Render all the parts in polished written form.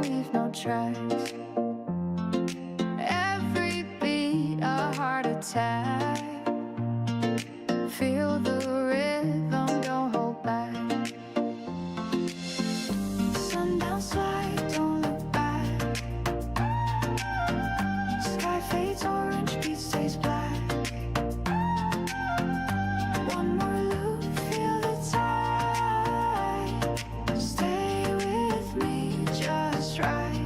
leave no tracks. Every beat a heart attack. Feel the rhythm, don't hold back. Sundown slide, don't look back. Sky fades orange, beat stays black. One more loop, feel the tide. Stay with me, just right.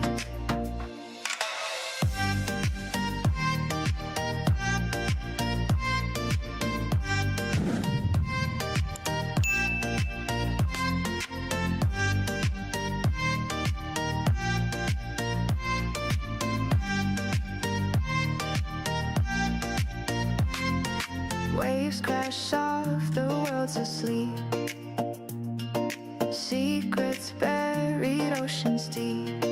Waves crash soft, the world's asleep. Secrets buried, oceans deep.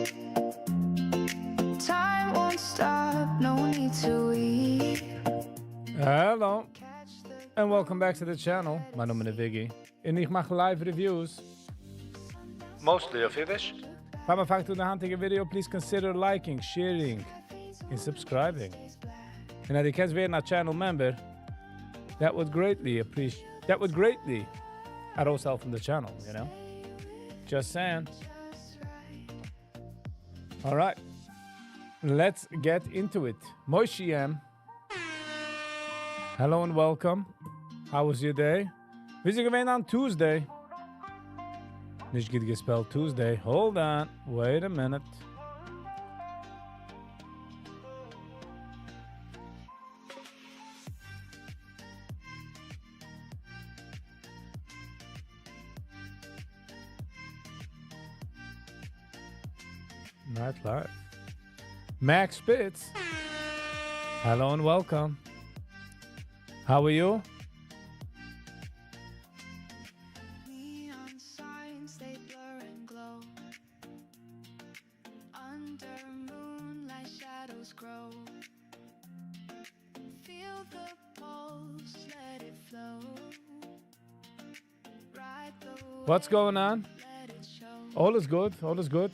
Time won't stop, no need to weep. Hello Catch the and welcome back to the channel. מיין נאמען איז Viggy און איך מאך live reviews. Mostly אויף אידיש. פאר מיר פאנגט אן די היינטיגע video, please consider liking, sharing and subscribing. און אז דו קענסט ווערן א channel member, that would greatly appreciate that would greatly ארויסהעלפן the channel, you know? Just saying. All right. Let's get into it. Moishi M. Hello and welcome. How was your day? ווי איז געווען on Tuesday? נישט גוט גע-spelled Tuesday. Hold on. Wait a minute. Night Live. Max Spitz. Hello and welcome. How are you? Neon signs, they blur and glow. Under moonlight, shadows grow. Feel the pulse, let it flow. Ride the What's going on? let it show. All is good. All is good.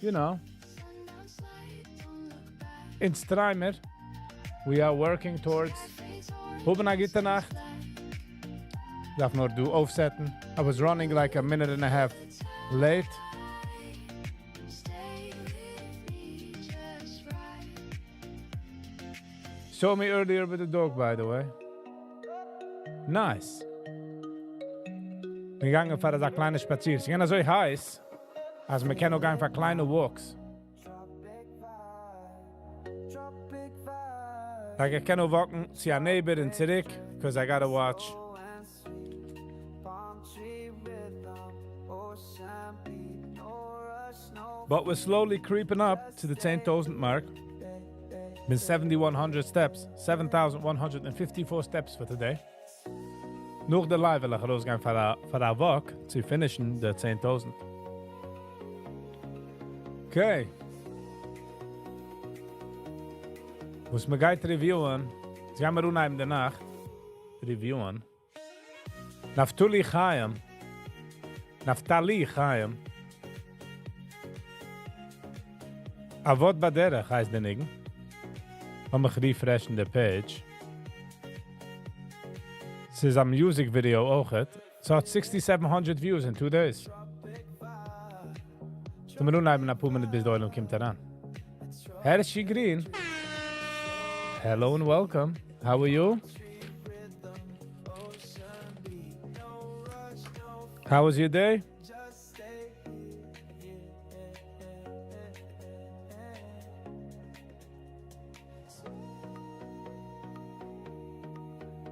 You know, Sundown slide, don't look back. אין סטריימער, we are working towards Fades orange, האבן א גוטע נאכט. דארף נאר דא אויפסעטן. I was running like a minute and a half late. Stay with me, just right. Saw me earlier with the dog, by the way. Nice. מיר געגאנגען פאר א קליינע שפאציר. עס איז אזוי הייס, אז מען קען אויך גיין פאר קליינע walks. Like איך קען נאר walkן צו א neighbor און צוריק, because I gotta watch. But we're slowly creeping up to the 10,000 mark. Been 7,100 steps, 7,154 steps for today. נאך די live וועל איך ארויסגיין פאר א walk צו finishן the 10,000. Okay. וואס מיר גייט review'ן, יעצט גייען מיר אנהייבן די נאכט, review'ן. Naftuli Chaim. Naftali Chaim. אבות בדרך הייסט דער ניגון. לאמיך refresh'ן די page. עס איז א music video אויך. עס האט 6,700 views in 2 days. So מיר אנהייבן א פאר מינוט ביז דער עולם קומט אריין. Hershey Green. Hello and welcome. How are you? How was your day?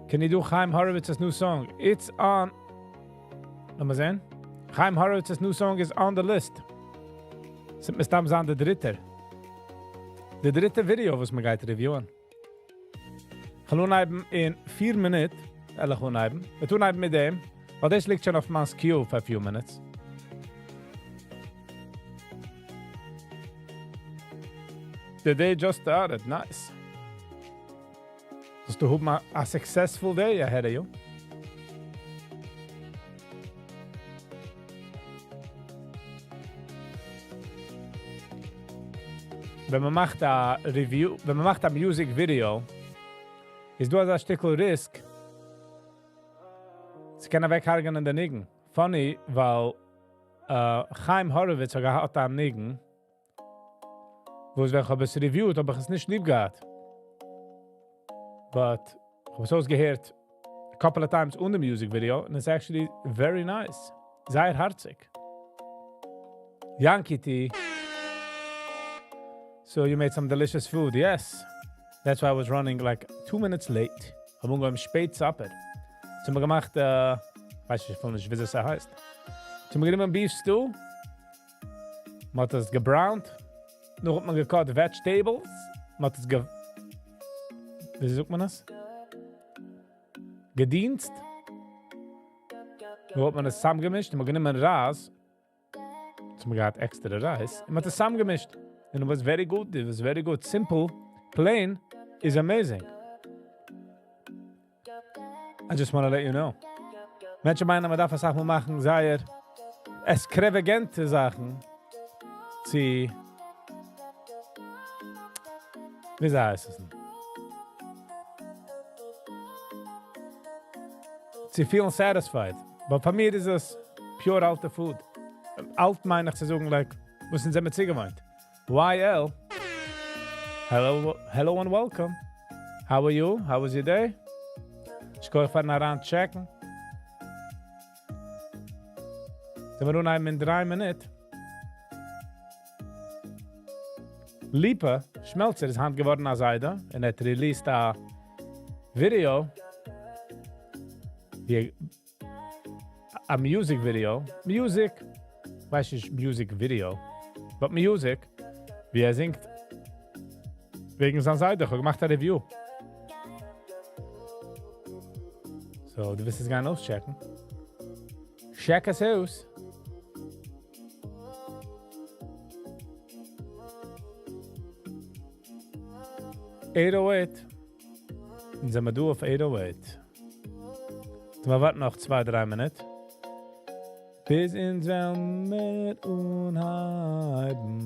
Can you do Chaim Horowitz's new song? It's on. לאמיר זען. Chaim Horowitz's new song is on the list. זינט מסתם זיין דער דריטער. דער דריטער video, וואס מיר גייט review'ן. איך וועל אנהייבן אין 4 מינוט. וועל איך אנהייבן. מיר טון אנהייבן מיט דעם. ווייל דאס ליגט שוין אויף מיין queue for a few minutes. The day just started. Nice. זאלסטו האבן a successful day ahead of you. ווען מען מאכט א review, ווען מען מאכט א music video, איז דא אזא שטיקל risk, ס'קען אוועקהרג'ענען די ניגון. Funny, ווייל חיים Horowitz האט געהאט א ניגון, וואס ווען כ'האב עס reviewed האב איך עס נישט ליב געהאט. But כ'האב עס אויסגעהערט a couple of times אן די music video, and it's actually very nice. זייער הארציג. Yankee T. So you made some delicious food, yes. That's why I was running like 2 minutes late. האב אנגעהויבן שפעט supper. So מיר געמאכט, ווייס איך נישט, ווי עס הייסט. So מיר גענומען beef stew. מ'האט עס גע browned. נאך האט מען גע cut vegetables. מ'האט עס גע... ווי זאגט מען עס? געדינסט. נאך האט מען עס צוזאמגעמישט. און מ'האט גענומען rice. So מ'האט געהאט extra rice. און מ'האט עס צוזאמגעמישט. And it was very good. It was very good. Simple, plain is amazing. I just want to let you know. מענטשן מיינען, מען דארף אסאך מאל מאכן, זייער extravagant זאכן. צו, ווי הייסט עס? צו feel satisfied. But פאר מיר איז עס pure אלטע food. אלט מיין איך צו זאגן, like, וואס אונז זעמיר צוגעוואוינט. YL. Hello, hello and welcome. How are you? How was your day? שכוח פארן אריינטשעקן. זעמיר אנהייבן אין 3 מינוט. Lipa Schmelzer איז היינט געווארן א זיידע און ער האט released א video, ווי א music video, music, ווייס איך music video, but music, ווי ער זינגט וועגן זיין זיידע. איך האב געמאכט א review. So, דו ווילסט עס גיין אויסטשעקן. Check עס אויס. 808. און זעמיר דא אויף 808. מיר ווארטן נאך 2, 3 מינוט. ביז אונז וועלן מיר אנהייבן.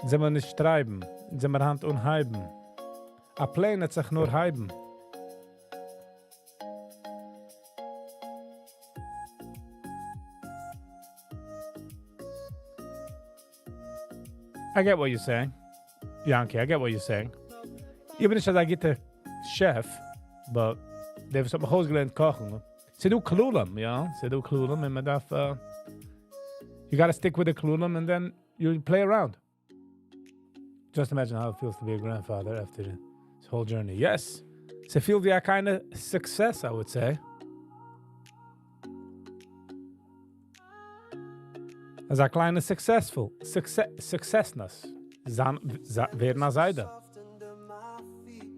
זעמיר נישט טרייבן, זעמיר היינט אנהייבן. א plane האט זיך נאר הייבן. I get what you're saying. Yankee, I get what you're saying. איך בין נישט אזא גוטער chef, but דער וואס האט מיך אויסגעלערנט קאכן. ס'דא כללים, יא? ס'דא כללים און מען דארף, you gotta stick with the כללים and then you play around. Just imagine how it feels to be a grandfather after this whole journey. Yes, ס'פילט ווי a kind of success, I would say. אזא קליינע successful, success, successness. זיין, ווערן א זיידע. Soft under my feet.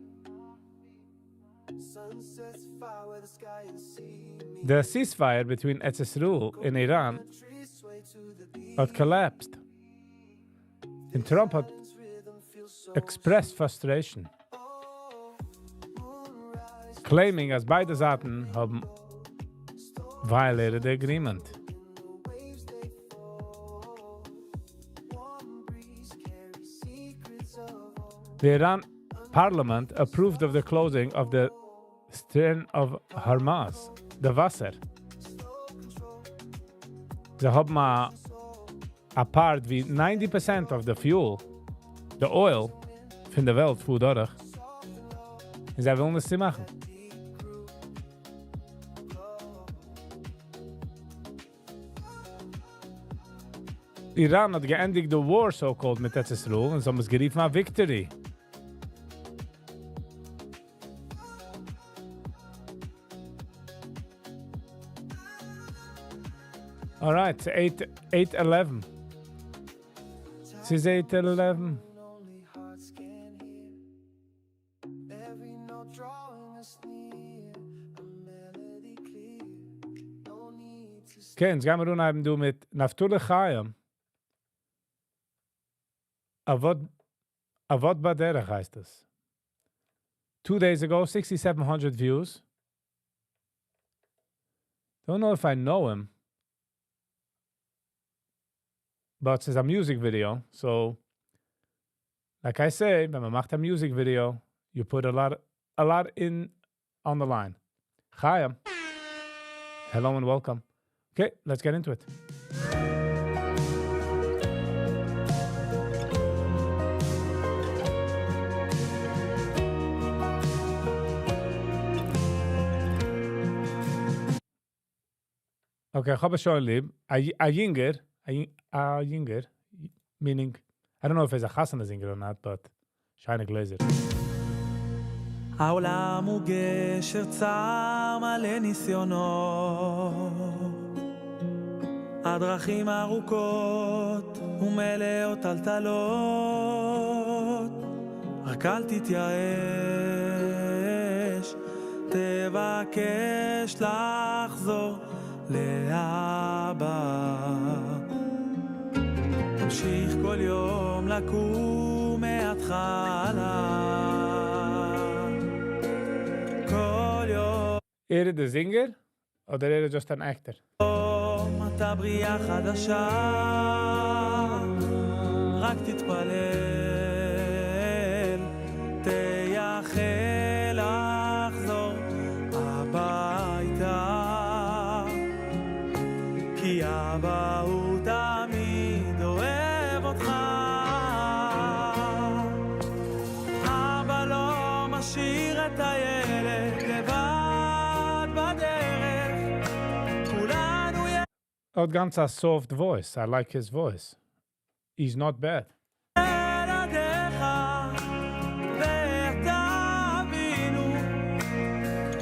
Sunsets fire where the sky and see me. The ceasefire between ארץ ישראל and Iran Trees sway to the beat. האט collapsed. און Trump האט Rhythm feels so expressed frustration, moonrise. Claiming אז ביידע זייטן האבן violated the agreement. Waves they fall. Warm breeze carries secrets of old. The Iran parliament approved of the closing of the Strait of Hormuz, the וואסער. זיי האבן א part ווי 90% of the fuel, the oil, פון דער וועלט פארט דורך. און זיי ווילן עס צומאכן. איראן האט געענדיגט the war so-called מיט ארץ ישראל און זיי האבן עס גערופן א victory. Alright, 8, 8:11. ס'איז 8:11. Only hearts can hear. Every note drawing us near. A melody clear. No need to Okay, יעצט גייען מיר אנהייבן דא מיט Naftule Chaim. אבות, אבות בדרך הייסט עס. 2 days ago, 6,700 views. Don't know if I know him. But ס'איז א music video, so like I say, ווען מ'מאכט א music video, you put a lot, a lot in on the line. Chaim, hello and welcome. Okay, let's get into it. Okay, איך האב עס שוין ליב. א יונגער, א יונגער, meaning, I don't know if he's a חתונה singer or not, but שיינע גלעזער. העולם הוא גשר צר מלא ניסיונות, הדרכים ארוכות ומלאות טלטלות, רק אל תתייאש, תבקש לחזור לאבא. תמשיך כל יום לקום מההתחלה. כל יום ער איז דער singer אדער ער איז just אן actor? אתה בריאה חדשה, רק תתפלל, תייחל לחזור הביתה, כי אבא הוא תמיד אוהב אותך. אבא לא משאיר את הילד לבד בדרך, כולנו האט גאנץ א soft voice. I like his voice. He's not bad. ילדיך, ואתה אבינו,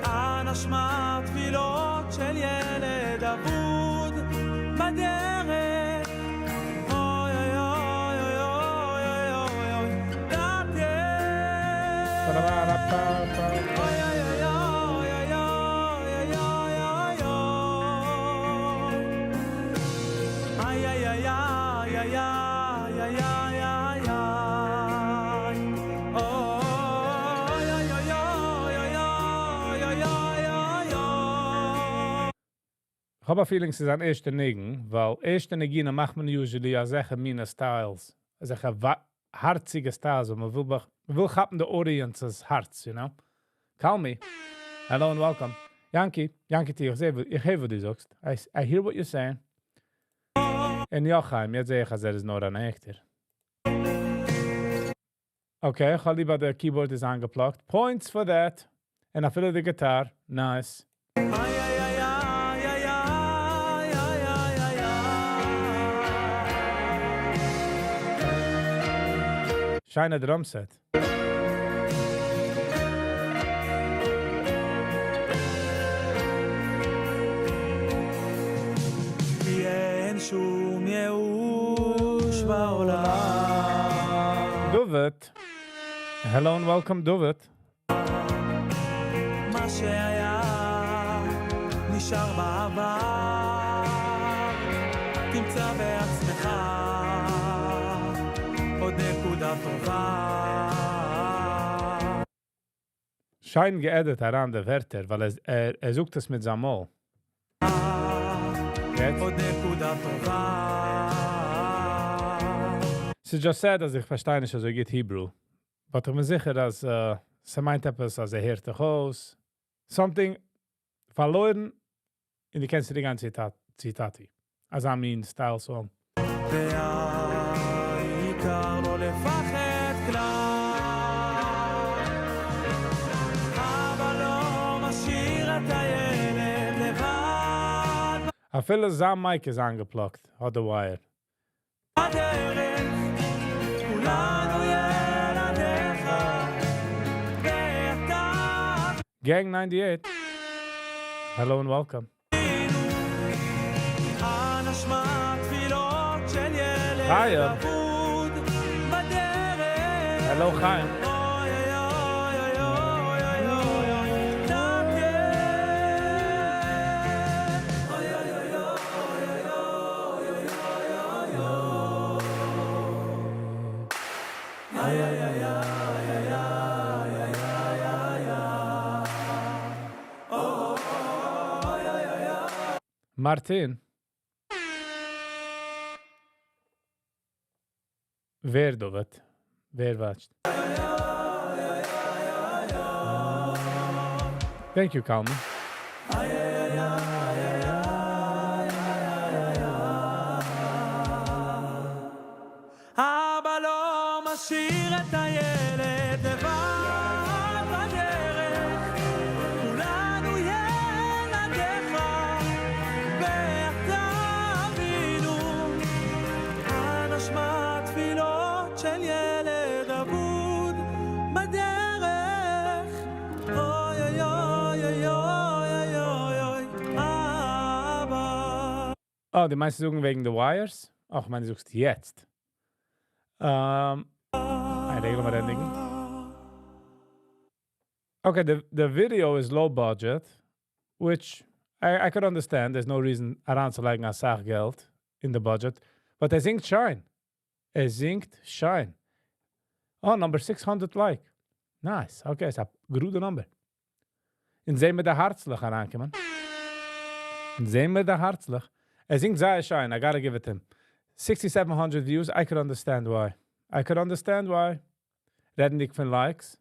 אנא שמע תפילות של ילד אבוד בדרך. אוי אוי אוי אוי אוי אוי אוי טאטע. אוי אוי אוי אוי אוי אוי אוי אוי איי איי איי איי איי איי איי איי איי אוי אוי אוי אוי אוי אוי אוי אוי אוי. איך האב א feeling ס'איז אן ערשטע ניגון, ווייל ערשטע ניגונים מאכט מען usually אזעלכע מינע styles, אזעלכע הארציגע styles, וואו מ'וויל כאפן די audience's הארץ, you know? Call me. Hello and welcome. Yanky, Yanky T, איך זע, איך הער וואס דו זאגסט. I hear what you're saying. און יא, חיים, יעצט זע איך, אז ער איז נאר אן actor. Okay, איך האב ליב אז דער keyboard איז אנגע-plugged. Points for that. און אפילו די guitar. Nice. איי איי איי איי איי איי איי איי איי. שיינע drum set. כי אין שום ייאוש בעולם. David. Hello and welcome, David. מה שהיה נשאר בעבר, תמצא בעצמך עוד נקודה טובה. שיין גע-edit אריין די ווערטער, ווייל ער זאגט עס מיט זיין מויל. יעצט? עוד נקודה טובה. ס'איז just sad, אז איך פארשטיי נישט אזוי גוט Hebrew. But איך בין זיכער, אז ס'מיינט עפעס, אז ער הערט דיך אויס. Something פארלוירן, און דו קענסט די גאנצע ציטאטי. אזא מין style song. והעיקר לא לפחד כלל. אבא לא משאיר את הילד לבד. אפילו זיין mic איז אנגע-plugged, האט די wire. בדרך, כולנו ילדיך, ואתה Gang 98. Hello and welcome. אנא שמע תפילות של ילד חיים. אבוד בדרך. Hello, חיים. אוי אוי אוי אוי אוי אוי אוי טאטע. אוי אוי אוי אוי אוי אוי אוי איי איי איי איי איי איי איי איי אוי אוי אוי. Martin. ווער דוד? ווער watch ט? Thank you, Kalman. אבא לא משאיר את הילד לבד בדרך, כולנו ילדיך, ואתה אבינו, אנא שמע תפילות של ילד אבוד בדרך, אוי אוי אוי אוי אוי אוי אוי אבא. Oh, דו מיינסט זאגן וועגן די wires? אך, מיין, דו זאגסט יעצט. איין רגע, לאמיר ענדיגן. Okay, the video is low budget, which I could understand. There's no reason אריינצולייגן א סאך געלט in the budget. But ער זינגט שיין. ער זינגט שיין. Oh, number 600 like. Nice. Okay, ס'איז א גראדע number. און זעען מיר די הערצלעך אריינקומען. און זעען מיר די הערצלעך. ער זינגט זייער שיין. I gotta give it him. 6,700 views. I could understand why. I could understand why. רעדנדיג פון likes.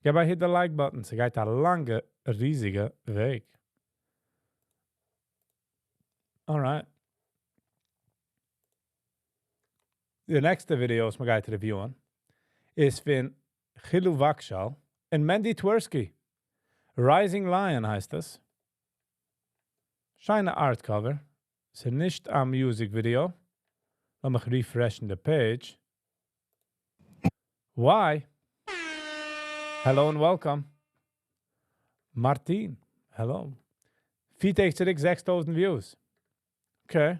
געב א hit the like button. ס'גייט א לאנגע, ריזיגע וועג. Alright. די next video וואס מ'גייט review ען איז פון Chilu Wagschal און Mendy Tversky. Rising Lion הייסט עס. שיינע art cover. ס'איז נישט א music video. לאמיך refresh ן the page. Why? Hello and welcome. Martin, hello. פיר טעג צוריק 6,000 views. Okay.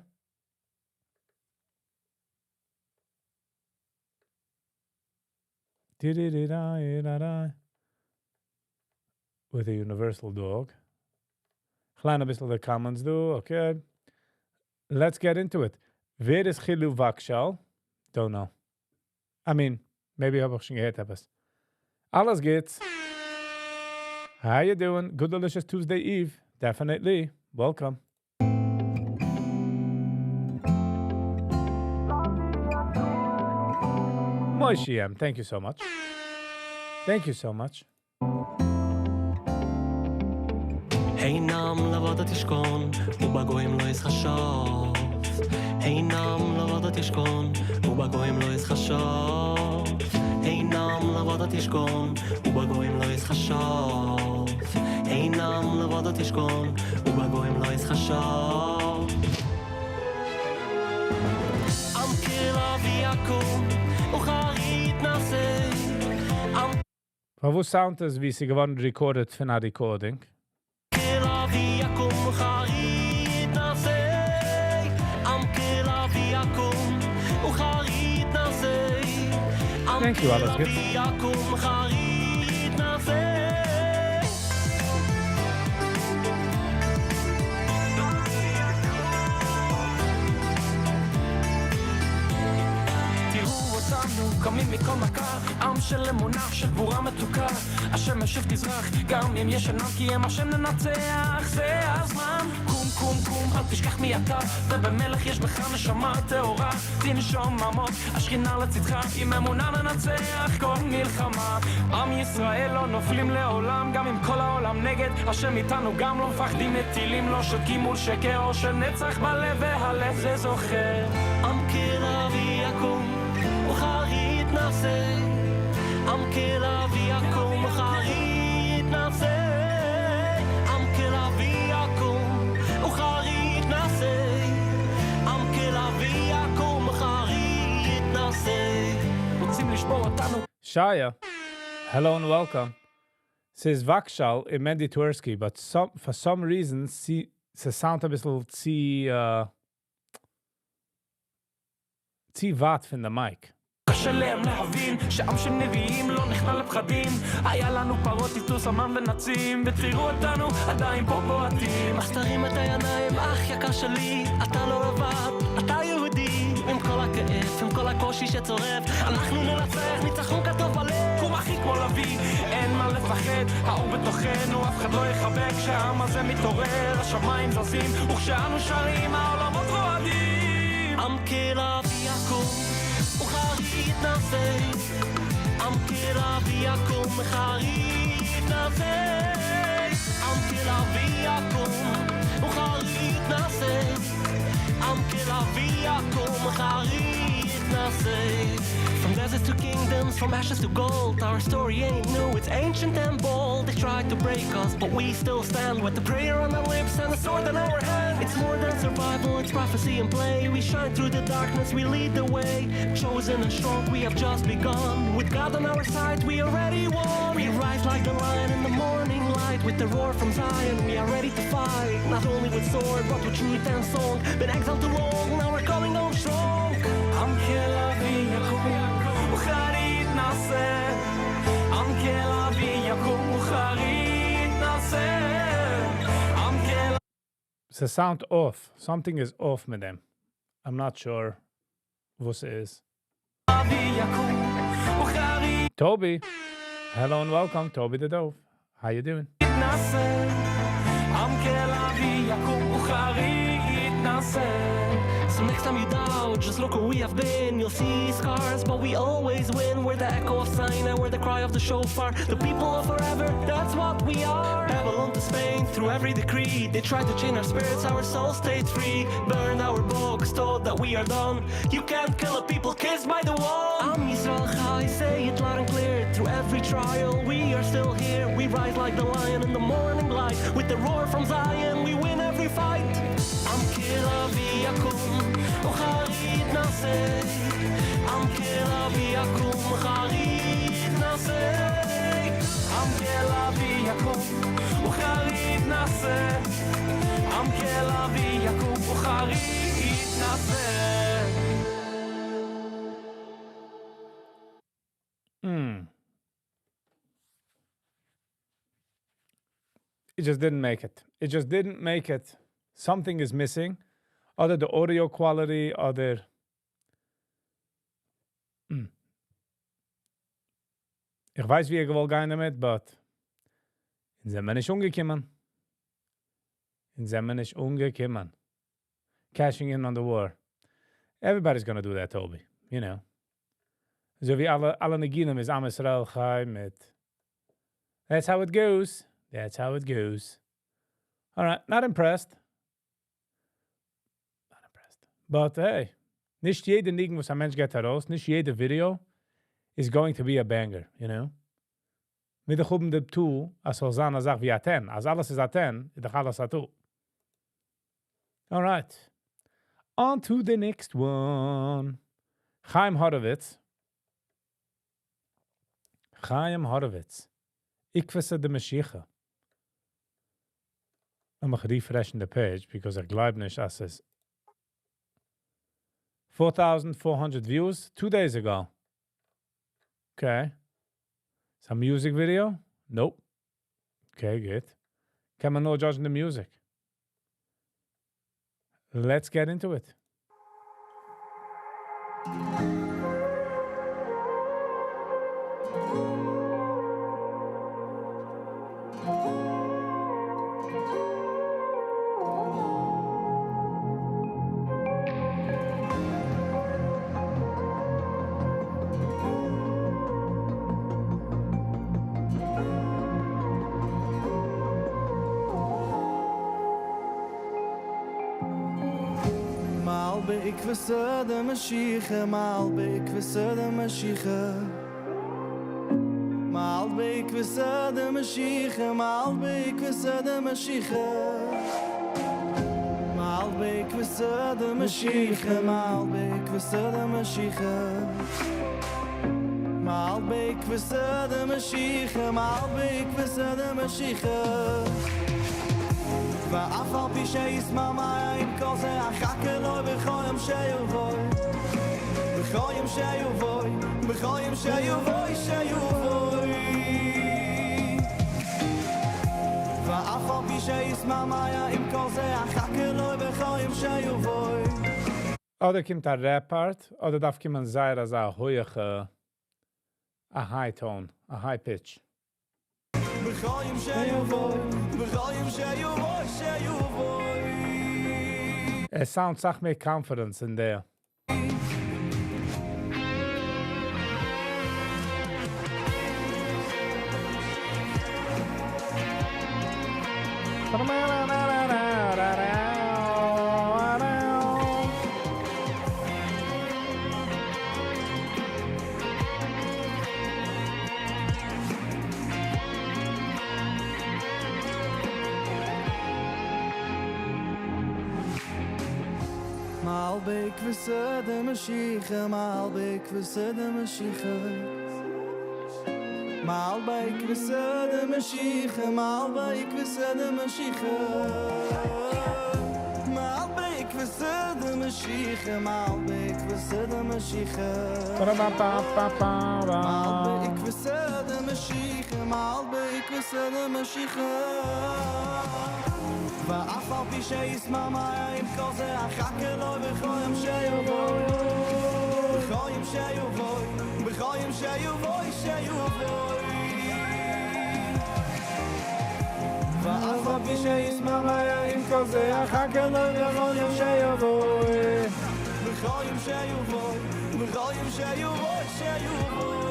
Di-di-di-da-di-da-da. With a universal dog. קליין ביסל the comments דא, okay. Let's get into it. ווער איז Chilu Wagschal? Don't know. I mean, maybe האב איך שוין געהערט עפעס. אלעס גוטס. How you doing? Good delicious Tuesday Eve. Definitely. Welcome. Moishi M, thank you so much. Thank you so much. הן עם לבדד ישכון, ובגויים לא יתחשב. הן עם לבדד ישכון, ובגויים לא יתחשב. הן עם לבדד ישכון, ובגויים לא יתחשב. הן עם לבדד ישכון, ובגויים לא יתחשב. עם כלביא יקום, וכרית נעשה. עם פארוואס sound עס ווי ס'איז געווארן recorded פון א recording? כלביא יקום, וכרית נעשה. עם כלביא יקום, וכרית נעשה. עם Thank you, אלעס גוטס. כלביא יקום, וכרית נעשה. תראו אותנו קמים מכל מכה, עם של אמונה, של גבורה מתוקה. השמש שוב תזרח, גם אם יש ענן, כי עם השם ננצח. זה הזמן, קום קום קום, אל תשכח מי אתה, ובמלך יש בך נשמה טהורה. תנשום עמוק, השכינה לצדך, עם אמונה ננצח כל מלחמה. עם ישראל לא נופלים לעולם, גם אם כל העולם נגד, השם איתנו גם לא מפחדים מטילים, לא שותקים מול שקר או של נצח בלב, והלב זה זוכר. עם כלביא יקום, וכרית נעשה. עם כלביא יקום, וכרית נעשה. עם כלביא יקום, וכרית נעשה. עם כלביא יקום, וכרית נעשה. רוצים לשבור אותנו Shia, hello and welcome. ס'איז Wagschal און Mendy Tversky, but for some reason, ס'sound א ביסל צו ווייט פון the mic. קשה להם להבין שעם של נביאים לא נכנע לפחדים. היה לנו פרות טיטוס המן ונצים, ותראו אותנו עדיין פה בועטים. אז תרים את העיניים, אח יקר שלי, אתה לא לבד, אתה יהודי. עם כל הכאב, עם כל הקושי שצורב, אנחנו ננצח, ניצחון כתוב בלב. קום אחי כמו לביא, אין מה לפחד, האור בתוכנו, אף אחד לא יחבק. כשהעם הזה מתעורר, השמיים זזים, וכשאנו שרים, העולמות רועדים. עם כלביא יקום, וכרית יקום חרית נעשה עם כלביא יקום וכרית נעשה עם כלביא יקום וכרית נעשה From deserts to kingdoms, from ashes to gold Our story ain't new, it's ancient and bold They tried to break us, but we still stand With the prayer on our lips and the sword in our hand It's more than survival, it's prophecy in play We shine through the darkness, we lead the way Chosen and strong, we have just begun With God on our side, we already won We rise like the lion in the morning light With the roar from Zion, we are ready to fight Not only with sword, but with truth and song Been exiled too long, now we're coming home strong עם כלביא יקום וכרית נעשה עם כלביא יקום וכרית נעשה עם כל ס'sound off. Something is off מיט דעם. I'm not sure וואס ס'איז. לביא יקום וכרית Toby. Hello and welcome, Toby the Dove. How you doing? נעשה עם כלביא יקום וכרית נעשה So next time you doubt, just look where we have been. You'll see scars, but we always win. We're the echo of Sinai, we're the cry of the shofar. The people of forever, that's what we are. Babylon to Spain, through every decree. They tried to chain our spirits, our souls stayed free. Burned our books, told that we are done. You can't kill a people kissed by the wall. עם ישראל חי, say it loud and clear. Through every trial, we are still here. We rise like the lion in the morning light. With the roar from Zion, we win every fight. עם כלביא יקום, וכרית נעשה. עם כלביא יקום, וכרית נעשה. עם כלביא יקום וכרית נעשה עם כלביא יקום וכרית נעשה Hmm. It just didn't make it. It just didn't make it. Something is missing. אדער the audio quality, אדער... Hmm. איך ווייס ווי ער געוואלט גיין דערמיט, but... אונז זעמיר נישט אנגעקומען. אונז זעמיר נישט אנגעקומען. Cashing in on the war. Everybody's gonna do that, Toby. You know. אזוי ווי אלע, אלע ניגונים איז עם ישראל חי מיט. That's how it goes. That's how it goes. Alright, not impressed. Not impressed. But hey, נישט יעדע ניגון וואס א מענטש געבט ארויס, נישט יעדע video is going to be a banger, you know? מיר דאך האבן די tool, אז ס'זאל זיין א זאך ווי א 10. אז אלעס איז א 10, איז דאך אלעס א 2. Alright. On to the next one. Chaim Horowitz. Chaim Horowitz. עקבתא דמשיחא. לאמיך refreshen the page, because איך גלייב נישט, אז ס'איז 4,400 views 2 days ago. Okay. Some music video? Nope. Okay, good. קען מען נאר judge the music. Let's get into it. מעל בעקבתא דמשיחא מעל בעקבתא דמשיחא מעל בעקבתא דמשיחא מעל בעקבתא דמשיחא מעל בעקבתא דמשיחא מעל בעקבתא דמשיחא מעל בעקבתא דמשיחא מעל בעקבתא דמשיחא ואף על פי שיתמהמה עם כל זה אחכה לו בכל יום שיבוא בכל יום שיבוא בכל יום שיבוא שיבוא ואף על פי שיתמהמה עם כל זה אחכה לו בכל יום שיבוא אדער קומט א rap part, אדער דארף קומען זייער אזא הויכע, א high tone, א high pitch. בכל יום שיבוא בכל יום שיבוא שיבוא עס sound אסאך מער confidence אין דער. מעל בעקבתא דמשיחא מעל בעקבתא דמשיחא מעל בעקבתא דמשיחא מעל בעקבתא דמשיחא מעל בעקבתא דמשיחא מעל בעקבתא דמשיחא מעל בעקבתא דמשיחא מעל בעקבתא דמשיחא ואף על פי שישמע עם כל זה אחכה לו בכל יום שיבוא בכל יום שיבוא בכל יום שיבוא שיבוא ואף על פי שישמע עם כל זה אחכה לו בכל יום שיבוא בכל יום שיבוא בכל יום שיבוא שיבוא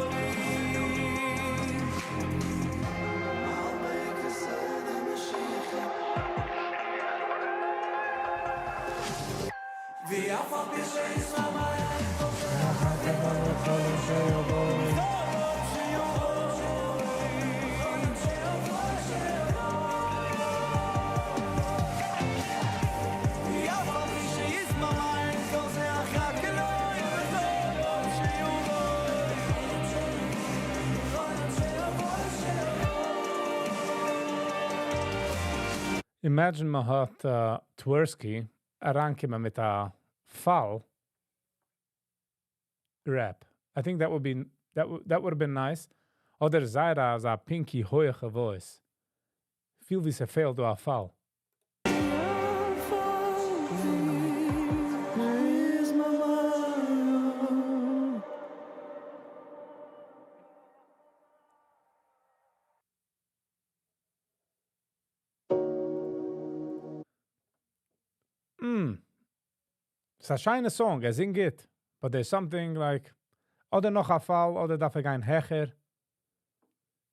Imagine מען האט Twersky אריינקומען מיט א פאל rap. I think that would be that would have been nice. אדער זייער אזא pinky הויכע voice. פיל ווי ס'פעלט דא א פאל. ס'איז א שיינע song, ער זינגט גוט. But there's something like, אדער נאך א פאל, אדער דארף ער גיין העכער.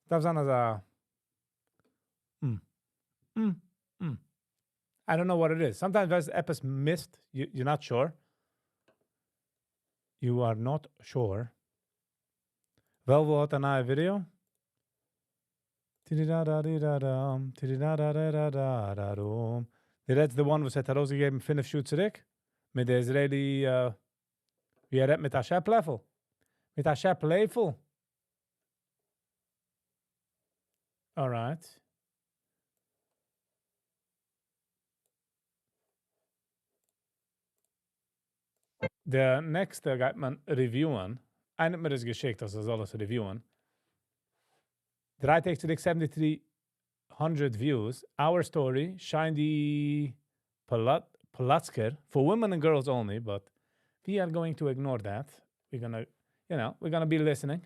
דארף זיין אזא. I don't know what it is. Sometimes there's עפעס missed, you're not sure. You are not sure. וועלוול האט א נייע video? Tididadadidadam, tididadadadadadadum. That's the one וואס האט ארויסגעגעבן פינף שעה צוריק. מיט דער Israeli, ווי ער רעדט מיט א שעפלעפל. מיט א שעפלעפל. Alright. דער נעקסטע גייט מען review ען. איינער האט מיר עס געשיקט, אז ער זאל עס review ען. דריי טעג צוריק 7300 views. Our Story, Shaindy Palatzker, for women and girls only, but we are going to ignore that. We're gonna, you know, we're gonna be listening.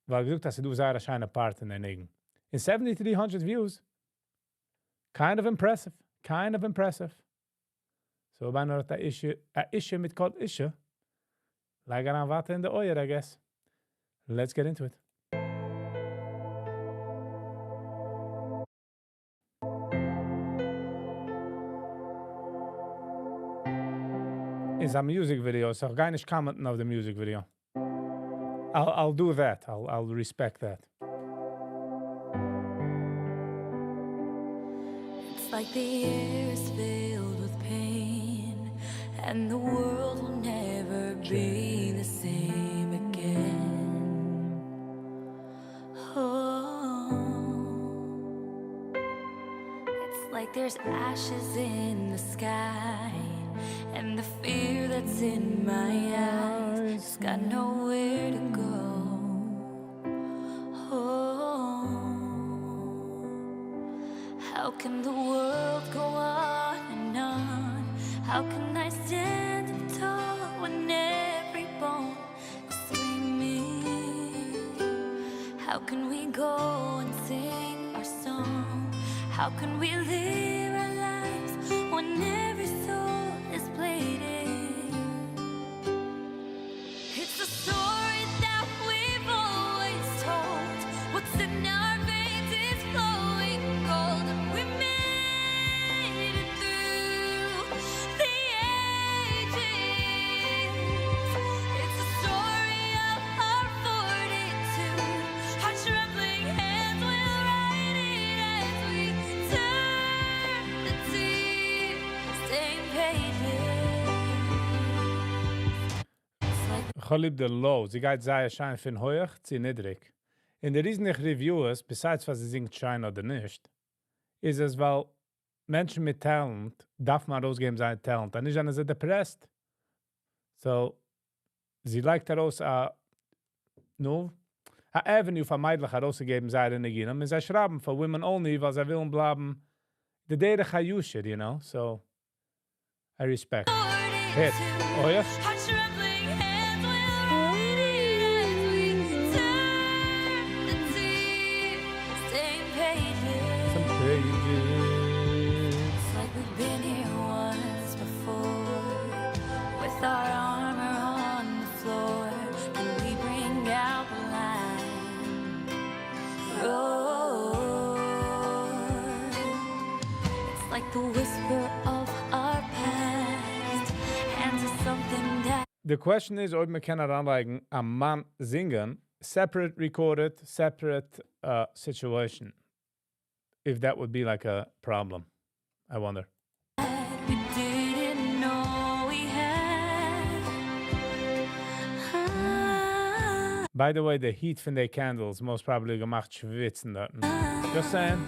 ווייל געזאגט, אז דו זייער א שיינע part אין דער ניגון. In 7300 views. Kind of impressive. Kind of impressive. So, ביי נאר א issue, א issue מיט קול אישה. לייג אריין וואטע אין די אויער, I guess. Let's get into it. איז א music video, so איך גיי נישט comment ן אויף די music video. I'll do that. I'll respect that. It's like the air is filled with pain, and the world will never be the same again. Oh, it's like there's ashes in the sky, and the fear that's in my eyes has got nowhere to go. Oh, how can the world go on and on? How can I stand up tall when every bone is screaming? How can we go and sing our song? How can we live our lives when every soul is bleeding? It's a story that we've always told. What's in our veins is flowing gold. איך האב ליב די low, זי גייט זייער שיין פון הויך צו נידריג. און די reason איך review עס, besides וואס זי זינגט שיין אדער נישט, איז עס ווייל מענטשן מיט talent דארף מען ארויסגעבן זיין talent, און נישט זיין אזוי depressed. So, זי לייגט ארויס א, נו, א avenue פאר מיידלעך ארויסצוגעבן זייערע ניגונים, און זיי שרייבן for women only, ווייל זיי ווילן בלייבן די דרך הישר, so I respect. Hit. Oh, yes? Our trembling hands will write it as we turn the tear-stained pages. Some pages. It's like we've been here once before, with our armor on the floor. Can we bring out the lion? Roar. It's like the whisper of our past, hands are something that The question is, אויב מען קען אריינלייגן א מאן זינגען, separate recorded, separate situation. If that would be like a problem, I wonder. we didn't know we had. Ah. By the way, the heat פון the candles most probably געמאכט שוויצן דארט. Just saying.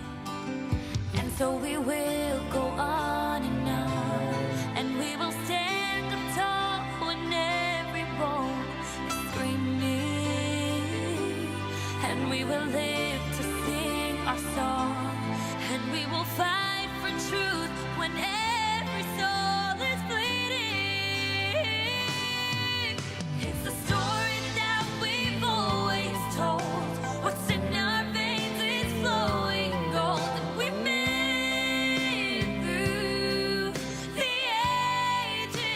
And so we will go on and on, and we will stand up tall when every bone is screaming, and we will live to sing our song, and we will fight for truth when every soul is bleeding. It's the story that we've always told. What's in our veins is flowing gold, and we made it through the ages.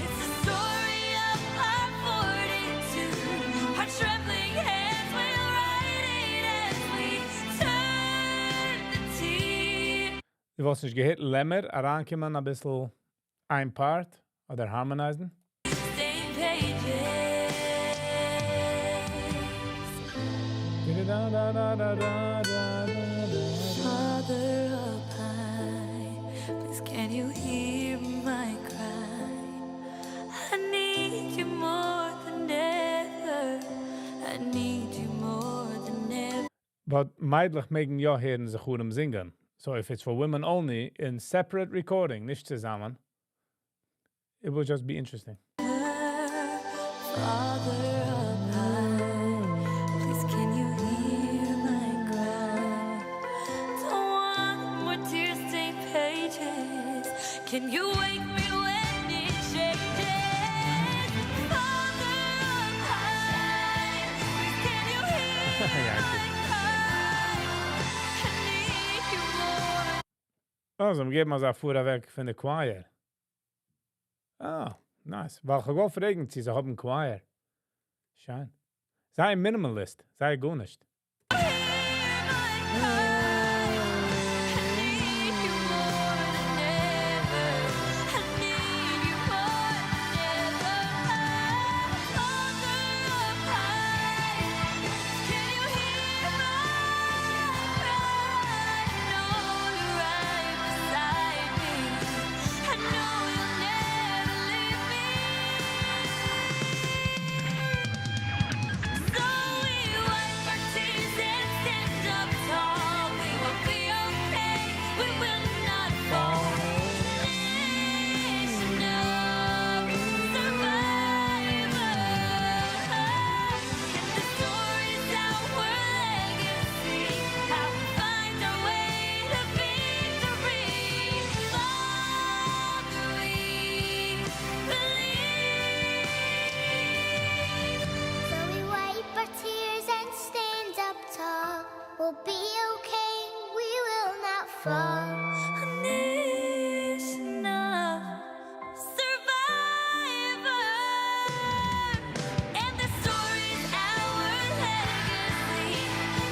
It's the story of our fortitude. Our trembling hands will write it as we turn the tear. דו וואלסט נישט געהערט לעמער אריינקומען א ביסל איין part אדער harmonize ן? Stained pages. Da, da, da, da, da, da, da, da. Father up high, please can you hear my cry? I need you more than ever. I need you more than ever. But מיידלעך מעגן יא הערן זכרים זינגען. So if it's for women only, in separate recording, נישט צוזאמען, it will just be interesting. Father up high, please can you hear my cry? Don't want more tear-stained pages. Can you wake me when it changes? Father up high, please can you hear Ja, my cry? I need you more. Oh, זיי געבן אונז א פאר אוועק פון די choir. Ah, nice. ווייל איך וויל פרעגן, צי זיי האבן choir. שיין. זיי minimalist, זיי גארנישט. Hear my cry. I need you more than ever. I need you more than ever. Father up high, can you hear my cry? I know you're right beside me. I know you'll never leave me. So we wipe our tears and stand up tall. We will be okay. We will not fall. Nation of survivors. And the story's our legacy. How we find our way to victory. Father, we believe. So we wipe our tears and stand up tall. We'll be okay, we will not fall. A nation of survivors. And the story's our legacy.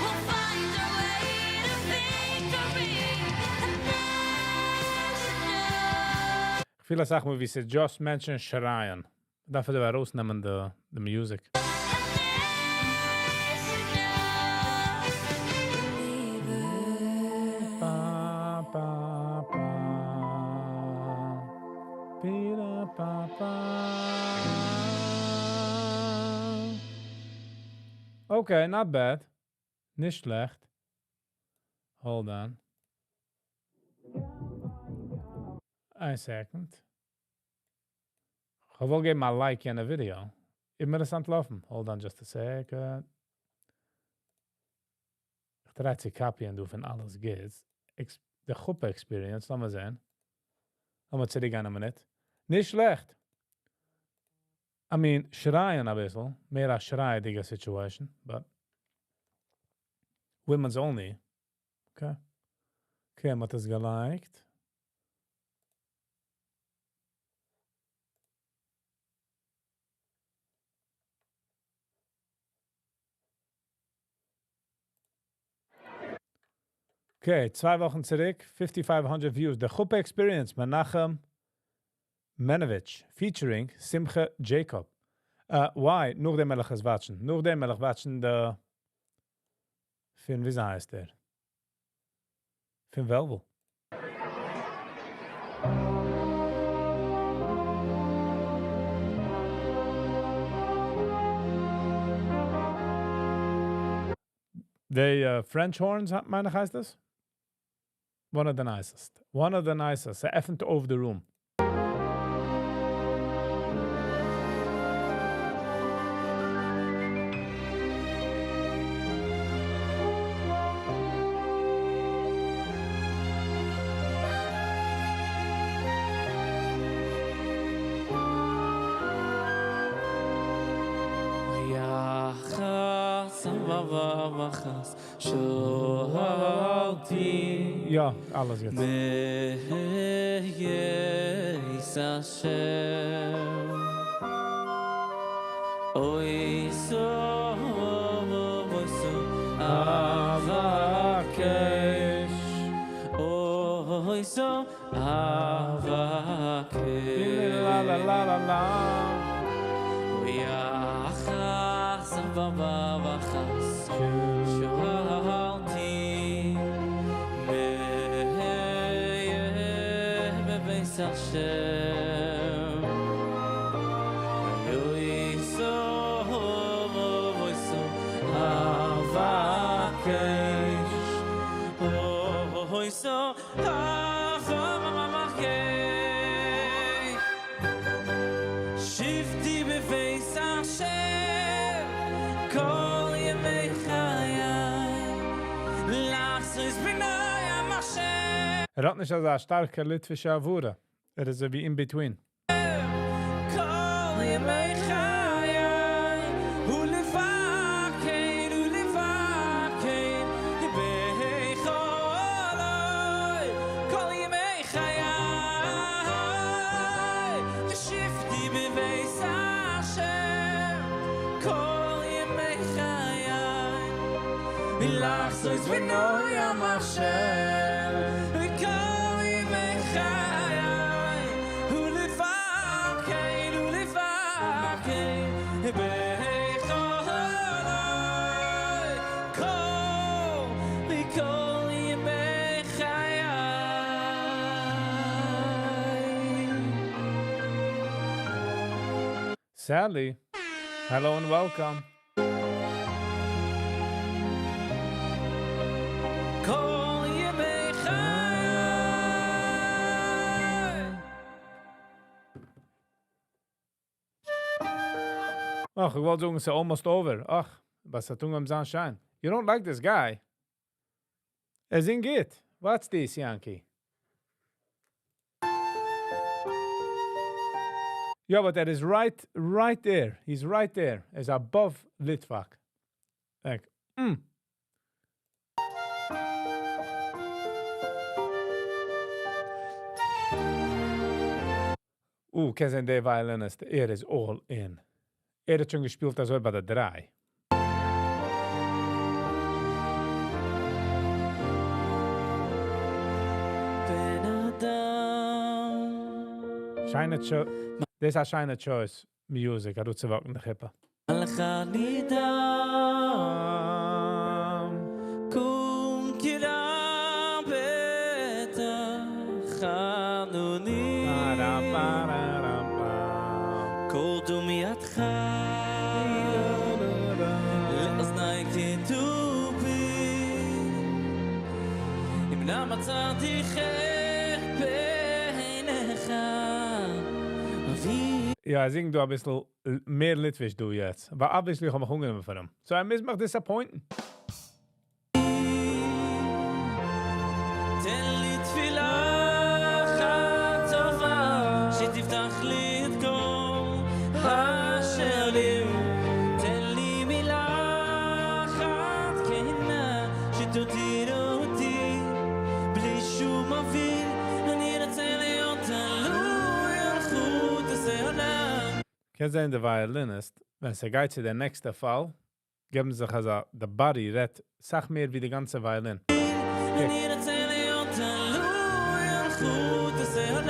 We'll find our way to victory. A nation of איך פיל אסאך מאל ווי ס'איז just מענטשן שרייען. דארף מען ארויסנעמען the music. A nation of believers. Ba, ba, ba. Okay, not bad. נישט שלעכט. Hold on. A second. איך וויל געבן א like אין א video. איך מוז דאס אנטלויפן. Hold on just a second. איך try צו copy ען דא פון אלעס גוטס. The חופה experience, לאמיר זען. לאמיר צוריקגיין א מינוט. נישט שלעכט. I mean, שרייען א ביסל. מער א שרייעדיגע situation, but women's only. Okay. Okay, מ'האט עס גע like ט. Okay, צוויי וואכן צוריק, 5500 views. The חופה Experience, Menachem Menovich, featuring Simcha Jacob. Why? נאכדעם וועל איך עס watch ן. נאכדעם וועל איך watch ן די פון, ווי הייסט ער? פון Velvel. The French horns, מיין איך הייסט עס? One of the nicest. One of the nicest. ס'עפנט אויף the room. יחס שאלתי יא, אלעס יעצט. מאת השם אוי סו אוי סו אבקש אוי סו אבקש La la la la la ויחס ובבחס שאלתי מאהיה בבית השם אוי סו אוי סו אבקש אוי סו אבקש שבתי בבית השם כל ימי חיי לחזור בני המחשב ער האט נישט אזא שטארקע ליטווישע הברה. ער איז ווי in between. כל ימי חיי ולפקד ולפקד בהיכלוי כל ימי חיי ושבתי בבית השם כל ימי חיי ולחזור בני המחשב כל ימי חיי ולפקד ולפקד בהיכלוי כל כל ימי חיי. Sally, hello and welcome. כל ימי חיי. אך, איך וואלט זאגן, it's almost over. אך, וואס האט אנגעהויבן זיין שיין. You don't like this guy. ער זינגט גוט. What's this, Yankee? Yeah, but that is right there. He's right there. He's above Litvak. Like. קענסט זען, דער violinist, ער איז all in. ער האט שוין געשפילט אזוי ביי די דריי. בן אדם. שיינע דאס איז א שיינע choice music, ארויסצו walk ן די חופה. לך נידם קום קרא בתחנונים. קול דומיתך לאוזני כתופים אם נא מצאתי חן בעיניך אבי יא, ער זינגט דא אביסל מער ליטוויש דא יעצט. אבער obviously האב איך אנגענומען פון אים. So ער מוז מיך disappoint ן. תן לי תפילה אחת טובה שתפתח לי את כל השערים תן לי מילה אחת כנה שתותיר אותי בלי שום אוויר אני רוצה להיות תלוי על חוט השערה קענסט זען די violinist, ווען ס'גייט צו די נעקסטע פאל, געבן זיך אזא, די body רעדט סאך מער ווי די גאנצע violin. אני רוצה להיות תלוי על חוט השערה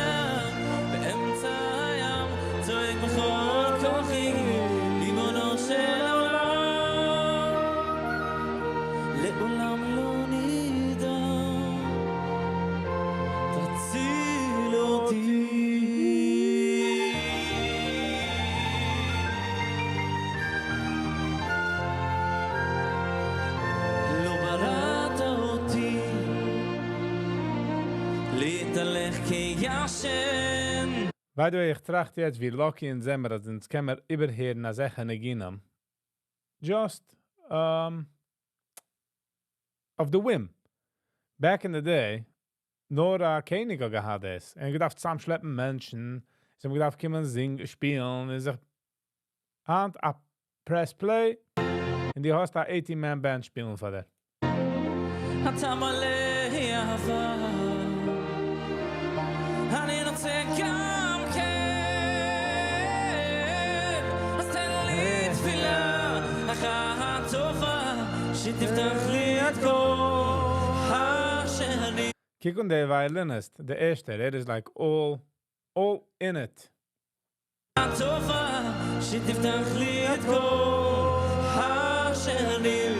באמצע הים צועק בכל כוחי ריבונו של עולם לעולם לא נדע תציל אותי לא בראת אותי להתהלך כישן By the way, איך טראכט יעצט ווי lucky אונז זעמיר אז אונז קען מיר איבערהערן אזעלכע ניגונים. Just of the whim. Back in the day, נאר א קעניג האט געהאט דאס. און געדארפט צוזאמשלעפן מענטשן, זיי האבן געדארפט קומען זינגען, שפילן, און זיך היינט א press play, און דו האסט א 18-man band שפילן פאר דיר. אתה מלא אהבה אני רוצה גם כן אז תן לי תפילה אחת טובה שתפתח לי את כל השערים קוק אן דער violinist, דער ערשטער, ער איז like all in it. טובה שתפתח לי את כל השערים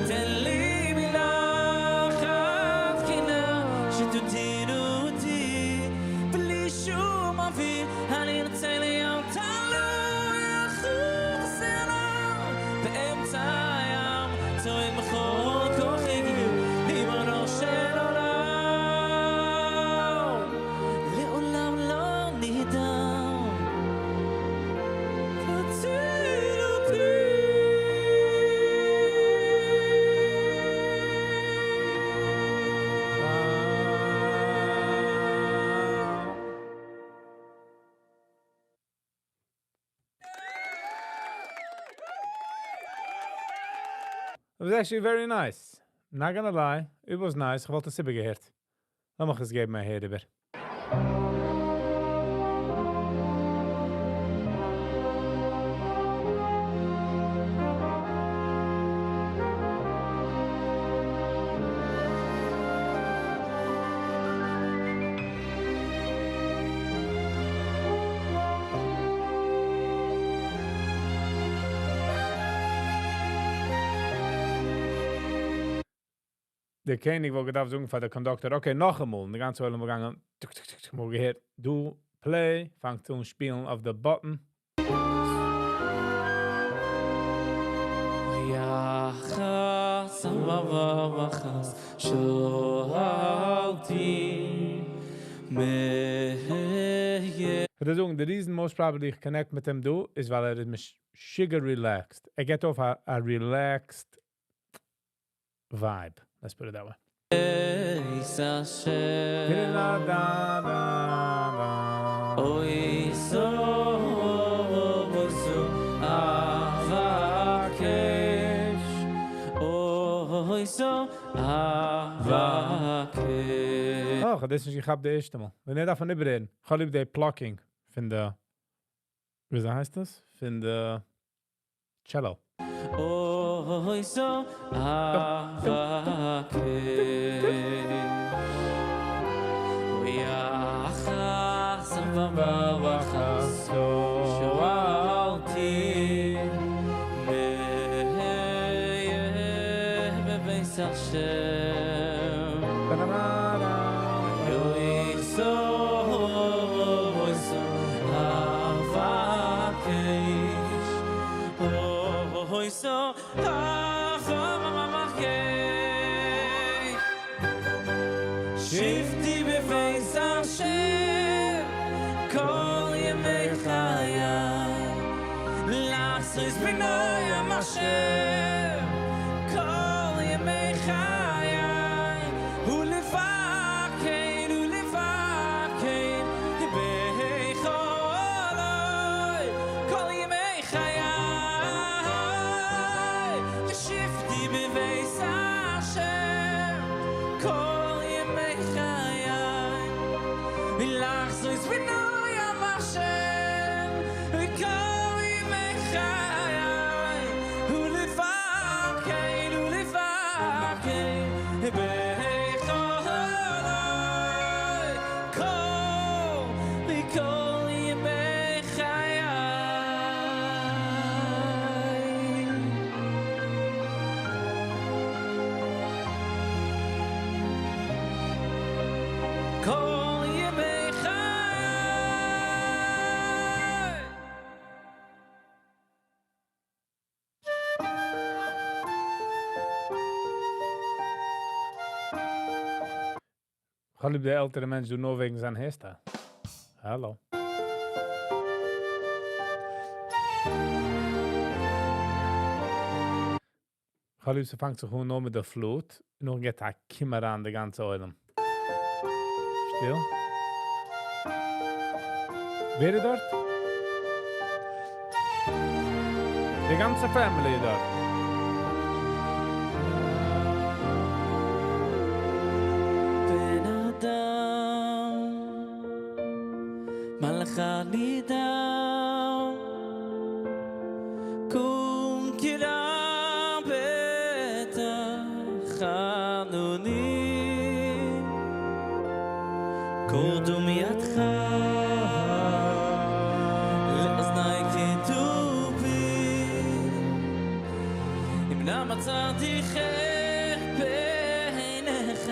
תן לי מילה אחת כנה שתותיר אותי בלי שום אוויר אני רוצה להיות תלוי על חוט השערה באמצע הים צועק בכל כוחי ריבונו של עולם לעולם לא נדע תציל אותי It was actually very nice. Not gonna lie, it was nice. איך וואלט עס איבערגעהערט. לאמיך עס געבן א הער איבער. דער קעניג וואלט געדארפט זאגן פאר דער conductor, okay, נאכאמאל. און די גאנצע עולם וואלט געגאנגען, טוק, טוק, טוק, טוק, מ'וואלט געהערט, דו, play, פאנגט אן שפילן אויף די button. ויחס ויחס שאלתי מה איך וועל זאגן, the reason most probably איך connect מיט אים דא, איז ווייל ער איז משוגע relaxed. ער געבט אויף א relaxed vibe. Let's put it that way. בית השם. אוי סו בוסו אבקש. אוי סו אבקש. אוי, דאס איז איך האב די ערשטע מאל. ווען ער דארף איבעררעדן, איך האב ליב די plucking פון די, ווי הייסט דאס? פון די cello. אוי סו אבקש. ויחס ויחס שואלתי מה יהיה בבית השם. אוי סו כל ימי חיי לחזות בנועם השם כל ימי חיי ולפקד ולפקד בהיכלו כל ימי חיי לשבתי בבית השם כל ימי חיי ולחזות בנועם השם כל ימי חיי ולפקד ולפקד בהיכלו כל כל ימי חיי. כל ימי חיי. כ'האב ליב די עלטערע מענטש דא נאר וועגן זיין hairstyle. Hello. כ'האב ליב ס'פאנגט זיך אן נאר מיט די flute און נאכדעם גייט א קום אריין די גאנצע עולם. שטיל. ווער איז דארט? די גאנצע family איז דארט. בן אדם, מה לך נרדם? קום קרא בתחנונים, קול דומיתך לאזני כתופים, אם נא מצאתי חן בעיניך,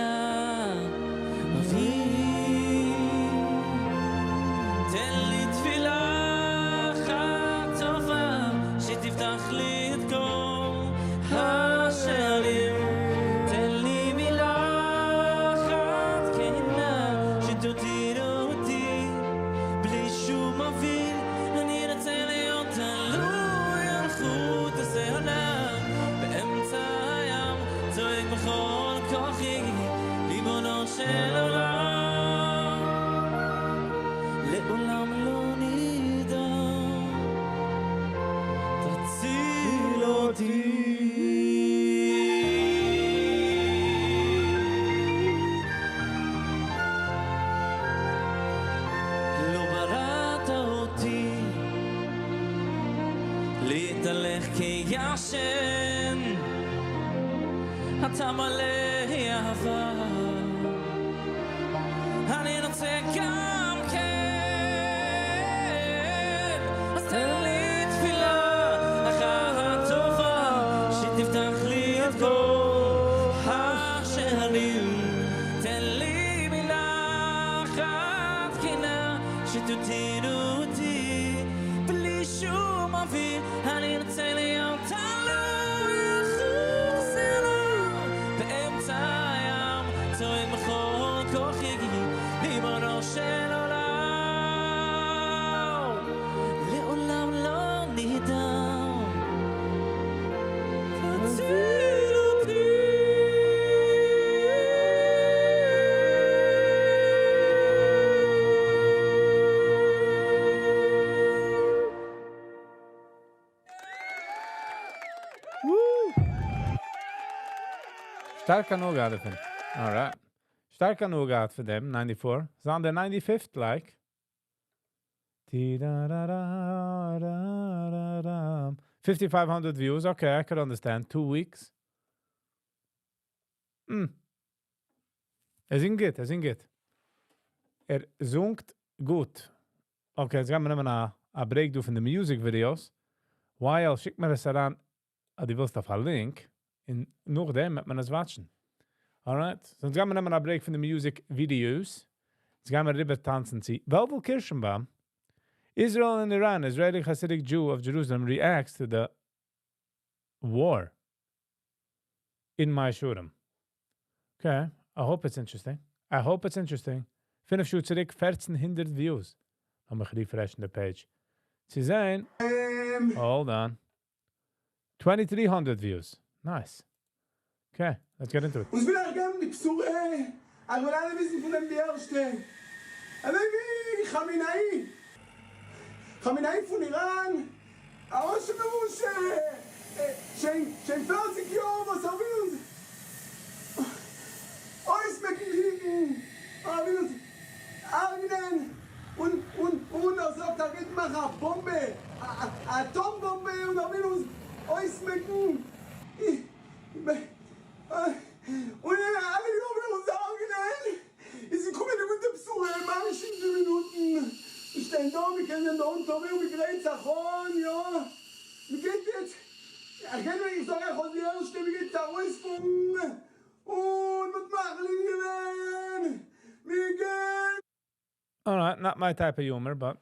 אבי, תן לי תפילה אחת טובה, שתפתח לי את כל השערים. תן לי מילה אחת כנה, שתותיר אותי בלי שום אוויר. אני רוצה להיות תלוי על חוט השערה באמצע הים, צועק בכל כוחי, ריבונו של עולם, לעולם לא נרדם, תציל אותי. לא בראת אותי להתהלך כישן, אתה מלא אהבה, אני רוצה גם כן, אז תן לי תפילה אחת טובה, שתפתח לי את כל השערים. תן לי מילה אחת כנה, שתותיר אותי בלי שום אוויר. אני רוצה להיות תלוי על חוט השערה באמצע הים, צועק בכל כוחי, ריבונו של עולם, לעולם לא נרדם, תציל אותי. Woo! שטארק הנאה געהאט דערפון. Alright. שטארק הנאה געהאט פון דעם, 94. ס'איז דער 95th like. Ti-da-da-da-da-da-da. 5,500 views. Okay, I could understand. 2 weeks. ער זינגט, ער זינגט. ער זינגט גוט. Okay, יעצט גייען מיר נעמען א break דא פון די music videos. While שיק מיר עס אריין, אז דו ווילסט אויף א link, און נאכדעם וועט מען עס watch ן. Alright, so יעצט גייען מיר נעמען א break פון די music videos. יעצט גייען מיר אריבער טאנצן צו Velvel Kirschenbaum. Israel and Iran, Israeli Hasidic Jew of Jerusalem reacts to the war in Mea Shearim. Okay, I hope it's interesting. I hope it's interesting. פינף שעה צוריק, 1400 views. לאמיך refresh ן די page. צו זען. Hold on. 2300 views. Nice. Okay, let's get into it. און איך וויל אייך געבן די בשורה, איך וויל אלע וויסן פון דעם די ערשטע. אזוי ווי חמינאי, חמינאי פון איראן, א עושר מרושע, שוין שוין פערציג יאר וואס ער וויל אונז אויסמעקן אידן, ער וויל אונז הרג'נען, און און און ער זאגט ער גייט מאכן א באמבע, א אטאם באמבע, און ער וויל אונז אויסמעקן. און אלע יאר וויל אונז הרג'נען, איז געקומען די גוטע בשורה ממש אין די מינוטן, מיר שטייען דא, מיר קענען דא אנטאן און מ'גרייט זיך אן, יא, מ'גייט יעצט, איך גיי נאר, איך זאג אייך אויס די ערשטע, מ'גייט יעצט ארויספארן און מ'האט מחליט געווען, מ'גייט. Alright, not my type of humor, but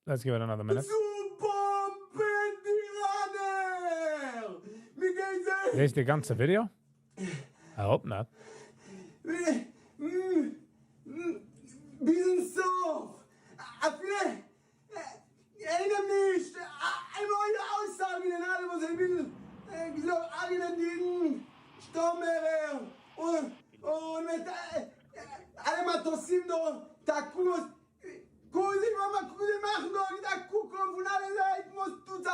let's give it another minute. צו באמבען די איראנער! מ'גייט זיי. דאס איז די גאנצע video? I hope not. ביזן סוף! אפילו איינעם נישט! איינמאל אויסהרג'נען אלע וואס זיי ווילן הרג'נען די אידן! שטורמערער און אלע מטוסים דא תקעו זיי מאכן דא א קוקו פון אלע זייטן וואס טוט זיך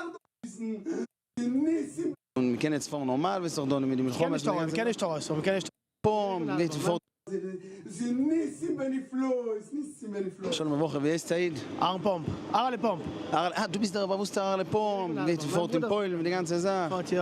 דא ניסים. און מ'קען יעצט פארן נארמאל ווי ס'איז דאך דא מיט די מלחמה. מ'קען נישט ארויס, מ'קען נישט. פארן, גייט פארט. זה ניסים ונפלאות, ניסים ונפלאות. שלום וברכה, ווי הייסט א איד? אהרן פאמפ, אהרעלע פאמפ. אהרעלע, אה דו ביסט דער באוואוסטער אהרעלע פאמפ, גייט פארט אין פוילן מיט די גאנצע זאך. פארט יא.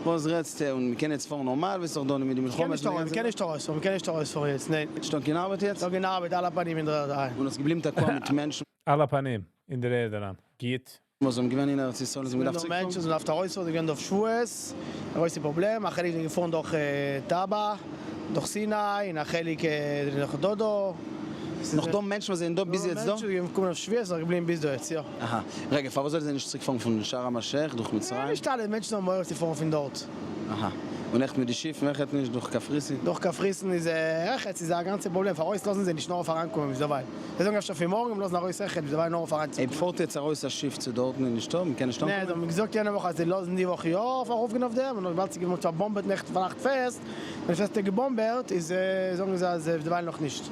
וואס רעדסטו, און מ'קען יעצט פארן נארמאל ווי ס'איז דאך דא מיט די מלחמה. מ'קען נישט ארויס, מ'קען נישט ארויס פארן יעצט, ניין. נישטא קיין ארבעט יעצט? נישטא קיין ארבעט, אלע פנים אין דער ערד אריין. און האסט געבליבן תקוע מיט מענטשן. אלע פנים אין דער ערד אריין. גוט. וואס האבן געווען אין ארץ ישראל און זיי האבן געדארפט צוריקפארן? מענטשן וואס געדארפט ארויספארן, זיי געווען דורך שבועות, א גרויסע פראבלעם, א חלק זענען געפארן דורך טאבא, דורך סיני, און א חלק זענען נאך דא דא. נאך דא מענטשן וואס זענען דא ביז יעצט דא? מענטשן זענען געקומען אויף שבועות נאך געבליבן ביז דא יעצט, יא. אהא. רגע, פארוואס זאלן זיי נישט צוריקפארן פון שארם א-שייך דורך מצרים? נישט אלע מענטשן האבן מורא צו פארן פון דארט. אהא. און עכט מיט די שיף מעכעט נישט דורך קפריסין? דורך קפריסין איז עכט ס'איז א גאנצע פראבלעם פאראויס לאזן זיי נישט נאר אויף אריינקומען ביזדערווייל. זיי זאגן אפשר פון מארגן לאזן ארויס עכט ביזדערווייל נאר אויף אריינצוקומען. אויב פארט יעצט ארויס א שיף צו דארטן איז נישטא? מ'קען נישט אנקומען? נע, זיי האבן געזאגט יענע וואך אז זיי לאזן די וואך יא אויף ארויפגיין אויף דעם, און וויבאלד ס'איז געווארן פארבאמבערט נעכטן פארנאכט פעסט, ווען פעסט איז געבאמבערט איז זאגן זיי אז דערווייל נאך נישט.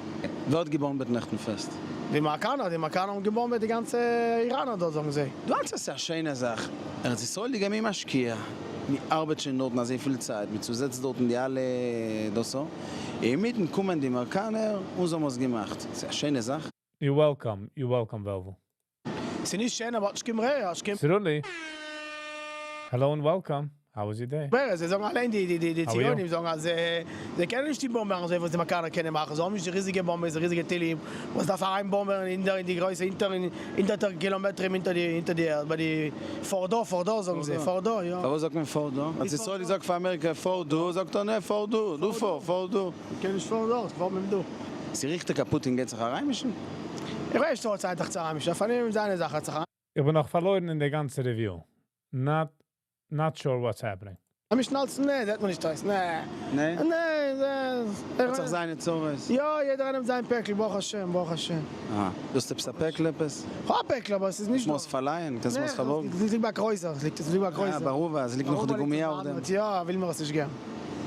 ווער האט געבאמבערט נעכטן פעסט? די אמעריקאנער, די אמעריקאנער האבן געבאמבערט די גאנצע איראנער דארט זאגן זיי. דו האלטסט אז ס'איז א שיינע זאך? ארץ ישראל'דיגע מי משקיע, מי ארבעט שוין דארטן אזויפיל צייט, מי צוזעצט דארטן די אלע דאס או, אינמיטן קומען די אמעריקאנער און זיי האבן עס געמאכט, ס'איז א שיינע זאך. You're welcome, you're welcome וועלוול. ס'איז נישט שיין אבער האט נישט קיין ברירה, האט נישט קיין. סרולי, hello and welcome, how was your day? ברירה, זיי זאגן אליין די די די ציונים זאגן אז זיי קענען נישט די באמבערן אזוי וואס די אמעריקאנער קענען מאכן, זיי האבן נישט די ריזיגע באמבעס די ריזיגע טילים וואס דארף אריין באמבערן אין די גרויסע הינטער הונדערטער קילאמעטרים הינטער די הינטער די ערד ביי די פארדא פארדא זאגן זיי פארדא יא. פארוואס זאגט מען פארדא? ארץ ישראל זאגט פאר אמעריקא פאר דא, זאגט ער נע פאר דא, דו פאר, פאר דא. מ'קען נישט פארן דארט, פארט מען דא. ס'איז ריכטיג אז פוטין גייט זיך אריינמישן? איך ווייס נישט אויב ער האט צייט זיך צו אריינמישן, אויף פארנעמען זיינע זאכן האט זיך. איך בין נאך פארלוירן אין די גאנצע review. Not not sure what's happening. אריינמישן אלץ? נע, זעט מען נישט אויס, נע. נע? נע, האט זיך זיינע צרות. יא, יעדער איינער מיט זיין פעקל, ברוך השם, ברוך השם. אהא, דו האסט עפעס א פעקל עפעס? כ'האב א פעקל אבער עס איז נישט דא. מוזט פארלייען, קענסט מוזט פארבארגן. עס ליגט ביי קרויזער, עס ליגט ביי קרויזער. אה, ביי רובא, עס ליגט נאך די גומייה אויף דעם. יא, וויל מיר עס נישט געבן.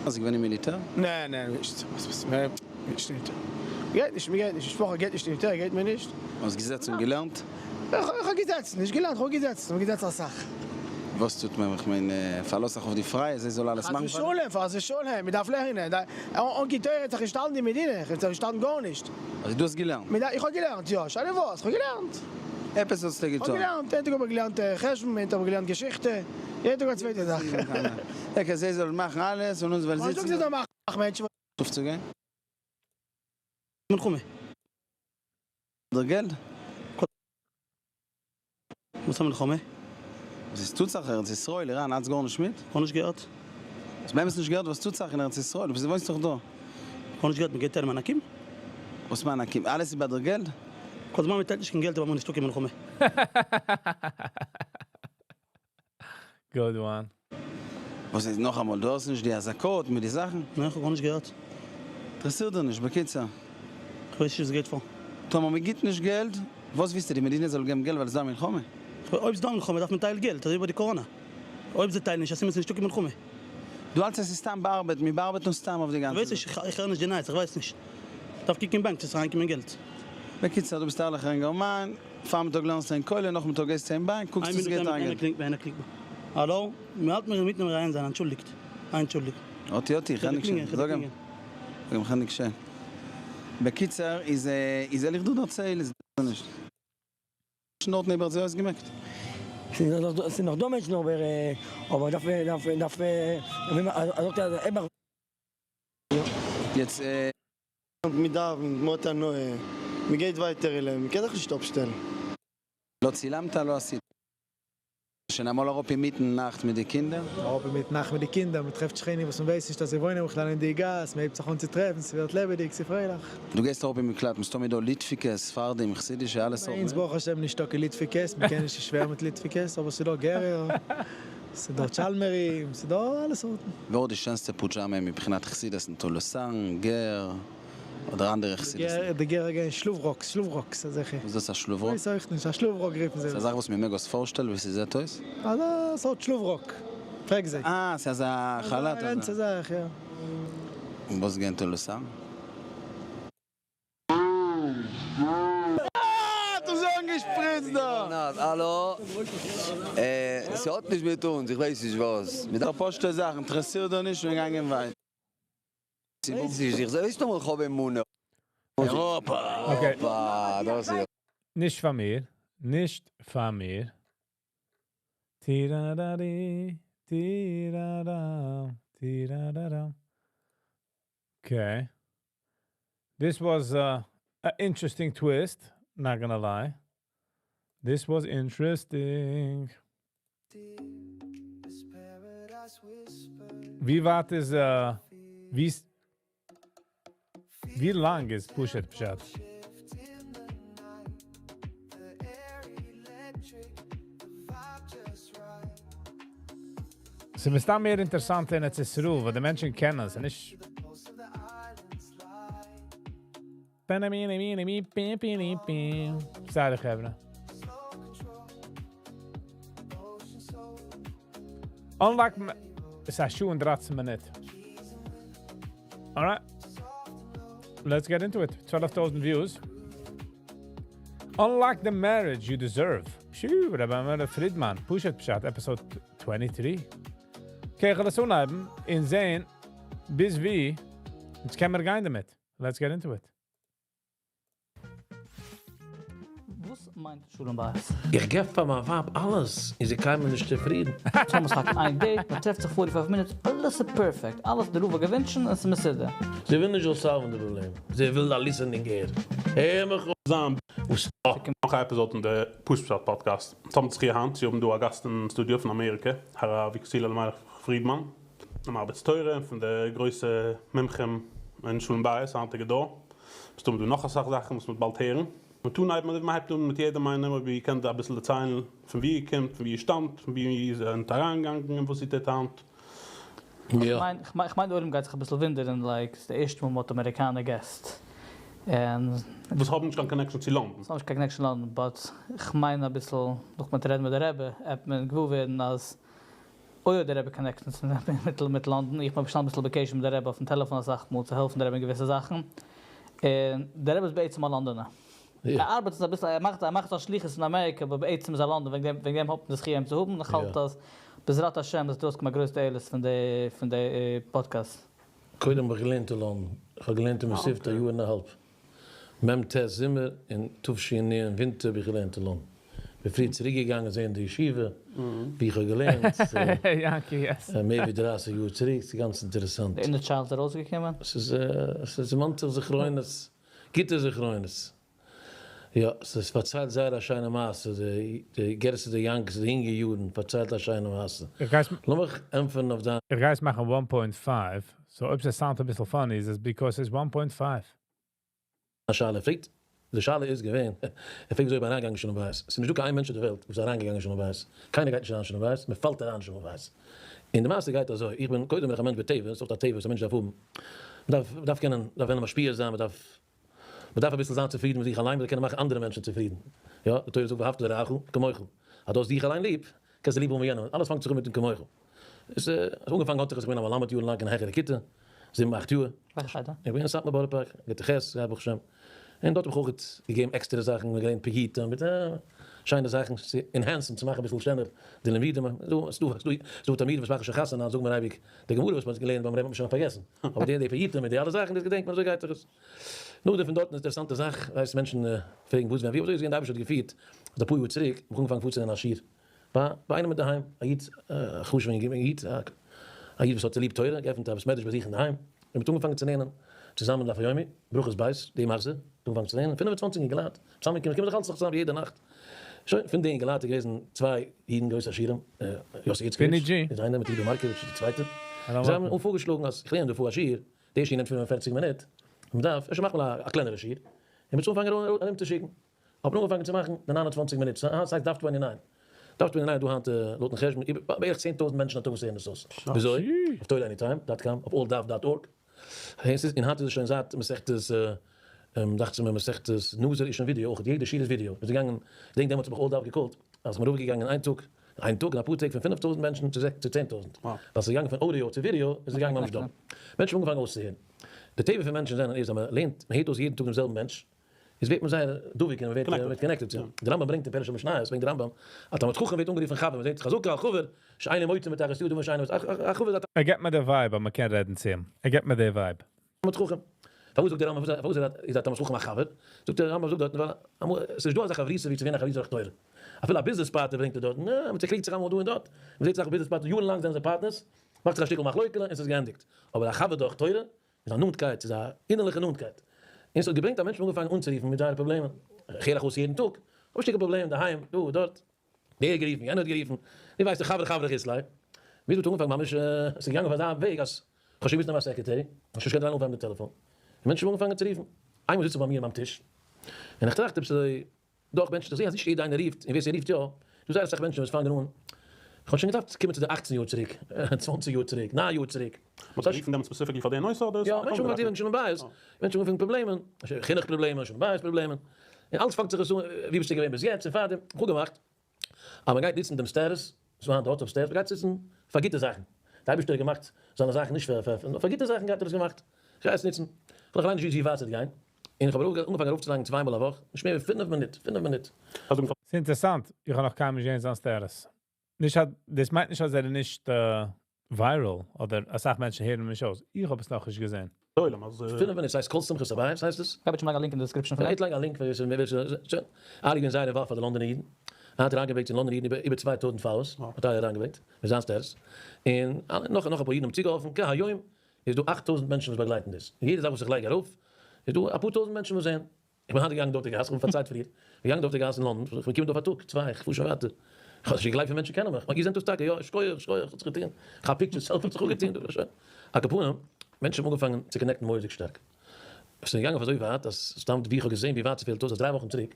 ביסט געווען אין מיליטער? נע נע, נישט. נישט מיליטער. מ'גייט נישט, מ'גייט נישט, משפחה גייט נישט אין מיליטער גייט מען נישט. האסט געזעצן און געלערנט? איך האב געזעצן, נישט געלערנט, איך האב געזעצן, איך האב געזעצן אסאך. וואס טוט מען? איך מיין, פארלאז זיך אויף די פרייע, זיי זאל אלעס מאכן חס פאר דיר? ושלום, חס ושלום, מען דארף לערנען, אן קיין תורה וועט זיך נישט האלטן די מדינה, וועט זיך נישט האלטן גארנישט. אז דו האסט געלערנט? איך האב געלערנט, יא, שאלה וואס, איך האב געלערנט. עפעס האסטו געטון? איך האב געלערנט, איין טאג האב איך געלערנט חשבון, איין טאג האב איך געלערנט געשיכטע, יעדן טאג א צווייטע זאך. Okay, זיי זאלן מאכן אלעס און אונז וועלן זיצן. איך זאג זיי זאלן מאכן, מענטשן. אויפצוגיין? מלחמה. דער געלט? וואס א מלחמה? וואס איז טוט זיך ארץ ישראל איראן האטס גארנישט מיט? גארנישט געהערט. האסט באמת נישט געהערט וואס טוט זיך אין ארץ ישראל? דו וואוינסט דאך דא. גארנישט געהערט מ'געט איר מענקים? וואס מענקים? אלעס איז ביי דער געלט? כל זמן מ'טיילט נישט קיין געלט איז ביי מיר נישטא קיין מלחמה. Good one. וואס איז נאכאמאל דו האסט נישט די אזעקות מיט די זאכן? ניין כ'האב גארנישט געהערט. אינטערעסירט דיר נישט בקיצור. כ'ווייס נישט וואס גייט פאר. טאמער מען גיט נישט געלט, וואס ווילסטו די מדינה זאל געבן געלט ווייל ס'דא א מלחמה? אויב ס'דא א מלחמה דארף מען טיילן געלט, אזוי ווי ביי די קאראנא. אויב זיי טיילן נישט א סימן ס'נישטא קיין מלחמה. דו האלטסט עס איז סתם באארבעט, מען באארבעט אונז סתם אויף די גאנצע כ'ווייס נישט, איך הער נישט די נייעס, איך ווייס נישט. דארף קוקן אין באנק צו ס'איז אריינגעקומען געלט. בקיצור, דו ביסט א ערליכער אינגערמאן, פארמיטאג לערנסטו אין כולל, נאכמיטאג גייסטו אין באנק, קוקסט איין צו מינוט, ס'גייט איינער אריין געלט. קלינגט מיר, איינער קלינגט מיר. האלא? מ'האלט מיר אינמיטן מראיין זיין, אנטשולדיגט. אנטשולדיגט. אטי אטי, איך ענדיג שוין. זאג אים. זאג אים כ'ענדיג שוין. בקיצור, איז איז ערליך דא דערצייל איז דא נישט. דארטן איבער האט זי אויסגעמעקט. ס'איז נאך דא מענטשן אבער אבער דארף דארף דארף יעצט. מ'דאווענט, מ'האט הנאה, מ'גייט ווייטער אין לעבן, מ'קען זיך נישט אפשטעלן. לא צילמת לא עשית. שוין אמאל אראפ אינמיטן נאכט מיט די קינדער? אראפ אינמיטן נאכט מיט די קינדער, מען טרעפט שכנים וואס מען ווייסט נישט אז זיי וואוינען בכלל אין די גאס, מען הייבט זיך אן צו טרעפן, ס'ווערט לעבעדיג, ס'פרייליך. דו גייסט אראפ אין מקלט, מסתמא דא ליטפיקעס, ספרדים, חסידישע, אלע סארטן. ביי אונז ברוך השם נישטא קיין ליטפיקעס, מען קען נישט שווער מיט ליטפיקעס, אבער ס'דא גערער, ס'דא טשאלמערים, ס'דא אלע סארטן. ווער האט די שענסטע פודזשאמע מבחינת חסידות אין טולוסאן, גער, אדער אנדערע חסידות'ן? די גערער גייען שלובראקס, שלובראקס אזעלכע. וואס איז דאס א שלובראק? כ'ווייס אויך נישט, א שלובראק רופן זיי ס'איז א עס. זאך וואס מ'מעג אויס פארשטעלן ווי ס'זעט אויס? אזא סארט שלובראק, פרעג זיי. אה, ס'איז אזא כאלאט אזא גאנצע זאך, יא. און וואס גייען טולוסאן? האט עס אנגעשפריצט דא! האלא, ס'האט נישט מיט אונז, איך ווייס נישט וואס. מיט א פשוטע זאך, אינטערעסירט דא נישט און געגאנגען ווייטער. ווייס נישט, איך ווייס נאר איך האב אמונה. Okay. דאס איז. נישט פאר מיר, נישט פאר מיר. טירארארי, טירארא, טירארארא. Okay. This was an interesting twist, not gonna lie. This was interesting. ווי ווייט איז, ווי ווי לאנג איז פשוט פשט? ס'איז מסתם מער אינטערסאנט אין ארץ ישראל וואו די מענטשן קענען עס נישט. Sorry חברה. Unlock ס'איז א שעה און 13 מינוט. Alright. Let's get into it. 12,000 views. Unlock the marriage you deserve. Shoo, Rabbi Mender Friedman. פשוט פשט, episode 23. Okay, איך וועל עס אנהייבן און זען ביז ווי יעצט קען מען גיין דערמיט. Let's get into it. וואס מיינט שלום בית? איך געב פאר מיין ווייב אלעס און זי קיינמאל נישט צופרידן. סאו מ'האט איין date, מ'טרעפט זיך 45 מינוט, אלעס איז perfect, אלעס די רב האט געווינטשן און ס'איז מסודר. זי וויל נישט זאל solve ן די פראבלעם, זי וויל א listening ear. הער מיך זיין וואס נאך א episode אין די פשוט פשט פאדקעסט. אונז האבן זיך היינט צו האבן דא א גאסט אין סטודיאו פון אמעריקע, הרב יקותיאל אלימלך פרידמאן, א מרביץ תורה פון די גרויסע מומחים אין שלום בית היינטיגע דור. מסתמא דא נאך אסאך זאכן וואס מ'וועט באלד הערן. מ'טאר אנהייבן אזוי ווי מ'הייבט אן מיט יעדעם איינעם, אויב איר קענט אביסל דערציילן פון וואו איר קומט, פון וואו איר שטאמט, פון וואו איר זענט אריינגעגאנגען און וואס איר טוט היינט. איך מיין די עולם גייט זיך אביסל וואונדערן, like ס'איז די ערשטע מאל מ'האט אמעריקאנער געסט און. וואס האבן נישט קיין connection צו לאנדאן. וואס האבן נישט קיין connection לאנדאן, but כ'מיין אביסל נאך מיט רעדן מיט די רבי עט מען געוואר ווערן אז אוי האט די רבי connections מיט לאנדאן, איך בין בשטאנען אביסל בקשר מיט די רבי אויפן טעלעפאן אסאך מאל צו העלפן די רבי אין געוויסע זאכן, און די רבי איז בעצם א לאנדאנער. ער ארבעט עס אביסל, ער מאכט ער מאכט זיין שליחות אין אמעריקע אבער בעצם איז ער לאנדאן, וועגן דעם וועגן דעם האט מען די זכי' אים צו האבן, איך האלט אז בעזרת השם וועט ארויסקומען א גרויס תועלת פון די פון די פאדקעסט. קודם האב איך געלערנט אין לאנדאן, איך האב געלערנט אין מתיבתא א יאר און א האלב, מ ט זומער און תש"נ ווינטער האב איך געלערנט אין לאנדאן, בין פריער צוריק געגאנגען זען די ישיבה ווי איך האב געלערנט, מער ווי 30 יאר צוריק, ס'איז גאנץ אינטערעסאנט. די inner child איז ארויסגעקומען? ס'איז ס'דערמאנט זיך זכרונות, גוטע זכרונות. יא, ס'פארציילט זייער א שיינע מעשה, די גרסא דיענקעס די אינגע יארן פארציילט א שיינע מעשה. לאמיך ענטפערן אויף דיין. איך גיי עס מאכן 1.5, so אויב ס' sound אביסל funny איז עס because ס'איז 1.5. א שאלה פרעגט, די שאלה איז געווען, ער פרעגט וויאזוי איך בין אריינגעגאנגען שלום בית, ס'איז נישטא קיין איין מענטש אויף די וועלט וואס איז אריינגעגאנגען שלום בית, קיינער גייט נישט אריין שלום בית, מען פאלט אריין שלום בית. און די מעשה גייט אזוי, איך בין, קודם בין איך א מענטש בטבע, ס'איז אויך א טבע וואס א מענטש דארף האבן, מען דארף, מען דארף קענען, מען דארף וועלן משפיע זיין, מען דארף. מען דארף אביסל זיין צופרידן מיט זיך אליין מ'זאל קענען מאכן אנדערע מענטשן צופרידן. יא, די תורה זאגט ואהבת לרעך כמוך. אז דו האסט דיך אליין ליב, קענסטו ליב האבן יענעם. אלעס פאנגט זיך אן מיטן כמוך. עס איז אנגעפאנגען האט זיך עס, איך בין א מלמד יארן לאנג אין א העכערע כיתה, זיבן אכט יאר. וועלכע חדר? איך בין אין סאטמאר בארא פארק, כיתה ח', ברוך השם. און דארט האב איך אויך געגעבן עקסטערע זאכן, מ'האט געלערנט פיוטים מיט שיינע זאכן צו enhance ן, צו מאכן אביסל שענער די לימודים. ס'דא תלמידים וואס מאכן שוין חתונה, זאגן מיר אייביג, די גמרא וואס מ'האט געלערנט ביים רבי'ן האט מען שוין פארגעסן, אבער די די פיוטים מיט די אלע זאכן דאס געדענקט מען, אזוי גייט זיך עס. נאכדעם פון דארטן איז אינטערעסאנטע זאך, ווייסט מענטשן פרעגן וואס ווען ווי, אבער אזוי איז געווען די אייבערשטער האט געפירט אז אפאר יאר צוריק האב איך אנגעפאנגען פארצולערנען א שיעור ביי ביי איינעם אינדערהיים, א איד א חשוב'ן איד, א איד וואס האט ליב תורה, געעפנט א בית מדרש ביי זיך אינדערהיים, און מ'האט אנגעפאנגען צו לערנען צוזאמען דף היומי, ברכות בית, די מחזור, אנגעפאנגען צו לערנען, 25 אינגעלייט, צוזאמגעקומען, קומען זיך אלץ זיך צוזאם יעדע נאכט, שוין, פון די אינגעלייט איז געוועזן צוויי אידן גרויסע עשירים, יוסי איצקאוויטש איז איינער מיט יודא מארקאוויטש איז די צווייטע, זיי האבן אן פארגעשלאגן אז איך לערן דא פאר א שיעור, די שיעור נעמט 45 מינוט, מען דארף, אפשר מאכט מען א קלענערע שיעור, און מ'האט אנגעפאנגען ארומצושיקן. האט מען אנגעפאנגען צו מאכן די 29 מינוט, ס'הייסט דף 29, דף 29 איז דא היינט לויטן חשבון איבער בערך 10,000 מענטשן א טאג וואס הערן עס אויס, וויאזוי? אויף תורה עניטיים dot com, אויף all daf dot org, און היינט איז עס שוין זייט מסכת דאכט זיך מיר מסכת נזיר איז שוין ווידיאו אויך, יעדע שיעור איז ווידיאו, מ'איז געגאנגען, כ'דענק דעמאלטס האב איך all daf געקאלט אז כ'בין ארויפגעגאנגען איין טאג, איין טאג אין אפאר טעג פון 5000 מענטשן צו 10,000, ווייל ס'איז געגאנגען פון audio צו ווידיאו איז עס געגאנגען ממש דאפלט, מענטשן האבן אנגעפאנגען אויסצוהערן, די טבע פון מענטשן זענען איז אז מ'לערנט, מ'הערט אויס יעדן טאג דעם זעלבן מענטש, איז ווערט מען זייער דבוק און מען ווערט connected צו אים. דער רמב"ם ברענגט אין פירוש המשניות ברענגט דער רמב"ם א תלמיד חכם ווערט אנגערופן חבר, מען זעט חזקה על חבר שאינו מוציא מתחת ידו שאינו א חבר איז א ער געבט מיר די vibe אז מען קען רעדן צו אים, ער געבט מיר די vibe. תלמיד חכם. פארוואס זאגט דער רמב"ם פארוואס איז א תלמיד חכם א חבר? זאגט דער רמב"ם זאגט דארטן ווייל אמאל עס איז נישט דא אזא חברותא ווי צו ווערן א חברותא דורך תורה. אפילו א ביזנעס פארטנער ברענגט ער דארטן, מען צעקריגט זיך אמאל דא און דארט, מען זעט אסאך ביזנעס פארטנער יארן לאנג זענען זיי פארטנערס, מאכט זיך א שטיקל מחלוקה'לע און ס'איז געענדיגט. אבער א חבר דורך תורה איז א נאנטקייט, ס'איז א אינערליכע נאנטקייט. און ס'האט געברענגט אז מענטשן האבן אנגעפאנגען אנצורופן מיט זייערע פראבלעמען. איך הער אייך אויס יעדן טאג, כ'האב א שטיקל פראבלעם אינדערהיים, דא, דארט. דער האט גערופן, יענער האט גערופן. דו ווייסט, די חברה חברה חיסלאי. ווי עס האט אנגעפאנגען ממש, ס'איז געגאנגען אויף אזא וועג אז כ'האב שוין געמוזט נעמען א secretary, כ'האב שוין נישט געקענט אליין אנפאנגען די טעלעפאן. און מענטשן האבן אנגעפאנגען צו רופן. איינמאל זיץ איך ביי מיר ביים טיש, און איך טראכט עפעס אזוי, דאך מענטשן, איך זע אז נישט יעדער איינער רופט, און ווער ס'רופט יא, דא זייער אסאך מענטשן וואס פאנגען אן, איך האב שוין געדארפט קומען צו די אכצן יאר צוריק, צוואנציג יאר צוריק, ניין יאר צוריק. מ'האט גערופן דעמאלטס specifically פאר די נושא אדער יא, מענטשן האבן גערופן שלום בית, מענטשן האבן גערופן פראבלעמען, חינוך פראבלעמען, שלום בית פראבלעמען, און אלץ פאנגט זיך עס אן, ווי ביסטו געווען ביז יעצט און פארדעם, איך האב געמאכט אז מ'גייט נוצן דעם status, ס'איז היינט די WhatsApp status, מ'גייט עס נוצן פאר גוטע זאכן, די אייבערשטער האט געמאכט זיינע זאכן נישט פאר, נאר פאר גוטע זאכן האט ער עס געמאכט, כ'גיי עס נוצן, כ'וויל אליין נישט וויסן ווי ווייט ס'וועט גיין. און איך האב אנגעפאנגען ארויפצולייגן צוויי מאל א וואך, נישט מער ווי פינף מינוט, פינף מינוט. ס'איז אינטערעסאנט, איך האב נאך קיינמאל נישט געזען זיין status. נישט אז, דאס מיינט נישט אז ער איז נישט viral, אדער אסאך מענטשן הערן אים נישט אויס, איך האב עס נאכנישט געזען. פינף מינוט, ס'הייסט קול שמחת הבית הייסט עס? גייט שוין לייגן א link אין די description פון. גייט לייגן א link ווער ס'וויל, שוין. ארי געווען זייער involved פאר די לאנדאנער אידן. ער האט אריינגעברענגט אין לאנדאנער אידן איבער 2000 followers, האט ארי אריינגעברענגט מיט זיין status. און נאך נאך אפאר אידן האבן צוגעהאלפן, כהיום איז דא 8000 מענטשן וואס באגלייטן דאס. און יעדע זאך וואס איך לייג ארויף איז דא אפאר טויזנט מענטשן וואס זעען. איך בין היינט געגאנגען דארט די גאס, איך האב פארציילט פריער, איך בין געגאנגען דארט די גאס אין לאנדאן, איך בין געקומען דא פאר טאג, צוויי, איך פאר שוין ווייטער. איך האב נישט געגלייבט ווי מענטשן קענען מיך. איר זענט דאס טאקע? יא, שכוח, שכוח, האט זיך געטון. איך האב pictures, selfies האט זיך אפגעטון דא, שוין. על כל פנים, מענטשן האבן אנגעפאנגען צו connect ן מורא'דיג שטארק. עס איז געגאנגען אויף אזוי ווייט אז סתם ווי איך האב געזען ווי ווייט ס'פעלט אויס אז דריי וואכן צוריק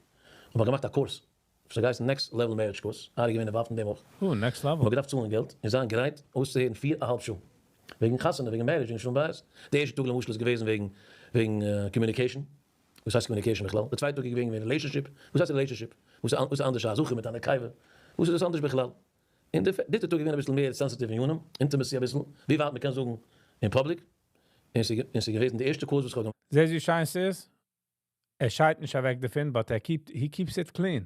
האב איך געמאכט א קורס וואס האט געהייסן Next Level Marriage Course, ארי געווען involved אין דעם אויך. אה, next level. מ'האט געדארפט צאלן געלט און זיין גרייט אויסצוהערן פיר א האלב שעה וועגן חתונה, וועגן marriage, וועגן שלום בית. די ערשטע טאג למשל איז געוועזן וועגן וועגן communication, וואס הייסט communication בכלל? די צווייטע טאג איז געווען וועגן relationship, וואס הייסט relationship? וואס איז אנדערש א זכר מיט א נקבה? וואס איז דאס אנדערש בכלל? און די דריטע טאג איז געווען אביסל מער sensitive ענינים, intimacy אביסל, ווי ווייט מ'קען זאגן אין public, און ס'איז געוועזן די ערשטע קורס וואס כ'האב געמאכט. זעסט ווי שיין ס'איז? ער שיידט נישט אוועק דערפון but ער keep ט he keeps it clean.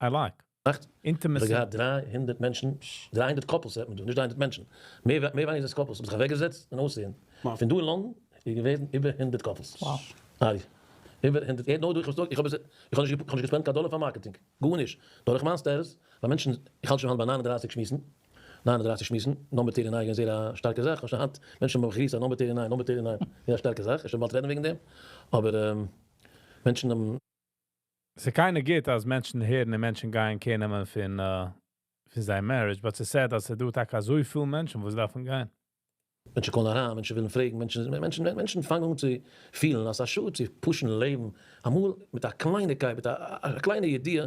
I like. מאכט. Intimacy. כ'האב געהאט 300 מענטשן, 300 couples רעדט מען דא, נישט 300 מענטשן, מער מער ווייניגער זענען couples, האבן זיך אוועקגעזעצט און אויסהערן. פון דא אין לאנדאן איז געוועזן איבער הונדערט couples. ארי. איבער הונדערט. ער האט נאר דא, איך האב איך האב נישט איך האב נישט גע spend ט קיין דאלער פאר marketing. גארנישט. דורך מיין status, ווייל מענטשן, איך האלט שוין היינט ביי 39 שמועסן, 39 שמועסן, number 39 איז זייער א שטארקע זאך, שוין היינט מענטשן האבן מיך גערופן number 39, number 39, זייער א שטארקע זאך, איך שוין באלד רעדן וועגן דעם, אבער מענטשן האבן. ס'איז קיינער גוט אז מענטשן הערן און מענטשן גייען care נעמען פון פון זייער marriage, but ס'איז sad אז ס'איז דא טאקע אזויפיל מענטשן וואס דארפן גיין. מענטשן קאלן אריין, מענטשן ווילן פרעגן, מענטשן, מענטשן, מענטשן פאנגען אן צו פילן אז ס'איז א שאד צו push ן לעבן, אמאל מיט א קלייניקייט, מיט א קליינע ידיעה.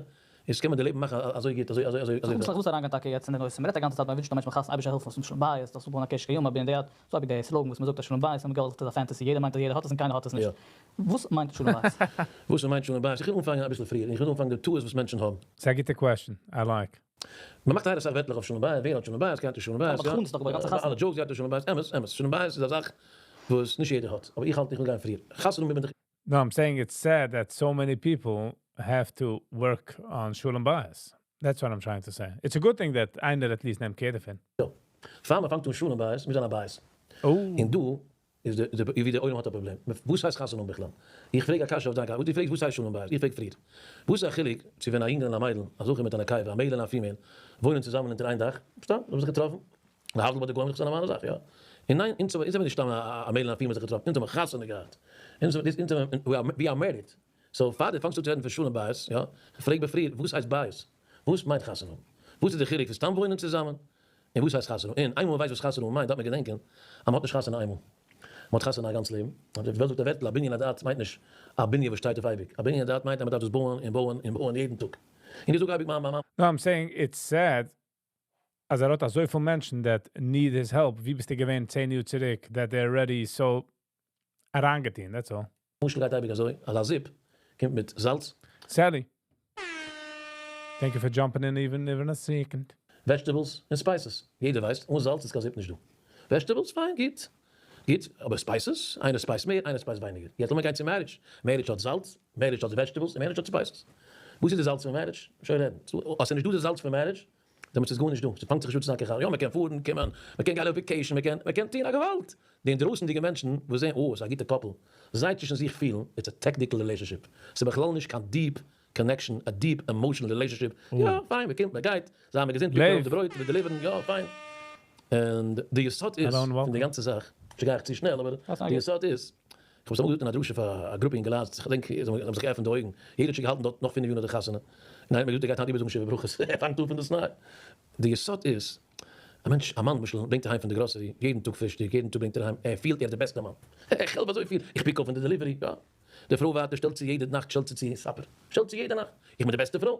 איז קען מען די לעבן מאכן אזוי גוט אזוי אזוי אזוי. איך וואס אריינגיין טאקע יעצט אין די נושא, מ'רעדט א גאנצע צייט מ'ווינטשט א מענטש מחתן אייבערשטער העלפן אונז שלום בית, דאס בונה קשר קיומא בין די אזוי ווי די סלאגאן וואס מ'זאגט אז שלום בית האבן געוואלט איז א fantasy יעדער מיינט אז יעדער האט עס און קיינער האט עס נישט, וואס מיינט שלום בית? וואס מיינט שלום בית? איך וויל אנפאנגען אביסל פריער, איך וויל אנפאנגען די טעות וואס מענטשן האבן. ס'איז א גוטע question, I like. מ'מאכט זייער אסאך ווערטלעך אויף שלום בית, ווער האט שלום בית, קיינער האט נישט שלום בית, יא, אלע jokes גייט אויף שלום בית, אמת, אמת, שלום בית איז א זאך וואס נישט יעדער האט, אבער איך האלט איך וויל גיין פריער, חתונה מיט בין איך. No, I'm saying it's sad that so many people have to work on שלום בית. That's what I'm trying to say. It's a good thing that איינער at least נעמט care דערפון. יא. פאר מען פאנגט אן שלום בית מוז זיין א בית. און דא איז די ווי די עולם האט א פראבלעם. וואס הייסט חתונה האבן בכלל? איך פרעג א קשיא אויף דיין קשיא. דו פרעגסט וואס הייסט שלום בית? איך פרעג פריער. וואס איז א חילוק צו ווען א יונגעל און א מיידל, א זכר מיט א נקבה, א male און א female, וואוינען צוזאמען אונטער איין דאך? סתם, זיי האבן זיך געטראפן. להבדיל ביי די גוים איז דאך א נארמאלע זאך, יא? און ניין, אונז האבן נישט סתם א male און א female זיך געטראפן, אונז האבן חתונה געהאט. אונז האבן, we are married. So פאר דו פאנגסט אן צו רעדן פון שלום בית, יא, פרעג בעפאר, וואס הייסט בית? וואס מיינט חתונה האבן? וואס איז די חילוק פון סתם וואוינען צוזאמען און וואס הייסט חתונה האבן? און איינמאל מ'ווייסט וואס חתונה האבן מיינט דארף מען געדענקען אז מ'האט נישט חתונה איינמאל, מ'האט חתונה א גאנץ לעבן. די וועלט זאגט א ווערטל, א בנין הדעת מיינט נישט א בנין וואס שטייט אויף אייביג, א בנין הדעת מיינט אז מ'דארף דאס בויען און בויען און בויען יעדן טאג. און איך זאג אייביג מיין מיין. No, I'm saying it's sad אז ער האט אזויפיל מענטשן that need his help, ווי ביסטו געווען 10 יאר צוריק that they're already so אריינגעטון, that's all. משל גייט אייביג אזוי אז א זופ קומט מיט זאלץ. Sally. Thank you for jumping in even even a second. Vegetables און spices, יעדער ווייסט אן זאלץ איז קיין זופ נישט דא. Vegetables פיין גוט גוט, אבער spices, איינער spiced מער איינער spiced ווייניגער. יעצט לאמיר גיין צו marriage, marriage האט זאלץ, marriage האט vegetables און marriage האט spices. וואס איז די זאלץ פון marriage? שוין רעדן. אז ס'איז נישט דא די זאלץ פון marriage, דעמאלטס איז גארנישט דא, ס'פאנגט זיך נישט אן צו זיין קיין חבר, יא מ'קען פארן, קומען, מ'קען גיין אויף vacation, מ'קען, מ'קען טון א געוואלד! די אינדרויסענדיגע מענטשן וואס זעען אה, ס'איז א גוטע couple, זיי צווישן זיך פילן it's a technical relationship, ס'איז בכלל נישט קיין deep connection, א deep emotional relationship, יא פיין מ'קומט מ'גייט, זיי מיר געזונט, pick מיר אויף די ברויט, מיר deliver ן, יא פיין. און די יסוד איז פון די גאנצע זאך, אפשר גיי איך צו שנעל, אבער די יסוד איז, איך האב עס אמאל געזאגט אין א דרשה פאר א גרופע אינגעלייט, איך געדענק זיי האבן זיך געעפנט די אויגן, יעדער האט שוין געהאלטן דארט נאך 5 יאר נאך די חתונה, און איינער האט מיר געזאגט ער גייט היינט איבערזאגן שבע ברכות, ער פאנגט אן פון דאס ניי. די יסוד איז, א מענטש, א מאן למשל, ברענגט אהיים פון די גראסערי, יעדן טאג פרישטאג, יעדן טאג ברענגט ער אהיים, ער פילט ער איז די בעסטע מאן, איך העלף אזויפיל, איך pick אויף פון די delivery, יא. די פרוי ווייטער שטעלט צו יעדע נאכט שטעלט זי צו supper, שטעלט צו יעדע נאכט, איך בין די בעסטע פרוי.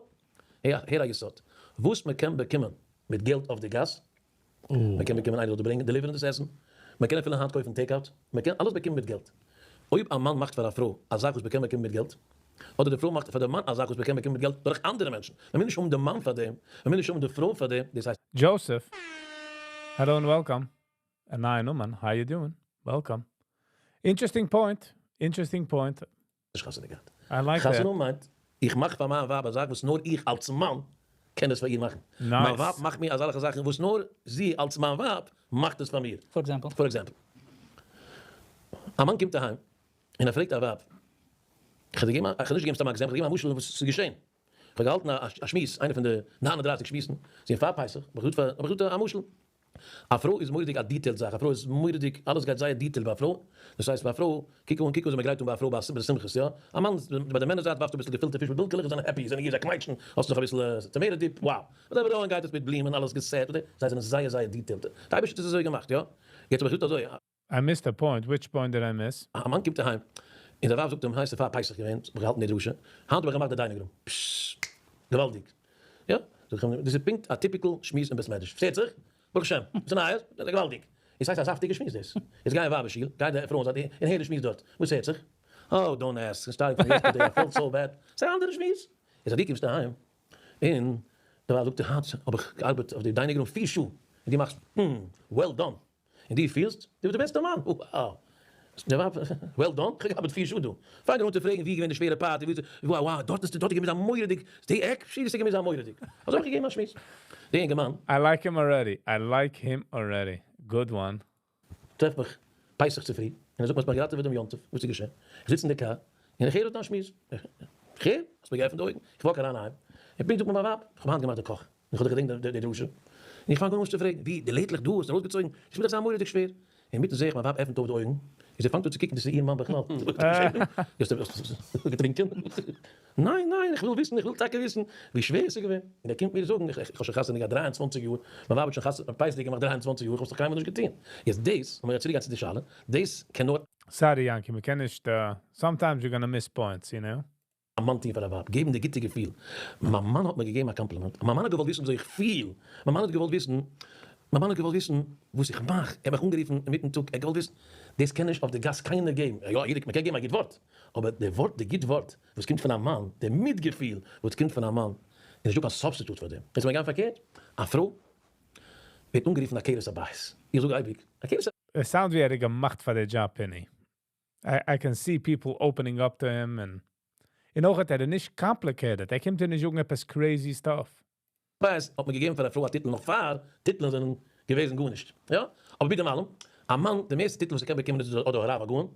הער א יסוד, וואס מען קען באקומען מיט געלט אויף די גאס, מען קען באקומען איינער זאל דיר ברענגען deliver ן דאס עסן, מען קען אפילו היינט קויפן take out, מען קען אלעס באקומען מיט געלט. אויב א מאן מאכט פאר א פרוי א זאך וואס מען קען באקומען מיט געלט, אדער די פרוי מאכט פאר די מאן א זאך וואס מען קען באקומען מיט געלט דורך אנדערע מענטשן, מען מוז נישט האבן די מאן פאר דעם, מען מוז נישט האבן די פרוי פאר דעם, דאס הייסט. Joseph, hello and welcome. א נייע נאמען, how you doing? Welcome. Interesting point, interesting point. נישט חתונה געהאט. I like that. חתונה מיינט, איך מאך פאר מיין ווייב א זאך וואס נאר איך אלס מאן קען עס פאר איר מאכן. מיין ווייב מאכט מיר אזעלכע זאכן וואס נאר זי אלס מיין ווייב מאכט עס פאר מיר. For example? For example. א מאן קומט אהיים און ער פרעגט א ווייב, איך האב דיר געגעבן א, איך האב נישט געגעבן סתם א example, איך האב געגעבן א משל וואס ס'איז געשען. איך האב געהאלטן א שמועס, איינע פון די 39 שמועסן, זענען פאר פסח, האב איך געזאגט פאר, האב איך געזאגט א משל. א פרוי איז מורא'דיג א detailed זאך, א פרוי איז מורא'דיג, אלעס גייט זייער detailed ביי א פרוי, דאס הייסט ביי א פרוי, קוק אן, קוק אן ווי מ'גרייט אן ביי א פרוי ביי א שמחות, יא, א מאן, ביי די מענער זייט ווארפסטו אביסל געפילטע פיש מיט בילקעלעך, זיי זענען happy, זיי זענען גוט, זיי קנייטשן, האסט נאך אביסל tomato dip, wow, ביי די פרויען גייט עס מיט בלומען, אלעס געסעט, זיי זענען זייער זייער detailed, די אייבערשטער האט עס אזוי געמאכט, יא, יעצט האב איך געזאגט אזוי. I missed a point, which point did I miss? א מאן קומט אהיים, און די ווייב זאגט אים, היי, ס'איז פאר פסח געווען, האב איך געהאלטן די דרשה, היינט האב איך געמאכט די dining room, פששש, געוואלדיג, יא, זאג איך אים, דאס איז פונקט א typical שמועס אין בית מדרש, פארשטייט זיך, ברוך השם, וואס איז נייעס, געוואלדיג, עס הייסט א זאפטיגע שמועס דאס, יעצט גיי אין ווייבער שול, גיי די פרויען זייט און הער די שמועס דארט, וואס הערט זיך? Oh, don't ask, starting from yesterday, I felt so bad, ס'איז א אנדערע שמועס, יעצט אז דו קומסט אהיים, און די ווייב זאגט דיר, היינט האב איך געארבעט אויף די dining room פיר שעה, און דו מאכסט, הממ, well done, און דו פילסט דו ביסט די בעסטע מאן, wow! Well done, כ'האב געארבעט פיר שעה דא, פאנג אן צו פרעגן ווי איז געווען די שווערע party, ווי איז, wow wow, דארט איז דארט איז געווען מורא'דיג, די עק, פשי דאס איז געווען מורא'דיג, אזוי האב איך געגעבן א שמועס, די אינגערמאן. I like him already, I like him already, good one. טרעפט מיך פסח צופרי, און ער זאגט מיר האסט מיך געראטעוועט דעם יום טוב, וואס איז געשען? איך זיץ אין די קאר, און איך הער אויס דיין שמועס, איך הער, האסט מיר געעפנט די אויגן, איך walk אריין אהיים, און פונקט זאגט מיר מיין ווייב, איך האב היינט געמאכט די קאך, איך האב דיך געדענקט די דרשה, און איך פאנג אן אויסצופרעגן, ווי, די לעדלעך דא האסט ארויסגעצויגן, עס מוז דאך זיין מורא'דיג שווער. אינמיטן זעה איך מיין ווייב עפנט אויף די אויגן, און זי פאנגט אן צו קוקן, דאס איז איר מאן בכלל? האסט געטרינקען? ניין ניין, איך וויל וויסן, איך וויל טאקע וויסן ווי שווער עס איז געווען. און ער קומט מיר זאגן, איך האב שוין חתונה געהאט 23 יאר, מיין ווייב האט שוין חתונה פסח'דיג געמאכט 23 יאר, איך האב עס נאך קיינמאל נישט געטון. יעצט דאס, לאמיר צוריקגיין צו די שאלה, דאס קען נאר. Sorry Yanky, מ'קען נישט, sometimes you're gonna miss points, you know? א מאן טון פאר א ווייב? געבן די גוטע געפיל. מיין מאן האט מיר געגעבן א קאמפלימענט. מיין מאן האט געוואלט וויסן וויאזוי איך פיל. מיין מאן האט געוואלט וויסן, מיין מאן האט געוואלט וויסן וואס איך מאך. ער האט מיך אנגערופן אינמיטן טאג, ער האט געוואלט וויסן. דאס קען נישט אויף די גאס קיינער געבן. יא, יעדער, מען קען געבן א גוט ווארט, אבער די ווארט, די גוט ווארט וואס קומט פון א מאן, די מיטגעפיל וואס קומט פון א מאן, איז נישטא קיין substitute פאר דעם. יעצט לאמיר גיין פארקערט, א פרוי ווערט אנגערופן עקרת הבית. איך זאג אייביג, עקרת. עס sound ווי ער איז געמאכט פאר די דזשאב, פיני. I can see people opening up to him און אויך ער איז נישט complicated, ער קומט דיר נישט זאגן עפעס crazy stuff. בית האט מען געגעבן פאר א פרוי א טיטל נאך פאר טיטלען זענען געוועזן גארנישט, יא? אבער מיט דעם אלעם, א מאן די מערסטע טיטלען וואס ער קען באקומען איז אדער הרב הגאון,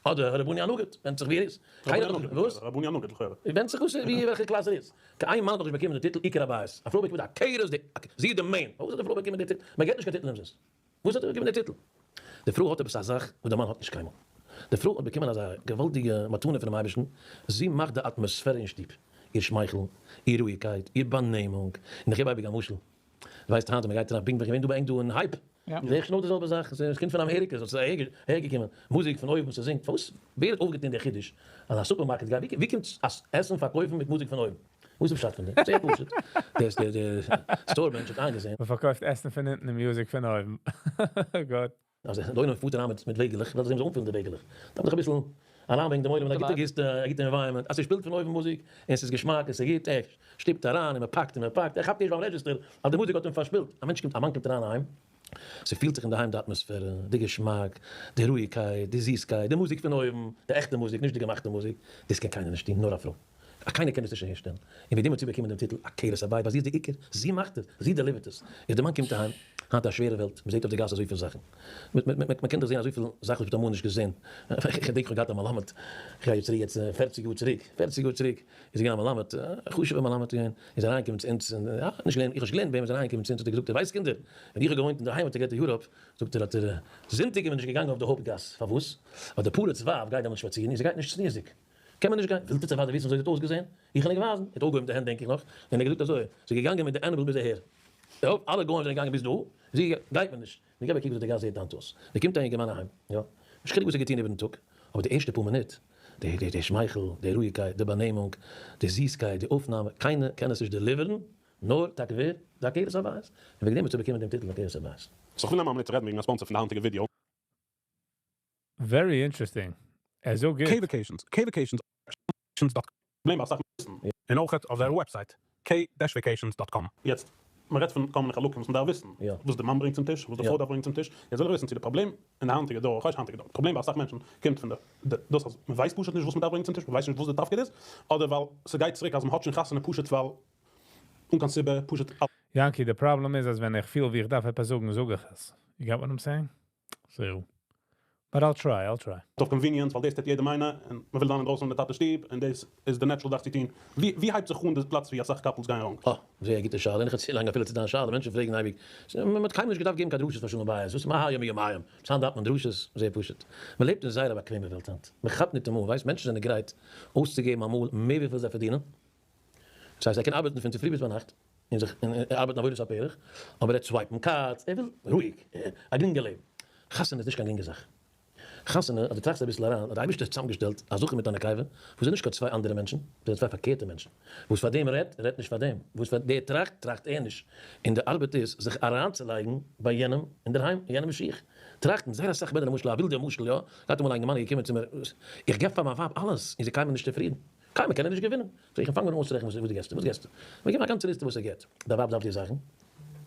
אדער הרבני הנגיד, ווענדט זיך ווי ער איז. קיינער האט נאך, וואס? רבני הנגיד לכאורה. ווענדט זיך וואס ווי וועלכע קלאס ער איז. קיין איין מאן האט נאך נישט באקומען די טיטל עיקר הבית. א פרוי באקומט א קערעס די, זי איז די main. פארוואס האט די פרוי באקומען די טיטל? מען געט נישט קיין טיטל אומזינסט. וואס האט ער באקומען די טיטל? די פרוי האט עפעס א זאך וואס די מאן האט נישט קיינמאל. די פרוי האט באקומען אזא געוואלדיגע מתנה פונעם אייבערשטן, זי מאכט די אטמאספערע אין שטוב, איר שמייכל, איר רואיגקייט, איר באנעמונג, און איך געב אייביג א משל, ווייסט היינט ווען מען גייט אריין, פונקט ווען איך בין געווען דא ביי ענק דא אין הייפ, זעה איך שוין אויך די זעלבע זאך, עס קומט פון אמעריקע, עס איז אהערגעקומען, מוזיק פון אויבן, ס'זינגט, פארוואס, ווער האט אויפגעטון די חידוש אז א סופערמארקעט גייט, ווי קומט עסן פארקויפן מיט מוזיק פון אויבן? וואס איז פשט פון דעם? זייער פשוט, דער store מענטש האט איינגעזען. מען פארקויפט עסן פון אונטן און מוזיק פון אויבן. גאט. אז דער עולם פארט אריין מיט וועגעלעך, וויל זיי אנפילן די וועגעלעך, דארף מען זיך אביסל אריינברענגען דעם עולם אין א גוטע גיסטע, א גוטע environment, אז ס'שפילט פון אויבן מוזיק, און ס'איז געשמאק און ס'איז גוט, ער שטופט אריין און מען פאקט און מען פאקט, ער כאפט נישט ביים register אז די מוזיק האט אים פארשפילט, א מענטש קומט, א מאן קומט אריין אהיים, ס'פילט זיך אינדערהיים די אטמאספערע, די געשמאק, די רואיגקייט, די זיסקייט, די מוזיק פון אויבן, די עכטע מוזיק, נישט די געמאכטע מוזיק, דאס קען קיינער נישט טון, נאר א פרוי. א קיינער קען עס נישט אהערשטעלן, און וועגן דעם האט זי באקומען דעם טיטל עקרת הבית, ווייל זי איז די עיקר, זי מאכט עס, זי deliver ט עס. איז די מאן קומט אהיים, היינט א שווערע וועלט, מען זעט אויף די גאס אזויפיל זאכן, מען קען דאך זען אזויפיל זאכן וואס מען האט אמאל נישט געזען, איך געדענק איך האב געהאט א מלמד, איך גיי יעצט צוריק יעצט פערציג יאר צוריק, פערציג יאר צוריק איז געווען א מלמד, א חשוב'ער מלמד געווען, איז אריינגעקומען צו אונז, און יא, נישט געלערנט, איך האב נישט געלערנט ביי אים, איז אריינגעקומען צו אונז האט ער געזאגט, איר ווייסט קינדער, ווען איך האב געוואוינט אינדערהיים האט ער גערעדט אין Europe, זאגט ער האט ער זונטאג איז מען נישט געגאנגען אויף די הויפט גאס, פארוואס? ווייל די פרץ ווייב גייט דעמאלט שפאצירן און זי גייט נישט צניעות'דיג. קען מען נישט גיין. ווילט איר צו ווייטער וויסן וויאזוי זי האט אויסגעזען? איך וועל ענק ווייזן. ער האט אויפגעהויבן די הענט דענק איך נאך, און ער האט געזאגט אזוי, זי איז געגאנגען מיט די ערבל ביז אהער. יא, אלע גוים זענען געגאנגען ביז דא, זי גייט מען נישט. נו געב א קוק וויאזוי די גאס זעט היינט אויס. דא קומט א אינגערמאן אהיים, יא, נישט חילוק וואס ער האט געטון איבערן טאג, אבער די ערשטע פאר מינוט, די די די שמייכל, די רואיגקייט, די באנעמונג, די זיסקייט, די אויפנאמע, קיינער קען עס נישט deliver ן, נאר טאקע ווער? די עקרת הבית. און וועגן דעם האט זי באקומען דעם טיטל עקרת הבית. So כ'וויל נעמען א מינוט צו רעדן וועגן א sponsor פון די היינטיגע ווידיאו. Very interesting. ער איז זאגט גוט. K-Vacations, K-Vacations dot com. פראבלעם ביי אסאך מענטשן. און אויך אויף זייער website, K-Vacations dot com. יעצט, מען רעדט פון כל מיני חלקים וואס מען דארף וויסן, וואס די מאן ברענגט צום טיש, וואס די פרוי דארף ברענגען צום טיש, יעצט וויל איך וויסן צו די פראבלעם אין די היינטיגע דור, כ'ווייס נישט היינטיגע דור, די פראבלעם ביי אסאך מענטשן קומט פון די דאס אז מען ווייסט פשוט נישט וואס מען דארף ברענגען צום טיש, מען ווייסט נישט וואס די תפקיד איז, אדער ווייל ס'גייט צוריק אז מען האט שוין חתונה פשוט ווייל אן קיין סיבה, פשוט. יענקי, די פראבלעם איז אז ווען איך פיל ווי איך דארף עפעס זאגן, זאג איך עס. You get what I'm saying? So, but I'll try, I'll try. אויף convenience ווייל דאס טוט יעדער מיינער און מען וויל זיין אינדרויסן אין די טאטע שטוב און דאס איז די natural זאך צו טון. ווי ווי הייבט זיך אן די פלאץ ווי אסאך couples גייען wrong? אה, זייער גוטע שאלה, און איך האב צו לאנג אפילו צו דיין שאלה, מענטשן פרעגן אייביג, מען האט קיינמאל נישט געדארפט געבן קיין דרשות פאר שלום בית, וואס מה היום מיומים, ביז היינט דארף מען דרשות? זייער פשוט, מען לעבט אין זייער א באקוועמע וועלט היינט, מען כאפט ניטאמאל, ווייסט מענטשן זענען גרייט אויסצוגעבן אמאל מער וויפיל זיי פארדינען, דאס הייסט ער קען ארבעטן פון צופרי ביז ביינאכט, און זיך ארבעטן עבודת הפרך, אבער ער swipe ן cards, ער וויל רואיג, א גרינגע לעבן. חתונה איז נישט קיין גרינגע זאך. חתונה, אז דו טראכסט אביסל אריין, האט דער אייבערשטער צוזאמגעשטעלט א זכר מיט א נקבה, וואס זענען נישט קיין צוויי אנדערע מענטשן, זיי זענען צוויי פארקערטע מענטשן. וואס פאר דעם רעדט, רעדט נישט פאר דעם. וואס פאר דער טראכט, טראכט ער נישט. און די ארבעט איז זיך אריינצולייגן ביי יענעם אינדערהיים, אין יענעמ'ס שיך. טראכטן, זייער אסאך מענער, למשל א ווילדער משל, יא, געהאט אמאל א אינגערמאן איז געקומען צו מיר, איך געב פאר מיין ווייב אלעס, און זי קיינמאל נישט צופרידן. קיינמאל קען ער נישט געווינען. זאג איך אים, פאנג אן אויסצורעכענען וואס דו געבסט, וואס געבסטו? מיר געבן א גאנצע ליסטע וואס ער געבט. דיין ווייב דארף די זאכן?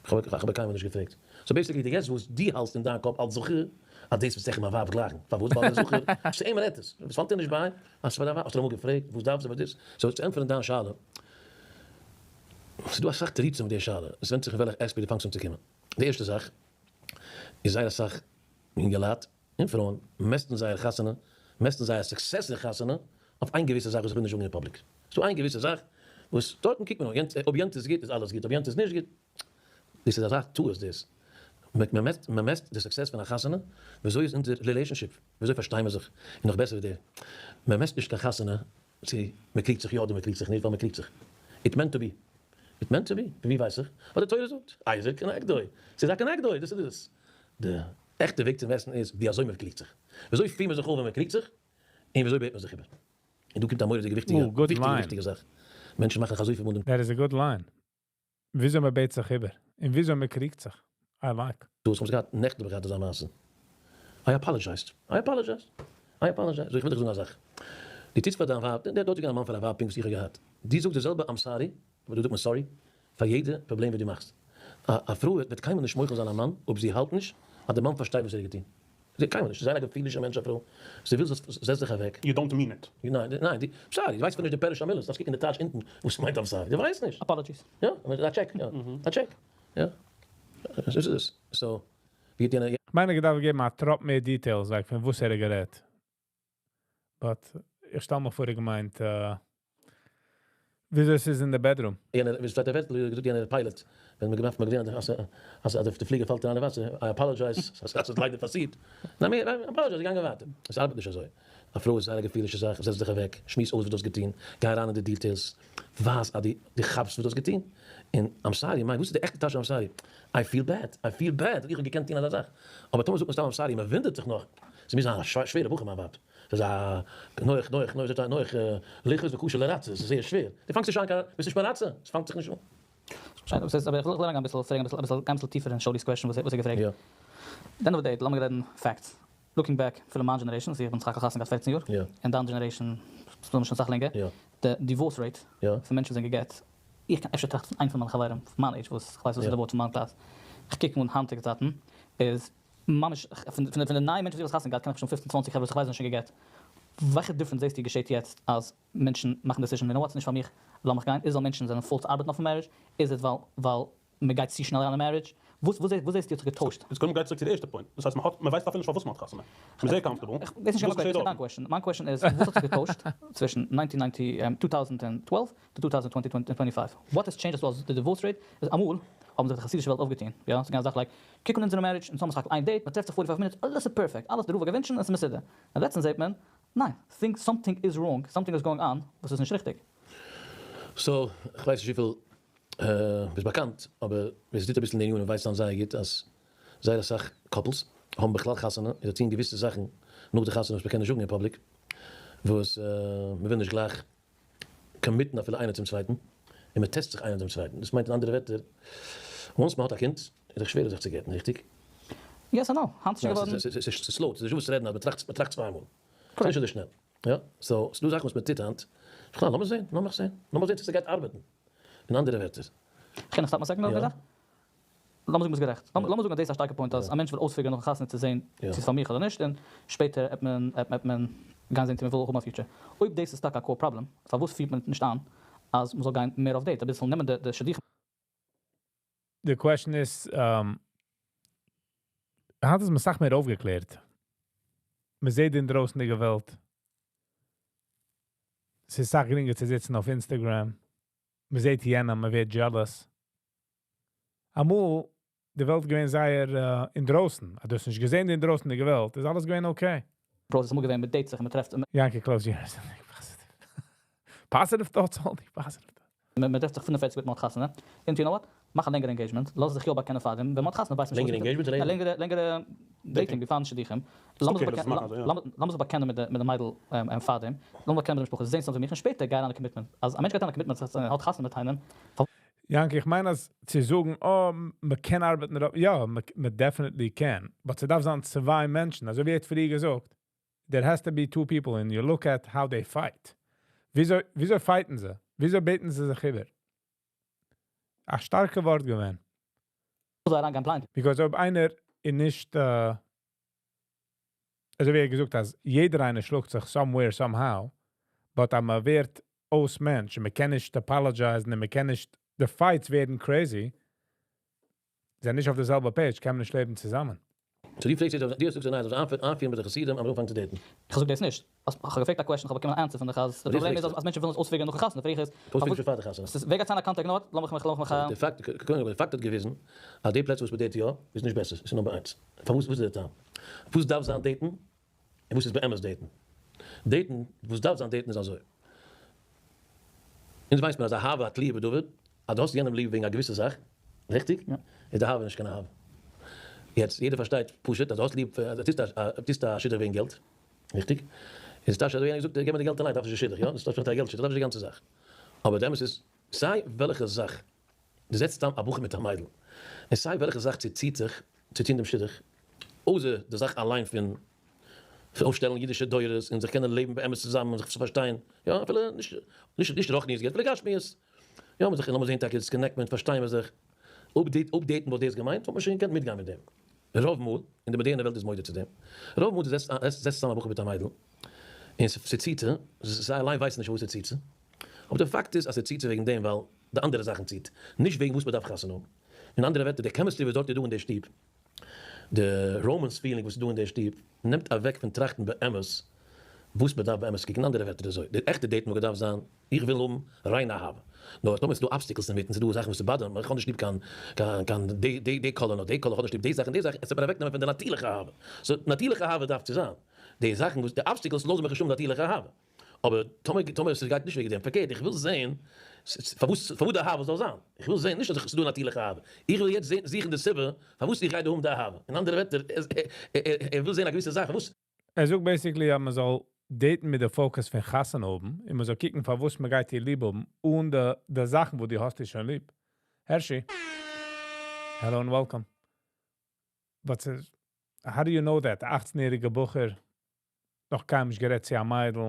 איך האב איר קיינמאל נישט געפרעגט. So basically דו געבסט וואס דו האלסט אין דיין קאפ אלס זכר, אז דאס וועט זיכער מיין ווייב גלייכן. פארוואס? ווייל דער זכר, צו אים רעדט עס. עס פאלט דיר נישט ביי אז ס'איז פאר דיין ווייב. האסט איר אמאל געפרעגט וואס דארף זי וואס דאס? So צו ענטפערן דיין שאלה, ס'איז דא אסאך תירוצים אויף די שאלה. עס ווענדט זיך אין וועלכע aspect דו פאנגסט אן צו קומען. די ערשטע זאך איז זייער אסאך אינגעלייט און פרויען מעסטן זייער חתונה, מעסטן זייער success אין חתונה, אויף איין געוויסע זאך וואס איך וויל נישט זאגן אין public. ס'דא איין געוויסע זאך וואס דארטן קוקט מען אן, אויב יענץ איז גוט איז אלעס גוט, אויב יענץ איז נישט גוט, דאס איז אזא טעות דאס. מען מעסט די success פון א חתונה, וויאזוי איז אונזער relationship, וויאזוי פארשטיי מיר זיך, און נאך בעסער ווי דער, מען מעסט נישט קיין חתונה צו מען קריגט זיך יא אדער מען קריגט זיך נישט, ווייל מען קריגט זיך. It meant to be. It meant to be. פון ווי ווייס איך? ווייל די תורה זאגט, עזר כנגדו. ס'איז א כנגדו, דאס איז דאס. די עכטע וועג צו מעסטן איז ווי אזוי מען קריגט זיך. ווי אזוי פירט מען זיך אויף ווען מען קריגט זיך, און ווי אזוי בעט מען זיך איבער. און דא קומט א מורא'דיגע וויכטיגע, Ooh, good וויכטיגע line. וויכטיגע זאך. מענטשן מאכן זיך אזויפיל מאל דעם. That is a good line. וויאזוי מען בעט זיך איבער. און וויאזוי מען קריגט זיך. I like. דו האסט געהאט נעכטן האב איך געהאט אזא מעשה. I apologized. I apologized. I apologize. So איך וויל דיך זאגן א זאך. דו טוסט פאר דיין ווייב, דער דארט איז געווען א מאן פאר א ווייב פונקט וואס איך האב געהאט. דו זאגסט די זעלבע I'm sorry, אבער דא זאגט מען sorry פאר יעדע פראבלעם וואס דו מאכסט. א פרוי וועט קיינמאל נישט מוחל זיין א מאן אויב זי האלט נישט אז די מאן פארשטייט וואס ער האט געטון. זי קיינמאל נישט. זי איז זייער א געפילישע מענטש א פרוי. זי וויל זאלסט זעץ דיך אוועק. You don't mean it. ניין, ניין, דו, sorry, דו ווייסט אפילו נישט די פירוש המילות, דארפסט קוקן די טייטש אונטן וואס מיינט I'm sorry, דו ווייסט נישט. Apologies. יא, א טשעק, יא, א טשעק, יא. אזוי איז עס. So, ווי האט יענער. כ'מיין ער געדארפט געבן א טראפ מער details like פון וואס ער האט גערעדט. But איך שטעל מיך פאר ער געמיינט וויאזוי עס איז אין די bedroom. יענער, ווי שטייט א ווערטל, ווי האט געזאגט יענער pilot, ווען מ'האט געמאכט, מ'האט געזען אז אז אז די פליגער פאלט אריין אין וואסער, I apologize אז עס איז ליידער פאסירט, ניין מיר, I apologize, געגאנגען ווייטער. עס ארבעט נישט אזוי. א פרוי איז זייער א געפילישע זאך, זעץ דיך אוועק, שמועס אויס וואס דו האסט געטון, גיי אריין אין די details, ווייז אז דו כאפסט וואס דו האסט געטון, און I'm sorry מיינט, וואס איז די עכטע טייטש I'm sorry? I feel bad, I feel bad אז איך האב געקענט טון אזא זאך. אבער טאמער זאגט מען סתם I'm sorry און מען וואונדערט זיך נאך, ס'מוז זיין א שווערע בחור מיין ווייב, ס'איז א נוח נוח נוח זאגט א נוח לכעוס וקשה לרצות, ס'איז זייער שווער, דו פאנגסט נישט אן קיין, ביסט נישט מרצה, ס'פאנגט זיך נישט אן. שוין, אבער ס'איז, אבער איך וויל אריינגיין אביסל, פרעגן אביסל, אביסל, גיין אביסל טיפער אין שאולי'ס question וואס ער האט געפרעגט. יא. די end of the day, לאמיר רעדן facts. Looking back, אפילו מיין generation, איך בין סך הכל חתונה געהאט 14 יאר, און דיין generation, ס'איז שוין אסאך לענגער, די divorce rate פון מענטשן וואס זענען גע'גט, איך קען אפשר טראכטן פון איין פון מיינע חברים פון מיין עידזש וואס כ'ווייס וואס איז די ווארט פון מיין class, כ'קוק אן היינטיגע צייטן, איז ממש, פון די נייע מענטשן וואס איך האב חתונה געהאט קען איך שוין פופצן צוואנציג חברה וואס איך ווייס זענען שוין גע'גט, וועלכע difference זעסטו געשעט יעצט אז מענטשן מאכן decision, you know what, ס'נישט פאר מיך, לאמיך גיין, איז ווייל מענטשן זענען פויל צו ארבעטן אויפן marriage, איז עס ווייל מען גייט צו שנעל אריין אין marriage? וואס וואס זעסטו האט זיך געטוישט? איז קודם גייט צוריק צו די ערשטע point, דאס הייסט מען האט מען ווייסט אפילו נישט פארוואס מען האט חתונה, מען איז זייער comfortable, איך ווייס נישט קיין מיין question, מיין question איז וואס האט זיך געטוישט צווישן 1990 2012 to 2025, what has changed אז די divorce rate איז אמאל האבן זיך די חסידישע וועלט אויפגעטון, יא ס'איז געווען א זאך like קוק אן אונזערע marriage אונז האבן סך הכל איין date מען טרעפט זיך forty five minutes אלעס איז perfect אלעס די רב האט געווינטשן און ס'איז מסודר, און לעצטענס זעט מען ניין think something is wrong something is going on וואס איז נישט ריכטיג. So כ'ווייס נישט וויפיל איז באקאנט, אבער ווער ס'טוט אביסל אין די ענינים ווייסט היינט זייער גוט אז זייער אסאך couples האבן בכלל חתונה און זיי טוען געוויסע זאכן נאך די חתונה וואס מ'קען נישט זאגן אין public, וואס מ'וויל נישט גלייך commit ן אפילו איינער צום צווייטן, און מ'טעסט זיך איינער דעם צווייטן, דאס מיינט אין אנדערע ווערטער, once מ'האט א קינד איז דאך שווערער זיך צו גט'ן, ריכטיג? Yes and no, היינט איז שוין געווארן. ס'איז slow, ס'איז נישט דא וואס צו רעדן אז מ'טראכט צוויי מאל, ס'איז נישט אזוי שנעל. יא, so ס'דא זאכן וואס מ'טוט היינט, בכלל לאמיר זען, לאמיך זען, לאמיר זען צו ס'גייט ארבעטן. אין אנדערע ווערטער. קען איך stop ן א second אויף די זאך? לאמיר זאגן ביסט גערעכט. לאמיר זאגן אז דאס איז א שטארקע point אז א מענטש וויל אויס figure ן נאכן חתונה צו זען צו ס'איז פאר מיך אדער נישט און שפעטער עט מען עט מען גיין זען צו מ'וויל האבן א future. אויב דאס איז טאקע א core problem פארוואס פירט מען נישט איין אז מ'זאל גיין מער אויף date אביסל נעמען די שידוכים די question איז, היינט איז מען סאך מער אויפגעקלערט. מען זעט די אינדרויסנדיגע וועלט. ס'איז סאך גרינגער צו זיצן אויף Instagram. מען זעט יענעם, מען ווערט jealous. אמאל, די וועלט געווען זייער אינדרויסן. אז דו האסט נישט געזען די אינדרויסנדיגע וועלט, איז אלעס געווען okay. process אמאל געווען, מען date זיך און מען טרעפט. יענקי close your eyes and think positive. Positive thoughts only, positive thoughts. מען טרעפט זיך 45 מיט מען האט חתונה, און you know what, מאך א לענגערע engagement, לאז זיך יא באקענען פארדעם, ווען מען האט חתונה ווייסט מען שוין לענגערע engagement אדער א לענגערע לענגערע dating ווי פארן שידוכים, לאמיר זיך באקענען מיט די מיידל פארדעם, לאמיר באקענען מיט די משפחה, זעהן ס'איז מיך, און שפעטער גיי אריין אין commitment, אז א מענטש גייט אריין אין commitment אז ער האט חתונה מיט איינעם, יענקי איך מיין אז צו זאגן אה מ'קען ארבעטן דערויף, יא מ' definitely קען, but ס'דארף זיין צוויי מענטשן, אזוי ווי ער האט פריער געזאגט, there has to be two people and you look at how they fight. וויאזוי וויאזוי fight ן זיי? וויאזוי בעטן זיי זיך איבער? א שטארקע ווארט געווען. זאל אריינגיין blind. Because אויב איינער איז נישט אזוי ווי ער האט געזאגט אז יעדער איינער שלאגט זיך somewhere somehow, but אז מען ווערט אויס מענטש און מען קען נישט apologize ן און מען קען נישט, די fights ווערן crazy, זענען נישט אויף די זעלבע page קען מען נישט לעבן צוזאמען. So דו פרעגסט יעצט, דו האסט געזאגט ניין, זאלסט איינפירן ביי די חסידים אז מ'זאל אנפאנגען צו date ן. איך זאג דאס נישט. איך האב געפרעגט א question, איך האב באקומען א answer פון די חז. די פראבלעם איז אז מענטשן ווילן עס אויס figure ן נאכן חתונה, פרעג איך איז, פארוואס פרעגסטו פאר די חתונה? ס'איז ווער גייט זיין א contact note? לאמיך מיך לאמיך מיך. די פאקט, קודם כל די פאקט האט געוויזן אז די פלעצער וואס מ'date יא איז נישט בעסער, ס'איז number איינס. פארוואס וואס איז די טעם? וואס דארף זיין date ן און וואס איז באמת date ן? date ן וואס דארף זיין date ן איז אזוי. אונז ווייסט מען אז אהבה התלויה בדבר, אז דו האסט יענעם ליב וועגן א געוויסע זאך, ריכטיג? איז די אהבה נישט קיין אהבה. יעצט יעדער פארשטייט פשוט אז דו האסט ליב, אז דו טוסט א שידוך וועגן געלט, ריכטיג? איז טאקע אזוי ווי איינער געזאגט געב מיר די געלט אליין דארף נישט די שידוך, יא? דאס איז א געלט שידוך, דארף נישט די גאנצע זאך. אבער די אמת איז, סיי וועלכע זאך דו זעצט צאם א בחור מיט א מיידל, און סיי וועלכע זאך צוציט זיך צו טון דעם שידוך, אויסער די זאך אליין פון אויפשטעלן אידישע דורות און זיך קענען לעבן באמת צוזאמען און זיך צו פארשטיין, יא אפילו נישט נישט רוחניות גערעדט, אפילו גשמיות, יא מ'זיך לאמיר זען טאקע דאס connect מען פארשטיין מיר זיך, update ן וואלט דאס געמיינט וואלט מען שוין געקענט מיטגיין מיט דעם. רוב מאל, און די מאדערנע וועלט איז מודה צו דעם, רוב מאל דו זעצט זעצט צוזאם א בחור מיט א מיידל און ס'ציט זיי, זיי אליין ווייסן נישט פארוואס ס'ציט זיי, אבער די פאקט איז אז ס'ציט זיי וועגן דעם ווייל די אנדערע זאכן ציט, נישט וועגן וואס מ'דארף חתונה האבן. אין אנדערע ווערטער, די chemistry וואס דארט איז דא אין די שטוב, די romance feeling וואס איז דא אין די שטוב, נעמט אוועק פון טראכטן באמת וואס מ'דארף באמת קוקן. אין אנדערע ווערטער אזוי, די עכטע date ן וואלט געדארפט זיין, איך וויל האבן ריינע אהבה. נאר טאמער ס'איז דא obstacles אינמיטן, ס'איז דא זאכן וואס ס'באדערן מיך, איך האב נישט ליב קיין קיין קיין די די די color נאר די color, איך האב נישט ליב די זאך און די זאך, עס וועט מיר אוועקנעמען פון די נאטירליכע אהבה. so נאטירליכע אהבה דארף צו זיין. די זאכן וואס די obstacles לאזן מיך נישט האבן נאטירליכע אהבה. אבער טאמער טאמער ס'גייט נישט וועגן דעם, פארקערט איך וויל זען פארוואס פארוואס די אהבה זאל זיין, איך וויל זען נישט אז ס'איז דא נאטירליכע אהבה, איך וויל יעצט זען זוכן די סיבה פארוואס איך גיי דא האבן די אהבה, אין אנדערע ווערטער ער וויל זען א געוויסע זאך פארוואס. ער זאגט basically אז מ'זאל date ן מיט די focus פון חתונה האבן, און מ'זאל קוקן פארוואס מ'גייט איר ליב האבן, אן די די זאכן וואס דו האסט איר שוין ליב. הערשי. Hello and welcome. But ס'איז, how do you know that? א 18 יעריגע בחור נאך קיינמאל נישט גערעדט צו א מיידל,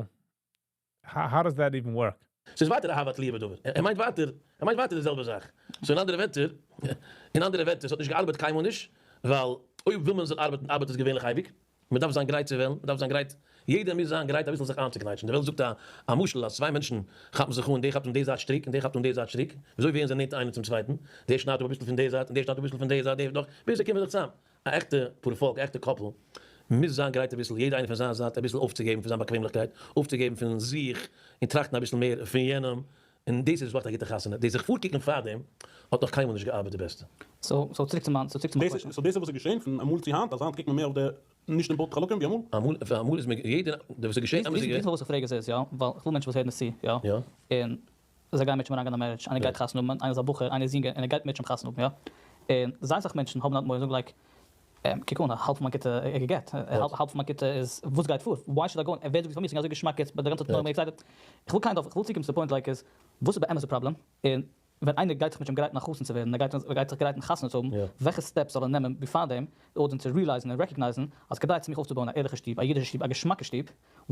how does that even work? ס'איז ווייטער אהבה תלויה בדבר, ער מיינט ווייטער, ער מיינט ווייטער די זעלבע זאך, so אין אנדערע ווערטער, אין אנדערע ווערטער, ס'האט נישט געארבעט קיינמאל נישט, ווייל אויב וויל מען זאל ארבעטן ארבעט עס געווענליך אייביג, מען דארף זיין גרייט צו וועלן, מען דארף זיין גרייט, יעדער מוז זיין גרייט אביסל זיך איינצוקנייטשן, די וועלט זאגט א א משל אז צוויי מענטשן כאפן זיך אן, דער כאפט אן די זייט שטריק און דער כאפט אן די זייט שטריק, וויאזוי ווערן זיי נענטער איינער צום צווייטן, דער שניידט אפ אביסל פון די זייט און דער שניידט אביסל פון די זייט, דער נאך, ביז זיי קומען זיך צוזאם. א עכטע פארפאלק, א עכטע couple, מוז זיין גרייט אביסל, יעדער איינער פון זיין זייט, אביסל אויפצוגעבן פון זיין באקוועמליכקייט, אויפצוגעבן פון זיך, און טראכטן אביסל מער פון יענעם, און דאס איז וואס מאכט א גוטע חתונה, דאס זיך פארקוקן פארדעם האט נאך קיינמאל נישט געארבעט די בעסטע. so so צוריק צו מיין so צוריק צו מיין question. so דאס איז וואס איז געשען פון אמאל צו היינט, אז היינט קוקט מען מער אויף די נישט אינבאלד חלקים ווי אמאל? אמאל אמאל איז מען יעדער די וואס איז געשען אמאל איז די וואס איך פרעג עס איז יא, ווייל איך וויל מענטשן וואס הערן עס צו יא, און זיי גייען מיט שוין אריינגיין אין א marriage, איינער גייט חתונה האבן, איינער איז א בחור, איינער איז יונגער און ער גייט מיט שוין חתונה האבן יא, און זייער אסאך מענטשן האבן היינט מורא זאגן like, קוק אן, האלב פון מיין כיתה איז גע'גט, האלב פון מיין כיתה איז, וואס גייט פאר, why should I go, ווער זאגט פאר מיר, ס'איז אזוי געשמאק יעצט ביי די גאנצע תנועה, excited, איך וויל kind of, איך וויל צוקומען צו די point like איז, וואס איז באמת די פראבלעם, און ווען איינער גייט זיך מיט שוין גרייטן א חתן צו ווערן, ער גייט זיך גרייטן חתונה צו האבן, וועלכע steps זאל ער נעמען בעפאר דעם, אדער צו realize ן און recognize ן, אז כדי צו מיך אויפצובויען א ערליכע שטוב, א אידישע שטוב, א געשמאקע שטוב,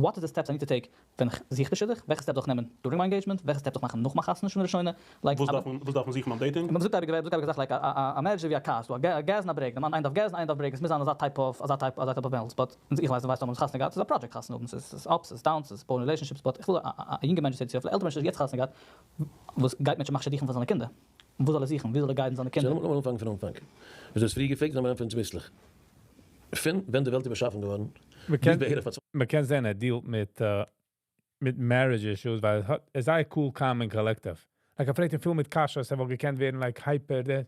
what איז די steps I need to take ווען איך זוך די שידוך, וועלכע steps זאל איך נעמען during מיין engagement, וועלכע steps זאל איך מאכן נאך מיין חתונה שנה ראשונה, like וואס דארף מען וואס דארף מען זוכן ביים dating? מען זאגט אייביג זאגט אייביג א זאך like א marriage איז ווי א קאר, ס'דא א געז און א brake, די מאן איינער דארף געז און איינער דארף brake, עס מוז זיין אזא type of אזא type אזא type of balance, but איך ווייס דו ווייסט האבן אונז חתונה געהאט, ס'איז א project חתונה האבן, ס'איז ups ס'איז downs, ס'איז בויען relationships, but איך וויל א יונגע מענטש וואס הערט צו, אפילו עלטערע מענטשן וואס האט יעצט חתונה געהאט, וואס גייט מענטשן מאכן שידוכים פאר זיינע קינדער, וואס זאל ער זוכן, ווי זאל ער guide ן זיינע קינדער? לאמיר אנפאנגען פון אנפאנג. ווי דו האסט פריער געפרעגט, לאמיר ענטפערן צוביסלעך. פון ווען די וועלט איז באשאפן געווארן ביז בערך פאר. מ'קען זען ער deal ט מיט מיט marriage issues ווייל ער האט ער איז זייער cool calm און collective. Like ער פרעגט אים פיל מיט קשיות ער וואלט געקענט ווערן like hyper דער.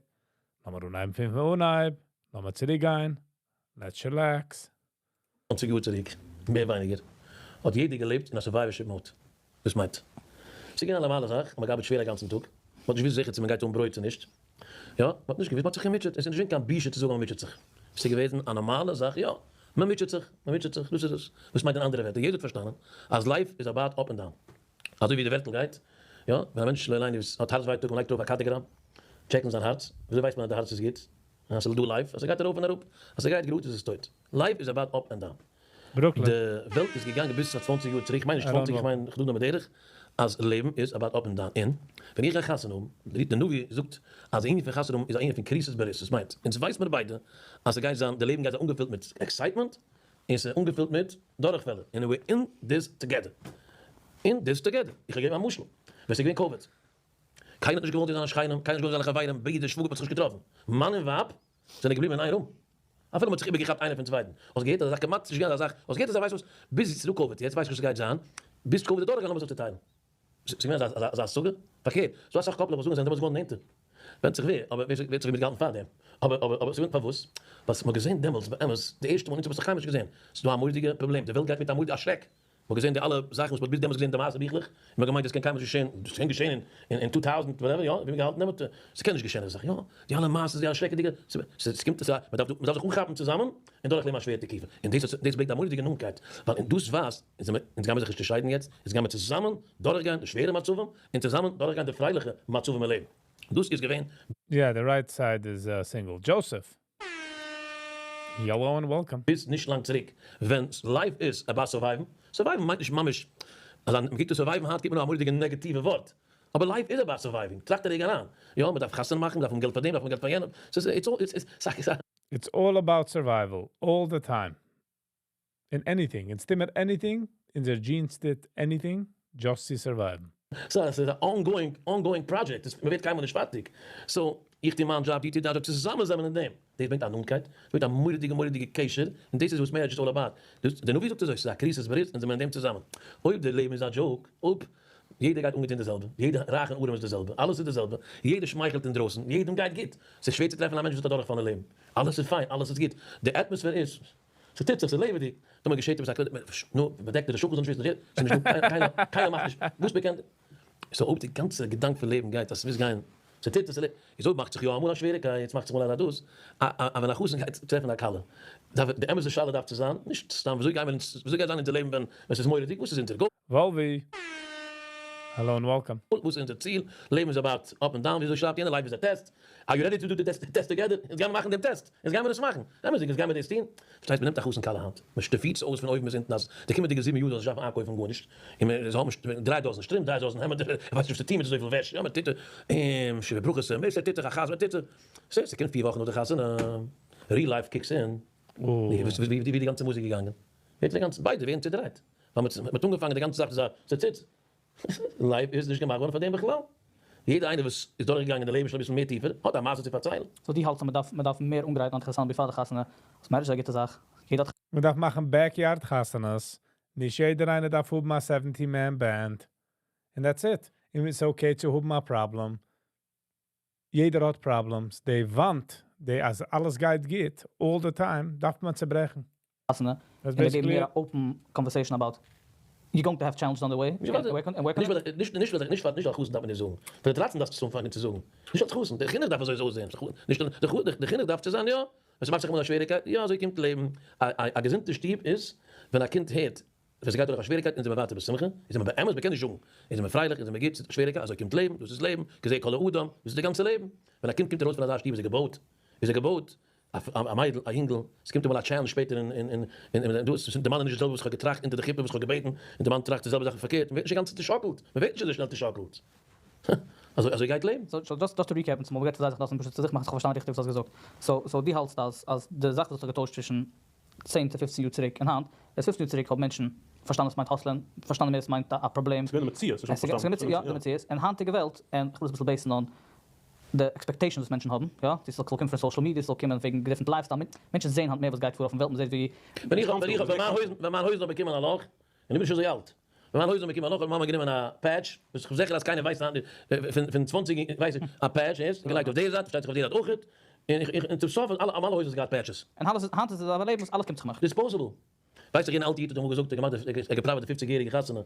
לאמיר אנהייבן פון אנהייב, לאמיר צוריק גיין, let's relax. צוואנציג יאר צוריק, מער ווייניגער, האט יעדער געלעבט אין א survivorship mode. דאס מיינט, ס'איז געווען א נארמאלע זאך, מ'האט געארבעט שווער א גאנצן טאג, מ'האט נישט געוואוסט זיכער צו מ'גייט האבן ברויט צו נישט, יא, מ'האט נישט געוואוסט, מ'האט זיך געמוטשעט, עס איז נישט געווען קיין בושה צו זאגן אז מ'מוטשעט זיך, עס איז געוועזן א נארמאלע זאך, יא, מ'מוטשעט זיך, מ'מוטשעט זיך, דאס איז עס, וואס מיינט אין אנדערע ווערטער, יעדער האט פארשטאנען אז life איז about up and down, אזוי ווי די ווערטל גייט, יא, ווען א מענטש לא עלינו האט הארץ ווייטאג און לייגט ארויף א cardiogram, check ן זיין הארץ, וויאזוי ווייסט מען אז די הארץ איז גוט? אז ס'איז דא life, אז ס'גייט ארויף און אראפ, אז ס'גייט גראד איז עס טויט. Life איז about up and down. די וועלט איז געגאנגען ביז פאר צוואנציג יאר צוריק, כ'מיין נישט צוואנציג, כ'מיין כ'זאג נאר בדרך, אז לעבן איז about up and down, און ווען איך גיי חתונה האבן, די נביא זאגט אז די ענין פון חתונה האבן איז א ענין פון כריתת ברית, דאס מיינט, אונז ווייס מיר ביידע אז ס'גייט זיין, די לעבן גייט זיין אנגעפילט מיט excitement, און ס'איז אנגעפילט מיט דורכפעלער, און we're in this together, in this together, איך האב געגעבן א משל, ווען ס'איז געווען קאוויד, קיינער האט נישט געוואלט זען זיינע שכנים, קיינער האט נישט געוואלט זען זיינע חברים, ברידער, שוואגער, מ'האט זיך נישט געטראפן, מאן און ווייב זענען געבליבן אין איין room, אפילו מ'האט זיך איבערגעכאפט איינער פון צווייטן, האסט געהערט אזא זאך? כמעט נישט געהערט אזא זאך, האסט געהערט אזא ווייסט וואס, ביז ס'איז דא קאוויד, יעצט ווייס איך נישט וואס ס'גייט זיין, ביז קאוויד איז דורכגעגאנגען לאמיר זיך צוטיילן. ס'איז געווען אזא אזא השגה? פארקערט, ס'דא אסאך קאפלעך וואס זאגן זיי זענען דעמאלטס געווארן נענטער. ווענדט זיך ווער, אבער ווער האט זיך מיטגעהאלטן פארדעם. אבער אבער אבער ס'איז געווען פארוואס? ווייל מ'האט געזען דעמאלטס באמת, די ערשטע מאל אונז האבן עס נאך קיינמאל נישט געזען, ס'איז דא א מורא'דיגע פראבלעם, די וועלט גייט מיט א מורא'דיגע א שרעק. מ'האט געזען די אלע זאכן וואס מ'האט ביז דעמאלטס געזען אין די מעשה ביכלעך, און מ'האט געמיינט עס קען קיינמאל נישט געשען, דאס קען געשען אין 2000 whatever, יא, ווי מ'האט געהאלטן דעמאלט, ס'קען נישט געשען אזא זאך, יא, די אלע מעשות, די אלע שרעקעדיגע, ס'קומט, מ'דארף מ'דארף זיך אנכאפן צוזאמען און דורכלעבן א שווערע תקופה, און דאס דאס ברענגט א מורא'דיגע נאנטקייט, ווייל און דאס ווייזט, אונז זעמיר, אונז גיימיר זיך נישט צעשיידן יעצט, אונז גיימיר צוזאמען דורכגיין די שווערע מצבים, און צוזאמען דורכגיין די פרייליכע מצבים אין לעבן. דאס איז געווען. Yeah, the right side is single. Joseph! Hello and welcome. ביז נישט לאנג צוריק ווען life איז about survive ן, survive ן מיינט נישט ממש אז מען קוקט אויף survive ן היינט קוקט מען אויף א מורא'דיגע נעגעטיווע ווארט, אבער life איז about surviving, טראכט א רגע אריין, יא מען דארף חתונה מאכן, מען דארף האבן געלט פאר דעם, דארף האבן געלט פאר יענעם, ס'איז it's all it's it's א. It's all about survival, all the time. In anything, אונז טוהן מיר anything, אונזער genes טוט anything, just צו survive ן. סא ס'איז א ongoing ongoing project, מען ווערט קיינמאל נישט פארטיג, so איך טו מיין דזשאב, דו טו דיין דזשאב, צוזאמען זעמער אין דעם, דאס ברענגט א נאנטקייט, דאס ברענגט א מורא'דיגע מורא'דיגע קשר, און דאס איז וואס marriage איז all about, דאס דער נביא זאגט אזוי, ס'איז א כריתת ברית אונז זעמער אין דעם צוזאמען, אויב די לעבן איז א joke, אויב יעדער גייט אנגעטון די זעלבע, יעדער רייך און ארעם איז די זעלבע, אלעס איז די זעלבע, יעדער שמייכלט אינדרויסן, יעדעם גייט גוט, ס'איז שווער צו טרעפן א מענטש וואס האט א דורכפאל אין לעבן, אלעס איז פיין, אלעס איז גוט, די atmosphere איז. ס'טוט זיך, ס'איז לעבעדיג. טאמער געשעט עפעס א קליפ, נו, מ'דעקט די שכן זאל נישט וויסן, ס'איז נישט דא, קיינער, קיינער מאכט נישט, וואס מ'קען, so אויב די גאנצע געדאנק פון לעבן גייט אז ס'מוז גיין, ס'טוט זיך, ס'לעבט, איז אויב מאכט זיך יא אמאל א שוועריקייט, ס'מאכט זיך אמאל א דאס, א א ווען א חתן גייט טרעפן א כלה, דארף די אמת'ע שאלה דארף צו זיין, נישט סתם וויאזוי גיימער אונז, וויאזוי גייט זיין אונזער לעבן ווען ווען ס'איז מורא'דיג, וואס איז אונזער goal? וואלווי! Hello and welcome. וואס איז אונזער ציל? לעבן איז about up and down, וויאזוי שרייבט יענער, life איז א test, are you ready to do the test together? אונז גיימער מאכן דעם טעסט, אונז גיימער עס מאכן, אמת'דיג אונז גיימער דאס טון, פארשטייסט מ'נעמט א חתן כלה היינט, מ'שטאפירט עס אויס פון אויבן ביז אונטן אז די קומענדיגע 7 יאר זאל נישט דארפן איינקויפן גארנישט, און מען זאל האבן דריי דאזן שטרימפ, דריי דאזן העמעדער, ער ווייסט נישט וואס צו טון מיט אזויפיל וועש, יא מ'טוט און שבע ברכות, און ס'טוט זיך א חתונה, מ'טוט זיך, ס'קומט 4 וואכן נאך די חתונה, real life kicks in, ווי די גאנצע מוזיק געגאנגען, ווערט די גאנצע, ביידע ווערן צודרייט, ווייל מ'האט אנגעפאנגען די גאנצע זאך איז א ס'טוט. life איז נישט געמאכט געווארן פאר דעם בכלל. יעדער איינער וואס איז דורכגעגאנגען די לעבן שוין אביסל מער טיפער, האט א מעשה צו פארציילן. So דו האלטסט אז מ'דארף מ'דארף מער אנגרייטן א חתונה before די חתונה? אז marriage איז א גוטע זאך, יעדער האט. מ'דארף מאכן backyard חתונות, נישט יעדער איינער דארף האבן א 70 man band, and that's it. און it's okay צו האבן א פראבלעם, יעדער האט problems, די וואנט, די אז אלעס גייט גוט, all the time, דארף מען צוברעכן. חתונה, און מיר געבן מער א open conversation about you going to have challenges on the way, נישט נישט נישט נישט אלס חתן דארף מען דאס זאגן, פאר די דרייצן דארפסטו עס אנפאנגען צו זאגן, נישט אלס חתן, דער חינוך דארף אזוי אויסזען, נישט דער חינוך דארף צו זיין יא, ווען ס'מאכט זיך אמאל א שוועריקייט, יא אזוי קומט לעבן, א געזונטע שטוב איז ווען א קינד הערט ווען ס'גייט דורך א שוועריקייט אונז זעמיר ווייטער בשמחה, אונז זעמיר באמת, מ'קען נישט זאגן, אונז זעמיר פרייליך, אונז זעמיר גוט, ס'איז א שוועריקייט, אזוי קומט לעבן, דאס איז לעבן, כזה כל האדם, דאס איז די גאנצע לעבן, ווען א קינד קומט ארויס פון אזא שטוב איז ער געבויט, איז ער געבויט, א מיידל, א יונגל, ס'קומט אמאל א challenge שפעטער אין אין דאס, די מאן איז נישט די זעלבע וואס כ'האב געטראכט אונטער די חופה וואס כ'האב געבעטן, און די מאן טראכט די זעלבע זאך און פארקערט, מ'ווערט נישט אינגאנצן צושאקלט, מ'ווערט נישט אזוי שנעל צושאקלט. אזוי אזוי גייט לעבן. So just to recap, און צומאל גייט עס זיך לאזן פשוט צו זיך מאכן אז כ'האב פארשטאנען ריכטיג וואס דו האסט געזאגט. So דו האלטסט אז אז די זאך וואס האט זיך געטוישט צווישן 10 צו 15 יאר צוריק און היינט, איז 15 יאר צוריק האבן מענטשן פארשטאנען וואס מיינט hustle ען, פארשטאנען מער וואס מיינט א פראבלעם. ס'איז געווען די מציאות, נישט פארשטאנען. יא, די מציאות. און היינטיגע וועלט, און כ'וויל עס אביסל base ן אן די expectations וואס מענטשן האבן, יא, צו ס'זאל קומען פון social media, ס'זאל קומען וועגן different lifestyle, מענטשן זעען היינט מער וואס גייט פאר אויפן וועלט, מ'זעט ווי. ווען איך האב, ווען איך האב, ווען מיין הויזן, ווען מיין הויזן האט באקומען א לאך, און איך בין נישט אזוי אלט, ווען מיין הויזן האט באקומען א לאך האט מיין מאמע גענומען א patch, וואס איך בין זיכער אז קיינער ווייסט היינט נישט, פון פון 20 ווייס איך, א patch איז, געלייגט אויף די זייט, פארשטייט זיך אויף די זייט אויכעט, און איך, איך, און צום סוף האט אלע, אלע הויזן געהאט patches. און היינט איז עס א לעבן וואס אלעס קומט זיך מאכן. Disposable. ווייסט איך יענע אלטע איד האט אמאל געזאגט ער האט געמאכט ער האט געפראוועט די 50 יעריגע חתונה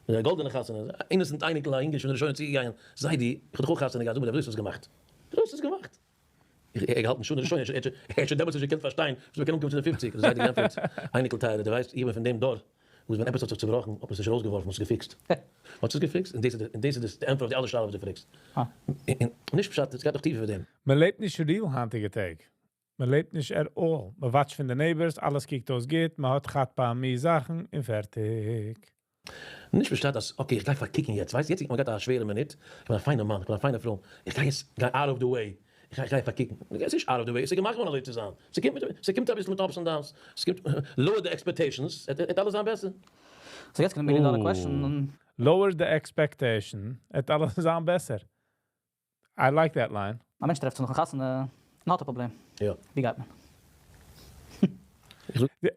די גאלדענע חתונה innocent אייניקל א אינגערשט פון די ראשונים צוגעגאנגען זיידי איך האב דאך אויך חתונה געהאט זאג מיר ווי האסטו עס געמאכט ווי האסטו עס געמאכט איך האב געהאלטן שוין ראשונים ער האט שוין דעמאלטס נישט געקענט פארשטיין וואס מ'קען אנקומען צו די 50 האט די זיידי געענטפערט אייניקל טייערע דו ווייסט איך בין פון דעם דור וואס ווען עפעס האט זיך צובראכן האט מען עס נישט ארויסגעווארפן מ'האט עס געפיקסט מ'האט עס געפיקסט און דאס איז די ענטפער אויף די אלע שאלות וואס דו פרעגסט און נישט פשט עס גייט נאך טיפער פון דעם. מ'לעבט נישט real היינטיגע טעג. מען לעבט נישט at all. מען watch ט פון די neighbors, אלעס קוקט אויס גוט, מען האט חד פעמי זאכן און פערטיג. נישט פשט אז okay איך גיי פארקוקן יעצט, ווייסט יעצט איך האב געהאט א שווערע מינוט, איך בין א פיינע מאן, איך בין א פיינע פרוי, איך גיי יעצט גיין out of the way, איך גיי פארקוקן, עס איז נישט out of the way, עס איז געמאכט געווארן אזוי צו זיין, ס'קומט אביסל מיט ups and downs, ס'קומט lower די expectations, עט אלעס זיין בעסער. So יעצט קומט די million dollar question. Lower די expectation, עט אלעס זיין בעסער. I like that line. א מענטש טרעפט זיך נאכן חתונה און האט א פראבלעם. יא. ווי גייט מען?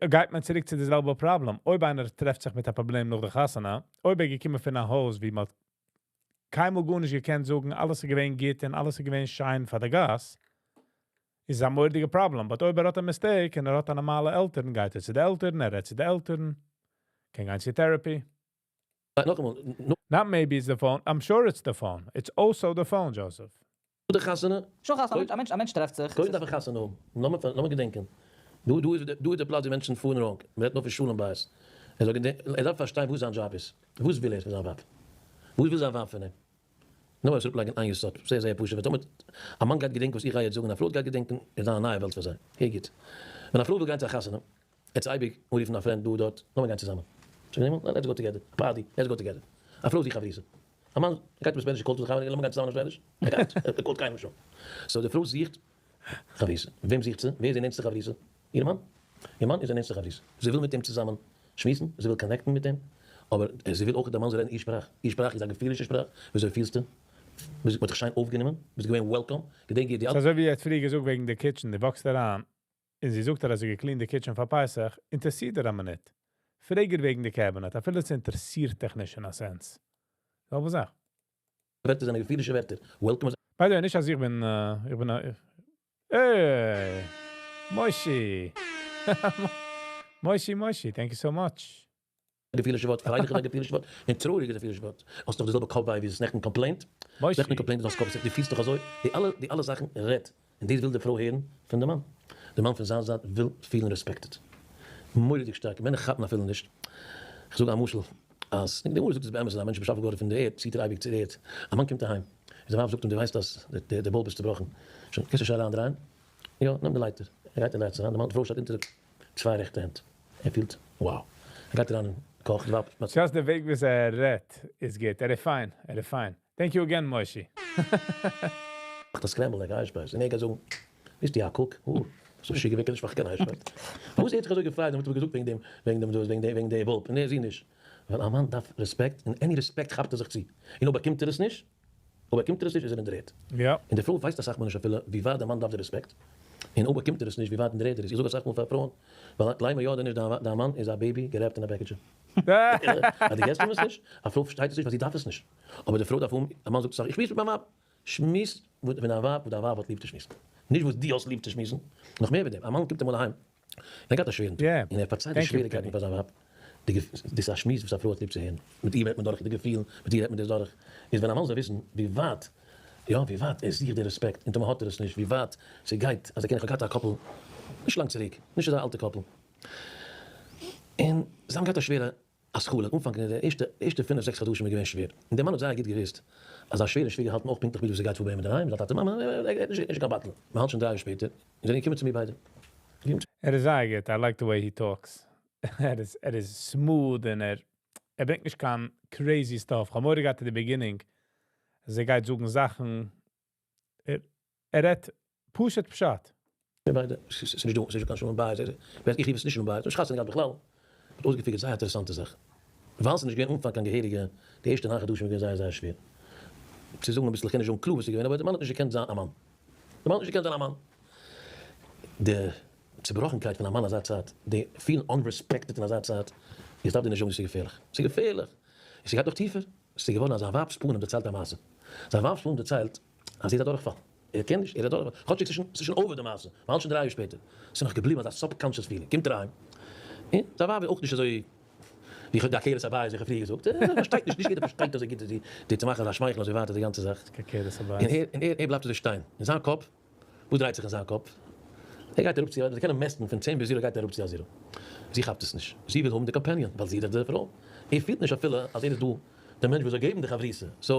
גייט מען צוריק צו די זעלבע פראבלעם. אויב איינער טרעפט זיך מיט א פראבלעם נאך די חתונה, אויב ער איז געקומען פון א הויז ווי מ'האט קיינמאל גארנישט געקענט זאגן, אלעס איז געווען גוט און אלעס איז געווען שיין פאר די גאס, איז א מורא'דיגע פראבלעם. But אויב ער האט א mistake און ער האט א נארמאלע עלטערן, גייט ער צו די עלטערן, ער רעדט צו די עלטערן. קען גיין צו therapy. נאכאמאל, Not maybe it's the phone. I'm sure it's the phone. It's also the phone, Joseph. נאך די חתונה. שוין חתונה, א מענטש, א מענטש טרעפט זיך. קודם דארף ער חתונה האבן. לאמיר לאמיר געדענקען. דא דא איז דא איז די פלאץ ווי מענטשן פארן wrong. מען רעדט נאר פון שלום בית. ער זאל געדענקען, ער דארף פארשטיין וואס זיין דזשאב איז. וואס וויל ער פון זיין ווייב? וואס וויל זיין ווייב פון אים? נאר עס אראפלייגן איין יסוד, זייער זייער פשוט, ווען טאמער א מאן גייט געדענקען וואס איך גיי יעצט זאגן און א פרוי גייט געדענקען, איז דאן א נייע וועלט פאר זיי. הער גוט. ווען א פרוי וויל גיין צו א חתונה, וועט זי אייביג אנרופן א friend דא דארט, לאמיר גיין צוזאמען. Let's go together, א party, let's go together. א פרוי זוכט חברותא. א מאן גייט אין בית מדרש call ט זיך חברים לאמיר גיין צוזאמען אין בית מדרש, ער גייט, ער call ט קיינעם נישט אן. So די פרוי זוכט חברותא. וועם זוכט זי? ווער איז איר נענסטע חברותא? איר מאן. איר מאן איז איר נענסטע חברותא. זי וויל מיט אים צוזאמען שמועסן, זי וויל connect ן מיט אים, אבער זי וויל אויך דער מאן זאל רעדן איר שפראך. איר שפראך איז א געפילישע שפראך, וויאזוי פילסטו? ביסט מ'האט דיך שיין אויפגענומען? ביסט געווען welcome? געדענק איר די אלע. ס'אזוי ווי ער האט פריער געזאגט וועגן די kitchen, דו walk סט אריין און זי זאגט דיר אז זי האט גע clean ט די kitchen פאר פסח, אינטערעסירט דיר א מינוט. פרעג איר וועגן די cabinet, אפילו ס'אינטערעסירט דיך נישט אין א sense. זעלבע זאך. ווערטער זענען געפילישע ווערטער, welcome איז. By the way, נישט אז איך בין, איך בין א, אה! מושי! מושי מושי, thank you so much. געפילישע ווארט, פרייליך איז א געפילישע ווארט, און טרויעריג איז א געפילישע ווארט. האסט דאך די זעלבע קאפ וויי ווי עס נעכטן complaint, נעכטן complaint דו האסט קאפ וויי, דו פילסט דאך אזוי, די אלע די אלע זאכן רעדט, און דאס וויל די פרוי הערן פון די מאן, די מאן פון זיין זייט וויל פילן respected, מורא'דיג שטארק, מענער כאפן אפילו נישט, איך זאג א משל, אז די גמרא זאגט עס באמת אז א מענטש איז באשאפן געווארן פון די ערד ציט ער אייביג צו די ערד, א מאן קומט אהיים, און זיין ווייב זאגט אים דו ווייסט אז די bulb איז צובראכן, שוין קענסט נישט אריינדרייען, יא נעם די לייטער, ער גייט אין לייטער אריין, די מאן די פרוי שטייט אונטער די צוויי רעכטע הענט, ער פילט wow, ער גייט אריין אין קאך, די ווייב. Just די וועג וויאזוי ער רעדט איז גוט, ער איז פיין, ער איז פיין. Thank you again מושי. מאכט א scramble egg אייערשפייז און ער גייט זאגן, ביסטו א cook? אה, ביסט משוגע ווער קען נישט מאכן קיין אייערשפייז? פארוואס ער האט זיך אזוי געפרייט ווען מ'האט אים געזאגט וועגן דעם, וועגן דעם דאס, וועגן די, וועגן די bulb, און ער זי נישט. ווייל א מאן דארף רעספעקט, און any רעספעקט כאפט ער זיך צו, און אויב באקומט ער עס נישט, אויב באקומט ער עס נישט איז ער אין דר'ערד. יא. און די פרוי ווייסט אסאך מאל נישט אפילו ווי ווייט די מאן דארף די רעספעקט, און אויב באקומט ער עס נישט ווי ווייט אין דר'ערד ער איז. איך זאג אסאך מאל פאר פרויען, ווייל גלייב מיר יא אדער נישט דיין מאן איז א baby גע wrap ט אין א בעקיטשע. אז דו געסט אים עס נישט, א פרוי פארשטייט עס נישט ווייל זי דארף עס נישט. אבער די פרוי דארף האבן, א מאן זאגט אסאך איך שמועס מיט מיין ווייב. שמועס מיט דיין ווייב וואס דיין ווייב האט ליב צו שמועסן, נישט וואס דו האסט ליב צו שמועסן. נאך מער ווי דעם, א מאן קומט אמאל אהיים און ער געהאט א שווערן טאג, און ער פארציילט די שוועריקייטן פאר זיין ווייב, דאס איז א שמועס וואס א פרוי האט ליב צו הערן, מיט איר רעדט מען דורך די געפילן, מיט איר רעדט מען דאס דורך, איז ווען א מאן זאל וויסן ווי ווייט, יא, ווי ווייט ער זוכט די רעספעקט, און טאמער האט ער עס נישט, ווי ווייט ס'גייט, אז ער קען, איך האב געהאט א couple נישט לאנג צוריק, נישט אזא אלטע couple, און זיי האבן געהאט א שווערע התחלה, אנפאנג אין די ערשטע ערשטע פינף זעקס חדשים איז געווען שווער, און דער מאן האט זייער גוט געוואוסט אז זיין שווער און שוויגער האלטן אויך פונקטליך מיט וואס עס גייט פאר ביי אים אינדערהיים, זיין טאטע מאמע, ער האט נישט קיין בטלן. מען האלט שוין דריי יאר שפעטער, און זיי זענען געקומען צו מיר ביידע. ער איז זייער גוט, I like the way he talks. ער איז ער איז smooth און ער ער ברענגט נישט קיין crazy stuff, כ'האב מורא געהאט אין די beginning אז ער גייט זאגן זאכן, ער ער רעדט פשוט פשט. מיר ביידע, ס'איז נישט דא, ס'איז נישט דא קיין שלום בית, איך רוף עס נישט שלום בית, נישט חתונה געהאט בכלל, מ'האט אויסגע figure ט זייער אינטערעסאנטע זאך, ווייל ס'איז נישט געווען אנפאנג קיין געהעריגע, די ערשטע ניין חדשים איז געווען זייער זייער שווער, צו זאגן אביסל, איך קען נישט זאגן קלאר וואס איז געווען, אבער די מאן האט נישט געקענט זיין א מאן, די מאן האט נישט געקענט זיין א מאן, די צובראכנקייט פון א מאן אזא צייט, די פילן unrespected אין אזא צייט, איך דארף דיר נישט זאגן ס'איז געפערליך, ס'איז געפערליך, און ס'גייט נאך טיפער, ס'איז געווארן אז זיין ווייב'ס פנים דערציילט א מעשה, זיין ווייב'ס פנים דערציילט אז זי איז א דורכפאל. ער קען נישט, ער איז א דורכפאל, כאטשיג ס'איז שוין, ס'איז שוין over די מעשה, מ'האלט שוין דריי יאר שפעטער, ס'איז נאך געבליבן אזא subconscious feeling, קומט ער אהיים, און זיין ווייב איז אויך נישט אזוי ווי די עקרת הבית ווי איך האב פריער געזאגט, ער פארשטייט נישט, נישט יעדער פארשטייט אזוי גוט די צו מאכן אזא שמייכל אזוי ווייטער די גאנצע זאך, און ער, און ער, ער בלייבט אזוי שטיין, אין זיין קאפ, וואס דרייט זיך אין זיין קאפ? ער גייט אראפ צו, זיי קענען מעסטן פון צען ביז zero גייט ער אראפ צו א zero. זי כאפט עס נישט. זי וויל האבן די companion ווייל זי איז דאך די פרוי. ער פילט נישט אפילו אז ער איז דא די מענטש וואס זאל געבן די חברותא. So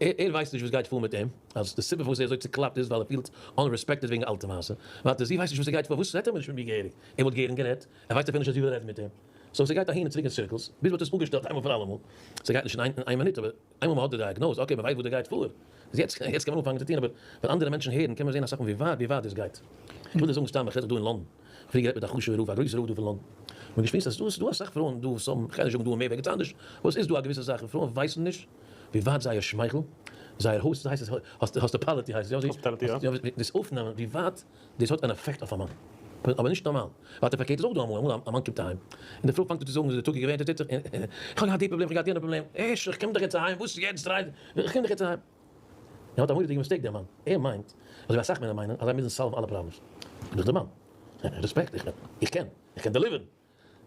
ער ער ווייסט נישט וואס גייט פאר מיט אים. אז די סיבה פארוואס ער איז אזוי צוקלאפט איז ווייל ער פילט unrespected וועגן אלטע מעשה. ווייטער זי ווייסט נישט וואס ס'גייט פאר. וואס רעדט ער נישט מיט מיר געהעריג? ער וואלט גערן גערעדט. ער ווייסט אפילו נישט אז זי וויל רעדן מיט אים. So ס'גייט אהין און צוריק אין circles, ביז מ'האט עס אפגעשטעלט איינמאל פאר אלעמאל. ס'גייט נישט אין איין מינוט, אבער איינמאל מ'האט די diagnose, okay, מ'ווייסט וואס דא גייט פאר, איז יעצט יעצט קען מען אנפאנגען צו טון, אבער ווען אנדערע מענטשן הערן קען מען זען אסאך מאל ווי ווייט ווי ווייט דאס גייט. איך וויל דיר זאגן סתם, איך רעד זיך דא אין לאנדאן, איך פלעג גערעדט מיט א חשוב'ער רב, א גרויסער רב דא פון לאנדאן, מ'האט געשמועסט אז ס'איז דא אסאך פרויען דא וואס האבן, כ'גיי נישט זאגן דא מער וועגן צו אנדערש, אבער ס'איז דא א געוויסע זאך וואס פרויען ווייסן נישט ווי ווייט זייער שמייכל, זייער host, הייסט עס, hospitality הייסט עס, יא, דאס אויפנעמען, ווי ווייט דאס האט אן עפעקט אויף א מאן. אבער נישט נארמאל. ווייטער פארקערט איז אויך דא אמאל. אמאל א מאן קומט אהיים און די פרוי פאנגט אן צו זאגן ווי די טאג איז געווען, טוט זיך, איך האב געהאט די פראבלעם, איך האב געהאט יענע פראבלעם, עש, איך קום דאך יעצט אהיים, וואס יעצט דרייט, איך קום דאך יעצט אהיים. ער האט א מורא'דיגע mistake דער מאן. ער מיינט, אזוי ווי אסאך מענער מיינען, אז זיי מוזן solve ן אלע problems. איך בין דאך דער מאן. רעספעקט, איך קען, איך קען deliver ן.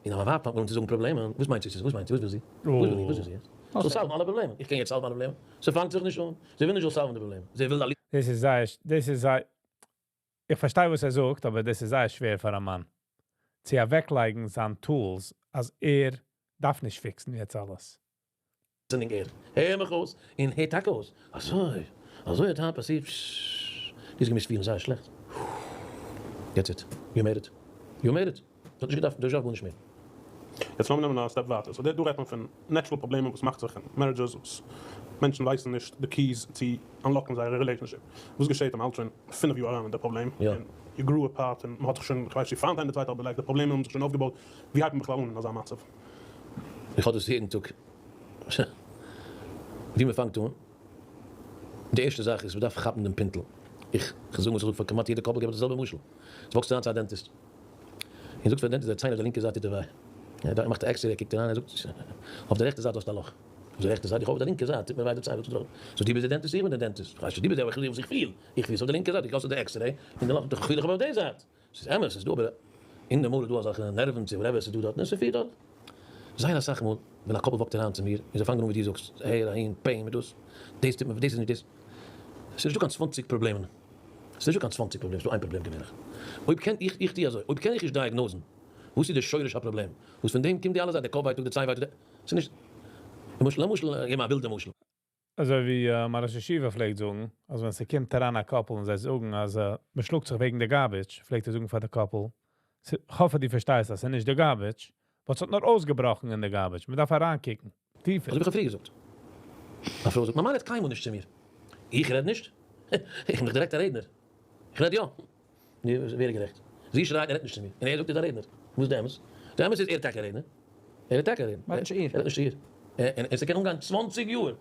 און אז מיין ווייב פאנגט אן צו זאגן פראבלעמען, וואס מיינט זי? וואס מיינט זי? וואס וויל זי? וואס וויל איך? וואס וויל זי יעצט? זאל solve ן אלע פראבלעמען. איך קען יעצט solve ן אלע פראבלעמען? ס'פאנגט זיך נישט אן. זי וויל נישט זאל solve ן די פראבלעמען. זי וויל א. דאס איז זייער, דאס איז זייער, איך פארשטיי וואס ער זאגט, אבער דאס איז זייער שווער פאר א מאן צו אוועקלייגן זיין tools אז ער דארף נישט fix ן יעצט אלעס. listening ear, הער מיך אויס, און הער טאקע אויס. אזוי, אזוי האט היינט פאסירט, פששש, דו האסט געמוזט פילן זייער שלעכט. That's it, you made it, you made it, דו האסט נישט געדארפט, דו האסט גארנישט מער. יעצט לאמיר נעמען א step ווייטער, so דא רעדט מען פון natural פראבלעמען וואס מאכט זיך אין marriages וואס מענטשן ווייסן נישט די keys צו unlock ן זייערע relationship, וואס געשעט אז מען האלט שוין פינף יאר אריין אין די פראבלעם און you grew apart און מען האט זיך שוין כ'ווייס נישט פיינט איינער די צווייטע אבער like די פראבלעמען האבן זיך שוין אויפגעבויט, ווי הייבט מען בכלל אן אין אזא מצב? איך האב דאס יעדן טאג. ווי מען פאנגט אן, די ערשטע זאך איז מען דארף כאפן דעם פינטל. איך זאג וואס איך זאג פאר כמעט יעדע couple געב איך די זעלבע משל. דו walk סט אריין צו א dentist, און זאגסט פאר די dentist די ציין אויף די לינקע זייט טוט דיר וויי. ער מאכט א x-ray, ער קוקט אריין, ער זאגט, אויף די רעכטע זייט האסטו א לאך. אויף די רעכטע זייט? איך האב אויף די לינקע זייט טוט מיר וויי די ציין. זאגט דו ביסט די dentist? איך בין די dentist. איך ווייס נישט דו ביסט דער, אבער איך זע וואס איך פיל. איך פיל עס אויף די לינקע זייט. איך האב די x-ray און די לאך פיל איך אבער אויף די זייט. ס'איז אמת, ס'איז דא אבער אין די מויל איז דא אזעלכע נערוון צו whatever ס'איז דא דארט און ס'פירט דארט. זייער אסאך מאל ווען א couple walk ט אריין צו מיר און זיי פאנגען אן ווי דו זאגסט, אהער אהין, pain מיט דאס, דאס טוט מיר, דאס איז נישט דאס. ס'איז נישטא קיין 20 פראבלעמען. ס'איז נישטא קיין 20 פראבלעמען, ס'איז דא איין פראבלעם געווענליך. אויב קען איך, איך טו אזוי, אויב קען איך נישט diagnose ן וואס איז די שורש הפראבלעם, וואס פון דעם קומט די אלע זאכן, די קאפ ווייטאג, די ציין ווייטאג, די, ס'איז נישט, למשל, למשל, געב מיר א ווילדע משל. אזוי ווי מיין ראש ישיבה פלעגט זאגן, אז ווען ס'קומט אריין א couple און זיי זאגן אז מ'שלאגט זיך וועגן די garbage, פלעגט ער זאגן פאר די couple, כ'האף אז דו פארשטייסט אז ס'איז נישט די garbage, but ס'האט נאר אויסגעבראכן אין די garbage, מ'דארף אריינקוקן טיפער. אזוי ווי כ'האב פריער געזאגט. א פרוי זאגט, מיין מאן רעדט קיינמאל נישט צו מיר. איך רעד נישט? איך בין דאך דירעקט א רעדנער. איך רעד יא. נו, ווער איז גערעכט? זי שרייט ער רעדט נישט צו מיר, און ער זאגט ער איז א רעדנער. וואס איז די אמת? די אמת איז ער איז טאקע א רעדנער. ער איז טאקע א רעדנער. מיינט נישט איר. ער רעדט נישט צו איר. און ס'קען אנגיין 20 יאר.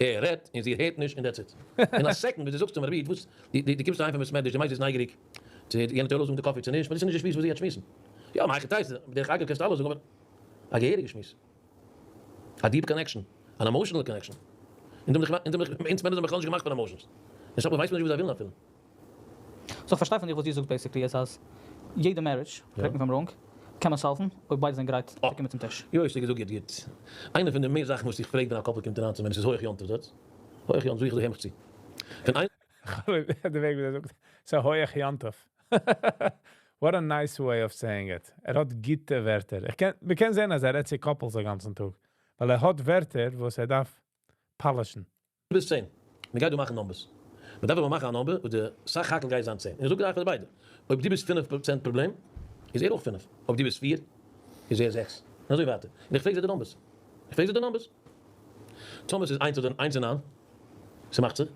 ער רעדט און זי הערט נישט און that's it. אין א second ווען דו זאגסט אים רבי וואס, דו קומסט אהיים פון בית מדרש, דו מיינסט זי איז נייגעריג צו יענער טאר ארויסזאגן די coffee צו נישט, באט דאס איז נישט די שמועס וואס זי האט שמועסן. יא, מהיכי תיתי, בדרך אגב קענסטו אלעס זאגן אבער א געהעריגע שמועס. א deep connection. אן emotional connection. אונז האבן זיך, אונז מענער זענען בכלל נישט געמאכט פון emotions. און סאך מאל ווייסט מען נישט וואס זיי ווילן אפילו. so איך פארשטיי פון דיר וואס דו זאגסט basically איז אז יעדע marriage, correct me if I'm wrong, קען מען solve ן אויב ביידע זענען גרייט צו קומען צום טיש. יא האסטו געזאגט גוט גוט. איינע פון די מער זאכן וואס איך פרעג ווען א couple קומט אריין צו מיר און עס איז הויך יום טוב דארט, הויך יום טוב זאג איך זיי הער מיך צו. פון איין. די וועג ווי ער זאגט ס'איז הויך יום טוב. What a nice way of saying it. ער האט גוטע ווערטער. איך קען, מ'קען זען אז ער רעדט צו couples א גאנצן טאג. ווייל ער האט ווערטער וואס ער דארף polish ן. ביז 10. מען גייט דא מאכן numbers. מען דארף אבער מאכן א number וואס די סך הכל גייט זיין 10. און איך זאג גלייך פאר די ביידע, אויב דו ביסט 5% פראבלעם, איז ער אויך פינף. אויב דו ביסט פיר, איז ער זעקס. און אזוי ווייטער. און איך פרעג זיי די numbers. איך פרעג זיי די numbers. טאמער ס'איז איינס אדער איינס און ניין, ס'מאכט זיך,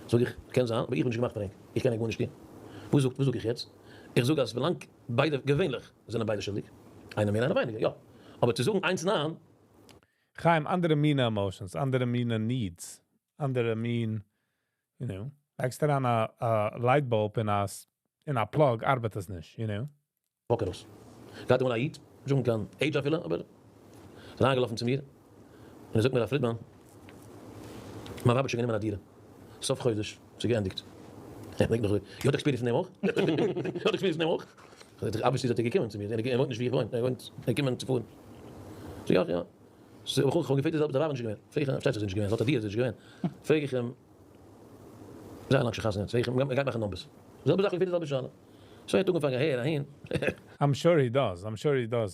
זאג איך, קען זיין, אבער איך בין נישט געמאכט פאר ענק. איך קען ענק גארנישט טון. וואס זאגט, וואס זאג איך יעצט? איך זאג אז ווילאנג ביידע, געווענליך זענען ביידע שולדיג. איינער מער איינער ווייניגער, יא. אבער צו זאגן איינס ניין. חיים, אנדערע מינע emotions, אנדערע מינע needs, אנדערע מין, לייגסט אריין א light bulb אין א plug, ארבעט עס נישט, you know. walk ארויס. גייט אמאל א איד, נישט אן קיין עידזש אפילו, אבער איז אריינגעלאפן צו מיר, און ער זאגט מיר, הרב פרידמאן, מיין ווייב האט שוין גענומען א דירה, סוף חודש, ס'איז געענדיגט. איך דענק נאך, איר האט experience פון דעם אויך? איר האט experience פון דעם אויך? זאגט ער, obviously זענט איר געקומען צו מיר, ער וואוינט נישט וואו איך וואוין, ער וואוינט, ער איז געקומען צו פארן. זאג איך, יא, יא. זאג איך, איך האב געפרעגט די זעלבע, די ווייב איז נישט געווען. פרעג איך אים, פארשטייט זיך זי איז נישט געווען, זי האט א דירה, זי איז נישט געווען. פרעג איך אים, זייער לאנג שוין חתונה געהאט, פרעג איך אים, מ'גייט מאכן numbers. די זעלבע זאך, געפרעגט די זעלבע שאלה. שוין ער האט אנגעפאנגען אהער אהין. I'm sure he does, I'm sure he does.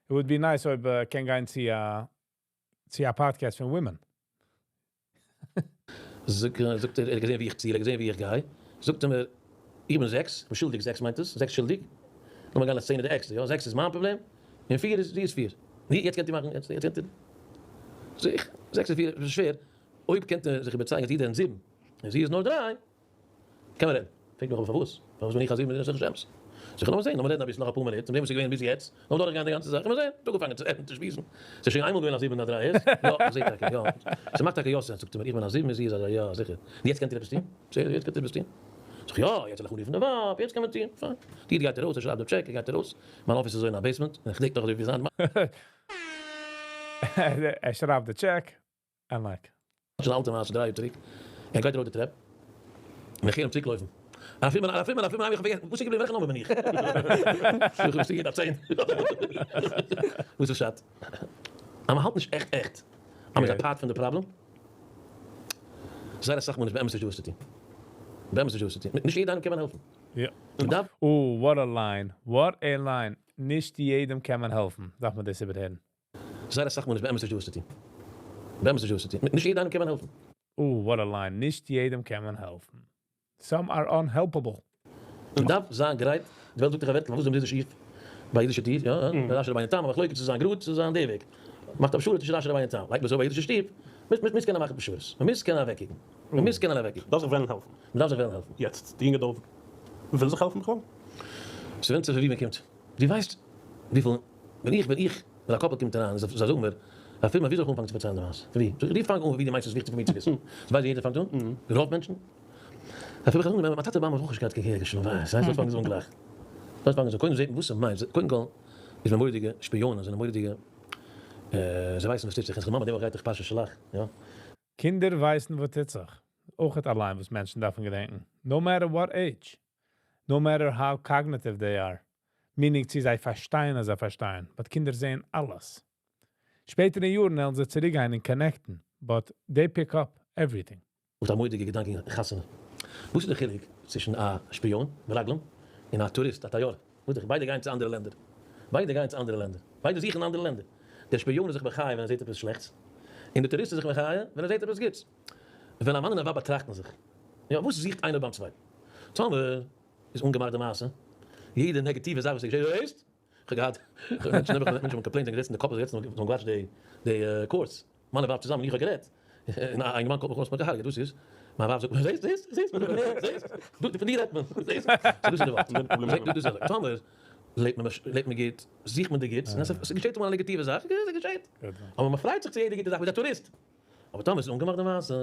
It would be nice אויב ער קען גיין צו א צו א פאדקעסט פון women. זאגט ער, ער האט געזען ווי איך ציל, ער האט געזען ווי איך גיי, זאגט ער מיר, איך בין זעקס, איך בין שולדיג זעקס מיינט עס, זעקס שולדיג, לאמיר גיין לצען די עקסטער, יא, זעקס איז מיין פראבלעם, און פיר איז, זי איז פיר, נו, יעצט קענט איר מאכן, יעצט קענט איר, זאג איך, זעקס און פיר איז שווער, אויב קענט איר זיך איבערצייגן אז איר זענט זיבן, און זי איז נאר דריי, קען מען רעדן. פרעגט מיך אבער פארוואס? פארוואס בין איך א זיבן און זי איז זעקס? זאג איך לאמיר זען, לאמיר רעדן אביסל נאך אפאר מינוט, פון דעם וואס איז געווען ביז יעצט, לאמיר דורכגיין די גאנצע זאך, לאמיר זען. האט אנגעפאנגען צו רעדן, צו שמועסן. ס'איז שוין איינמאל געווען א זיבן און א דריי איז? יא, זעט טאקע, יא. ס'מאכט טאקע יא sense, זאגט ער מיר, איך בין א זיבן און זי איז א דריי, יא זיכער. און יעצט קענט איר עפעס טון? זעט, יעצט קענט איר עפעס טון? זאג איך, יא, יעצט וועל איך אנרופן די ווייב, יעצט קען מען טון. פיין. די איד גייט ארויס, ער שרייבט דעם טשעק, ער גייט ארויס. מיין אפיס איז אזוי אין א basement, און איך געדענק נאך אזוי ווי זיין. ער שרייבט די טשעק, and like. שוין א אלטע מעשה, דריי יאר צוריק, ער גייט ארויף די טרעפ, און איך הער אים צוריקלויפן. הרב פרידמאן, הרב פרידמאן, הרב פרידמאן, איך האב פארגעסן, וואס איז געבליבן, וועלכע נומער בין איך? איך האב געשטיגן א צען. וואס איז פשט? אז מען האלט נישט עכט עכט אז מען איז א part פון די פראבלעם? זייער אסאך מאל איז באמת נישט דא וואס צו טון. באמת נישט דא וואס צו טון. נישט יעדע איינעם קען מען העלפן. מען דארף. Oh, what a line. What a line. נישט יעדעם קען מען העלפן. דארף מען דאס איבערהערן. זייער אסאך מאל איז באמת נישט דא וואס צו טון. באמת נישט דא וואס צו טון. נישט יעדע איינעם קען מען העלפן. Oh, what a line. נישט יעדעם קען מען העלפן. Some are unhelpable. מען דארף זיין גרייט, די וועלט זאגט דאך א ווערטל, פארוואס איז די מזוזה שיף ביי אידישע טיר, יא, אה, רשי רבינו תם, א מחלוקת צו זיין גראד צו זיין די וועג, מאכט א פשרה צווישן רשי רבינו תם, לייגט מען עס אויף ביי אידישע שטוב, מען מוז קענען מאכן פשרות, מען מוז קענען אוועקקוקן, מען מוז קענען אוועקקוקן. דארף זיך וועלן העלפן. מען דארף זיך וועלן העלפן. יעצט, די יונגע דור וויל זיך העלפן בכלל? ס'ווענדט זיך פון ווי מען קומט. דו ווייסט וויפיל, ווען איך, ווען איך, ווען א couple קומט אריין, זיי זאגן מיר, הרב פרידמאן ווי זאל איך אנפאנגען צו פארציילן די מעשה? פון ווי? זאג איך, דו פאנג אן פון ווי דו מיינסט עס איז וויכטיג פאר מיר צו וויסן. ווייסט ווי יעדער פאנגט אן? רוב מענטשן? אפילו איך זאג מיין טאטע מאמע האבן אויך נישט געהאט קיין געהעריגע שלום בית, ס'הייסט דארט פאנגען זיי אן גלייך, דארט פאנגען זיי, קודם זעט מען וואס ס'מיינט, קודם כל איז מען מורא'דיגע שפיאנען, זענען מורא'דיגע, זיי ווייסן וואס טוט זיך, אונזער מאמע די וואך גייט דאך פרשת שלח, יא? קינדער ווייסן וואס טוט זיך. אויכעט א line וואס מענטשן דארפן געדענקן. No matter what age. No matter how cognitive they are. Meaning צו זיי פארשטייען אז זיי פארשטייען. But קינדער זעען אלעס. שפעטער אין יארן וועלן זיי צוריקגיין און connect ן. But they pick up everything. האט א מורא'דיגע געדאנק אין חתונה. וואס איז די חילוק צווישן א שפיאן, מרגלים, און א טוריסט, א תייר? וואס די, ביידע גייען צו אנדערע לענדער. ביידע גייען צו אנדערע לענדער. ביידע זוכן אנדערע לענדער. דער שפיאן איז זיך מחיה ווען ער זעט עפעס שלעכטס, און דער טוריסט איז זיך מחיה ווען ער זעט עפעס גוטס. ווען א מאן און א ווייב באטראכטן זיך, יא, וואס זוכט איינער ביים צווייטן? טאמער איז אנגעמאכט די מעשה, יעדע נעגאטיווע זאך וואס איז געשען, הערסט? כ'האב געהאט מענטשן נעבעך, מענטשן האבן complained, זענען געזעצן אין די couple זעצן און האבן גע watch ט די courts. מאן און ווייב צוזאמען, איך האב גערעדט, און א אינגערמאן קאלט מיך אן, האסט מיך געהארגעט, וואס איז? מיין ווייב זאגט מיר, זעסט, זעסט, זעסט, זעסט, דו, פון דיר רעדט מען, זעסט, so דאס איז די ווארט, דאס איז די טאמער לעבט מען, לעבט מען גוט, זוכט מען די גוטס, און עס געשעט אמאל א נעגאטיווע זאך, עס געשעט, אבער מען פרייט זיך צו יעדע גוטע זאך ווי א טוריסט, אבער טאמער עס איז אנגעמאכט די מעשה,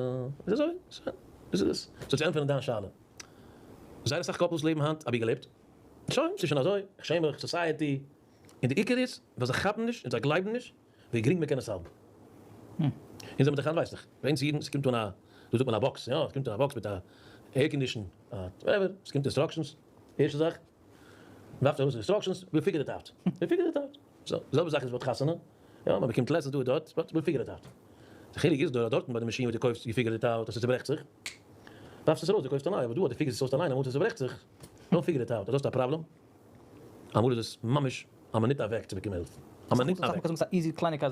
איז אזוי, שוין, דאס איז עס. So צו ענטפערן דיין שאלה, זייער אסאך couples לעבן היינט אבי געלעבט, שוין, ס'איז שוין אזוי, איך שעם מיך, society, און די עיקר איז, ווייל זיי כאפן נישט און זיי גלייבן נישט, ווי גרינג מען קען עס האבן. אונז זעמיר דאך היינט ווייסט איך, ביי אונז אידן, ס'קומט אן א, דא זאגט מען א box, יא, ס'קומט אן א box מיט א air condition, א whatever, ס'קומט instructions, ערשטע זאך, מ'ווארפט ארויס instructions, we figure it out, we figure it out. So, די זעלבע זאך איז מיט חתונה, יא, מ'באקומט lessons דא און דארט, but we figure it out. די חילוק איז נאר אז דארטן ביי די מאשין וואס דו קויפסט, you figure it out אז ס'צוברעכט זיך, ווארפסט עס ארויס, דו קויפסט א נייע, אבער דא אז דו figure סט עס אויס אליין אמאל ס'צוברעכט זיך, don't figure it out, אז דו האסט א פראבלעם, אמאל איז עס ממש א מינוט אוועק צו באקומען הילף. א מינוט אוועק.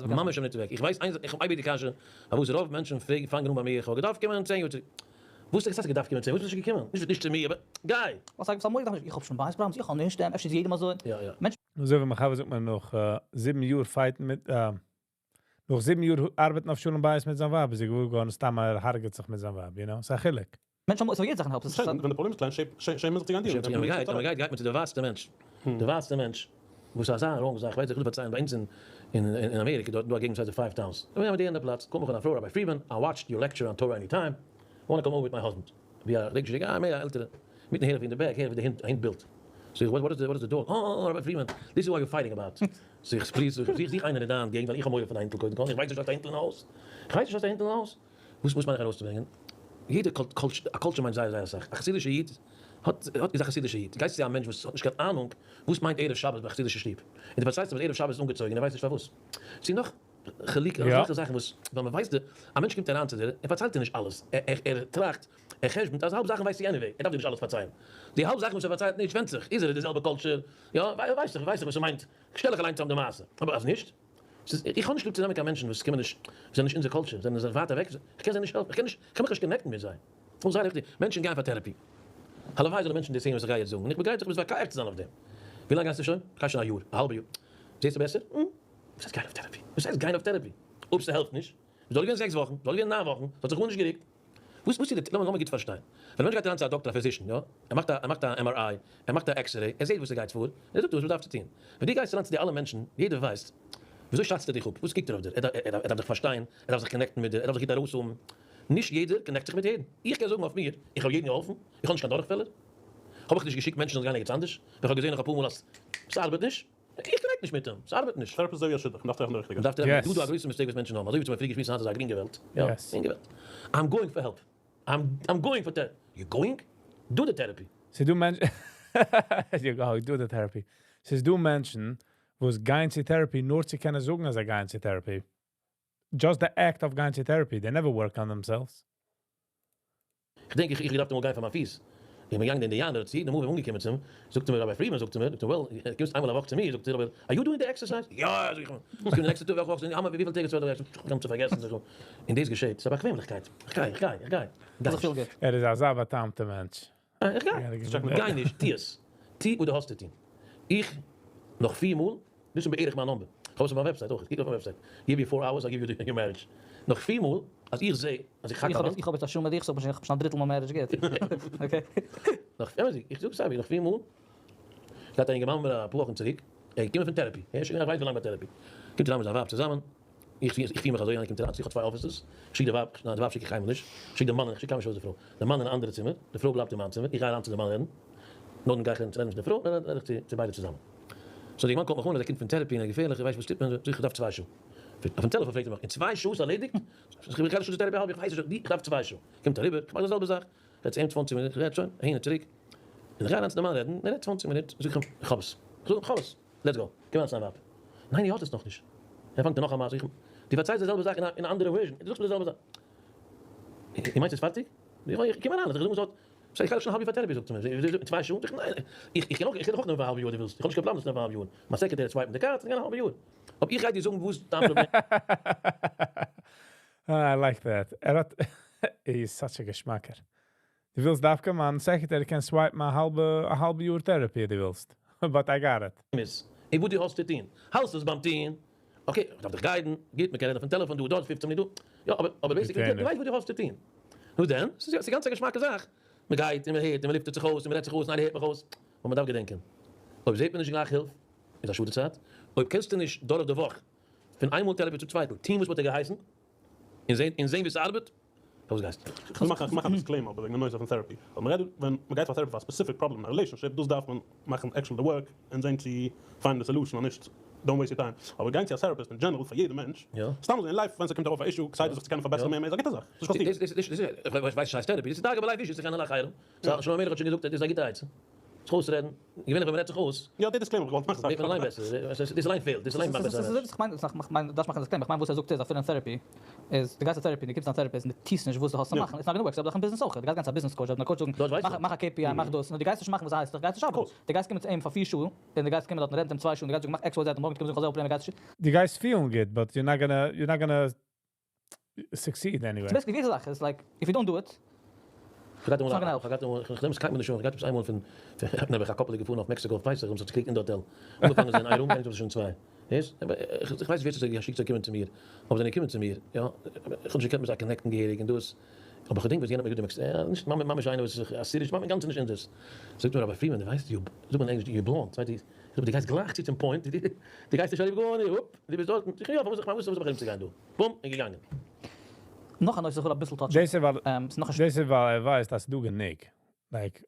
ממש א מינוט אוועק. איך ווייס איין זאך, איך האב אייביג די קשיא פארוואס רוב מענטשן פרעגן פאנגען אן ביי מיר, איך האב געדארפט קומען צען יאר צוריק. וואס הייסט געדארפט קומען צען? וואס ביסטו נישט געקומען? נישט נישט צו מיר, אבער גיי! וואס הייסט אמאל געדארפט נישט? איך האב שוין בית problems, איך האב נישט, אפשר איז יעדעם אזוי. יא יא. מענטשן. אזוי ווי מיין חבר זאגט מיר נאך 7 יאר fight ן מיט, נאך 7 יאר ארבעטן אויף שלום בית מיט זיין ווייב איז ער געוואר געווארן סתם ער הרג'עט זיך מיט זיין ווייב, you know, ס'איז א חילוק. מענטשן האבן אויף יעדע זאך העלפ. ווען די פראבלעם איז קליין שעמט מען זיך צו גיין deal ן. ווען מ'גייט ווען מ'גייט גייט מען צו די ווייטסטע מענטש, די ווייטסטע מענטש, וואס איז אזא wrong זאך, כ'ווייס איך וויל פארציילן ביי אונז אין אין אמעריקע דארט איז דא א געגנט וואס הייסט די Five Towns, ווען מ'גייט אין די פלאץ קומט מיך אן א פרוי Rabbi Friedman, I watched your lecture on Torah Anytime, I wanna come over with my husband, ווי א רגש'דיגע א מער א עלטערע, מיטן הער איך ווי אין די back הער איך ווי די הינט א הינט בילט, זאג איך what is the dog, אה Rabbi Friedman, this is what you fighting about, זאג איך please, זוך זוך איינער אין דיין געגנט ווייל איך האב מורא פון א הינטל קודם כל, איך ווייס נישט אז ס'איז א הינטל אין הויז, איך ווייס נישט אז ס'איז א הינטל אין הויז. וואס וואס מיין איך ארויסצוברענגען? יעדע culture, א culture מיינט זייער זייער אסאך. א חסידישע איד האט האט איז א חסידישע איד. גייסט צו א מענטש וואס האט נישט קיין אהנונג וואס מיינט ערב שבת ביי א חסידישע שטוב, און דו פארציילסט אים אז ערב שבת איז אנגעצויגן און ער ווייסט נישט פארוואס. צו נאך חילוק אזעלכע זאכן וואס ווען מען ווייסט די, א מענטש קומט אריין צו דיר, ער פארציילט דיר נישט אלעס, ער ער ער טראכט, ער חשבונ'ט אז האלב זאכן ווייסט ער anyway, ער דארף דיר נישט אלעס פארציילן. די האלב זאכן וואס ער פארציילט נישט ווענדט זיך, איז ער אין די זעלבע culture, יא, ווייס איך ווייס איך וואס ס'מיינט, שטעל איך אליין צאם די מעשה, אבער אז נישט. ס'איז, איך האב נישט ליב צו נעמען קיין מענטשן וואס קומען נישט, וואס זענען נישט אונזער culture, זענען זיך ווייט אוועק, איך קען זיי נישט העלפן, איך קען נישט, איך קען מיך נישט connect ן מיט זיי. און זייער וויכטיג, מענטשן גייען פאר therapy. הלוואי זאלן מענטשן דאס הערן וואס איך גיי יעצט זאגן, און איך בין גרייט זיך מתווכח צו זיין אויף דעם. ווי לאנג גייסטו שוין? איך גיי שוין א יאר, א האלבע יאר. זעסטו בעסער? המ? וואס הייסט גיין אויף therapy? וואס הייסט גיין אויף therapy? אויב ס'העלפט נישט, זאל גיין 6 וואכן, זאל גיין 9 וואכן, ס'האט זיך גארנישט געריקט. וואס וואס איז די, לאמיר גוט פארשטיין. ווען א מענטש גייט אריין צו א דאקטער א physician, יא, ער מאכט א ער מאכט א MRI, ער מאכט א X-ray, ער זעט וואס ס'גייט פאר, און ער זאגט דיר וואס מ'דארף צו טון. ווען דו גייסט אריין צו די אלע מענטשן, יעדער ווייסט, וויאזוי שאצט ער דיך אפ? וואס קוקט ער אויף דיר? ער ער דארף דיך פארשטיין, ער דארף זיך connect ן מיט דיר, ער דארף זיך גוט ארויסהאבן. נישט יעדער connect זיך מיט יעדן. איך קען זאגן אויף מיר, איך האב יעדן געהאלפן, איך האב נישט קיין דורכפעלער. האב איך נישט געשיקט מענטשן זאלן גיין ערגעץ אנדערש, ווען כ'האב געזען נאך אפאר מאל אז ס'ארבעט נישט. איך connect נישט מיט אים, ס'ארבעט נישט. therapy איז אזוי ווי א שידוך, מ'דארף טרעפן די ריכטיגע. מ'דארף טרעפן, דא דא א גרויסע mistake וואס מענטשן האבן, אזוי ווי צום פריער געשמועסט היינט איז א גרינגע וועלט, יא, גרינגע וועלט, I'm going for help, I'm going for therapy, you going? Do the therapy. ס'איז דא מענטשן, you go, do the therapy. ס'איז דא מענטשן, וואס גייען צו therapy נאר צו קענען זאגן, אז זיי גייען צו therapy. Just the act of גיין צו therapy. They never work on themselves. איך דענק איך איך געדארפט אמאל גיין פאר מיין פיס, איך בין געגאנגען אין די יאנער צו יעדן מאל ווען אנגעקומען צו אים, זאגט ער מיר ראביי פרידמאן זאגט ער מיר, זאגט ער well, קומסט איינמאל א וואך צו מיר, זאגט ער אבער are you doing the exercise? יא זאג איך אים, קומט די נעקסטע טאג וועלכע וואך, זאגט ער וויפיל טעג איז צוויי דריי, איך האב פארגעסן זאג איך אים, און דאס געשעט, ס'איז א באקוועמליכקייט, איך גיי, איך גיי, איך גיי, גיי נישט. ער איז אזא באטעמטע מענטש. איך גיי, גיי נישט, טו עס, טו וואס דו האסט צו טון, איך נאך פיר מאל, דאס איז בערך מיין number, איך האב עס אויף מיין website אויך, קוק אויף מיין website, give you four hours I give you your marriage, נאך פיר מאל אז איך זע אז איך האק א וואנט. איך האב יעצט א שעה מיט דיך, סאו איך האב שוין א דריטל מיין marriage גוט, okay. נאך, אמת'דיג, איך זאג סייווי, נאך פיר מאל, געהאט א אינגערמאן מיט אפאר וואכן צוריק, ער איז געקומען פון therapy, ער איז שוין געווען א ווייס ווי לאנג ביי therapy, קומט אריין מיט זיין ווייב צוזאמען, איך פיר מיך אזוי, איינער קומט אריין, איך האב צוויי offices, איך שיק די ווייב, ניין די ווייב שיק איך קיינמאל נישט, איך שיק די מאן, איך שיק קיינמאל נישט ארויס די פרוי, די מאן אין א אנדערע צימער, די פרוי בלייבט אין מיין צימער, איך גיי אריין צו די מאן רעדן, נאכדעם גיי איך רעדן מיט די פרוי, דאן רעד איך צו ביידע צוזאמען. so די מאן קאלט מיך אן אז ער קומט פון therapy און ער איז געפערליך, איך ווייס וואס טוט מען, זאג איך איך דארף צוויי שעה. אויפן טעלעפאן פרעגט ער מיך, אין צוויי שעה איז ערלעדיגט? זאג איך איך גיי נישט צו therapy א האלב, איך ווייס נישט, איך דארף צוויי שעה. קומט אריבער, איך מאך די זעלבע זאך, רעד צו אים צוואנציג מינוט, איך רעד שוין, אהין און צוריק, און איך גיי אריין צו די מאן רעדן, ער רעדט צוואנציג מינוט, זאג איך אים, איך האב עס, איך זאג אים, איך האב עס, let's go, קום אריין צו דיין ווייב. ניין איר האט עס נאכנישט. ער פאנגט אן נאך א מעשה, איך אים, דו פארציילסט די זעלבע זאך אין א אנדערע version, דו זאגסט מיר די זעלבע זאך. איר מיינט ס'איז פארטיג? איך קום אריין, איך זאג אים, ס'האט סא איך גיי דאך שוין א האלב יאר פאר therapy זאגט ער מיר, אין צוויי שעה? זאג איך ניין, איך איך קען אויך איך קען דאך אויך נעמען פאר א האלבע יאר אויב דו ווילסט, איך האב נישט קיין פראבלעם צו נעמען פאר א האלב יאר, מיין secretary swipe ן די card, ס'גייט א האלבע יאר, אבער איך גיי דיר זאגן וואס דיין פראבלעם. I like that. ער האט ער איז such א געשמאקער. דו ווילסט דווקא מיין secretary קען swipe ן א האלבע א האלבע יאר therapy אויב דו ווילסט, but I got it. איז, און וואס דו האסט צו טון, האלסט עס ביים טון, okay, איך דארף דיך guide ן, גוט, מ'קען רעדן אויפן טעלעפאן דא דארט, פופצען מינוט דא, יא, אבער אבער basically, דו ווייסט וואס דו האסט צו טון. נו דען, ס'איז גאנץ א געשמאקע זאך, מ'גייט און מ'הערט און מ'לופטערט זיך אויס און מ'רעדט זיך אויס און איינער הערט מיך אויס, אבער מ'דארף געדענקען, אויב זעט מען נישט גלייך הילף, איז א שאד די צייט, אויב קענסטו נישט דורך די וואך, פון איין מאל therapy צום צווייטן, טון וואס מ'האט דיר געהייסן, און זען און זען ווי ס'ארבעט, פארוואס גייסטו? איך מאך איך מאך א disclaimer אבער וועגן די נושא פון therapy, ווייל מ'רעדט ווען מ'גייט פאר therapy פאר א specific problem אין א relationship, דאס דארף מען מאכן actual די work און זען צו find ן די solution און נישט don't waste your time, אבער גיין צו א therapist אין general פאר יעדע מענטש, סתם אזוי אין life ווען ס'קומט ארויף א issue כסדר זיך צו קענען פארבעסערן מער מער איז א גוטע זאך, ס'נישט קיין סתירה. איך ווייס נישט הייסט therapy, דאס איז דאגה בלב איש איז זיך אן שלמה המלך האט שוין געזאגט אז דאס איז א גוטע עצה. זיך אויסרעדן, געווענליך ווען מ'רעדט זיך אויס, יא, די disclaimer האב איך געוואלט מאכן. ווערט מען אליין בעסער, דאס אליין פעלט, דאס אליין מאכט בעסער א מענטש. איך מיין, איך מיין, דארפסט מאכן disclaimer, איך מיין וואס ער זאגט איז אפילו אין therapy, איז דו גייסט צו therapy און דו קומסט צו א therapist און דו טוסט נישט וואס דו האסט צו מאכן, it's not gonna work, ס'איז אבער דאך אין ביזנעס אויך, דו גייסט גיין צו א business coach, וועט דיין coach זאגן, מאך א KPI, מאך דאס, און דו גייסט נישט מאכן וואס ער הייסט דיך, גייסט נישט ארבעטן, דו גייסט קומען צו אים פאר פיר שעה, און דו גייסט קומען דארט און רעדן מיט אים צוויי שעה, און דו גייסט זאגן מאך X Y Z, און מארגן קומען זאגן איך האב זעלבע פראבלעם, גייסט נישט. דו גייסט פילן גוט, but you're not gonna, you're not gonna succeed anyway. ס'איז basically יעדע זאך, it's like, if you don't do it, כ'געהאט אמאל א, כ'געהאט אמאל, כ'נעם עס קיינמאל נישט אן, כ'געהאט עפעס איינמאל פון, נעבעך א couple איז געפארן אויף מעקסיקא אויף פסח און ס'האט זיך געקריגט אין די האטעל, אנגעפאנגען זיי אין איין room, געענדיגט האבן זיי שוין צוויי, הערסט? איך ווייס נישט ווער ס'האט זיי געשיקט זיי קומען צו מיר, אבער זיי זענען געקומען צו מיר, יא, איך האב נישט געקענט מיט זיי connect ן געהעריג און דאס, אבער כ'געדענק וואס יענער האט מיר געזאגט, די מעקס, נישט ממש איינער וואס איז א סיריש, ממש אינגאנצן נישט אונזערס, זאגט מיר אבער פרידמאן דו ווייסט, זאגט מען אין ענגליש you blunt, זאגט ער דו גייסט גלייך צו צום point, דו גייסט נישט אריבער גארנישט, הופ, דו ביסט דארטן, זאג איך יא, פארוואס פארוואס זאל איך ארומצוגיין דא? בום, און געגאנגען. נאך א נושא איך וויל אביסל touch ן. דאס איז ווייל דאס איז ווייל ער ווייסט אז ס'דא גענוג. Like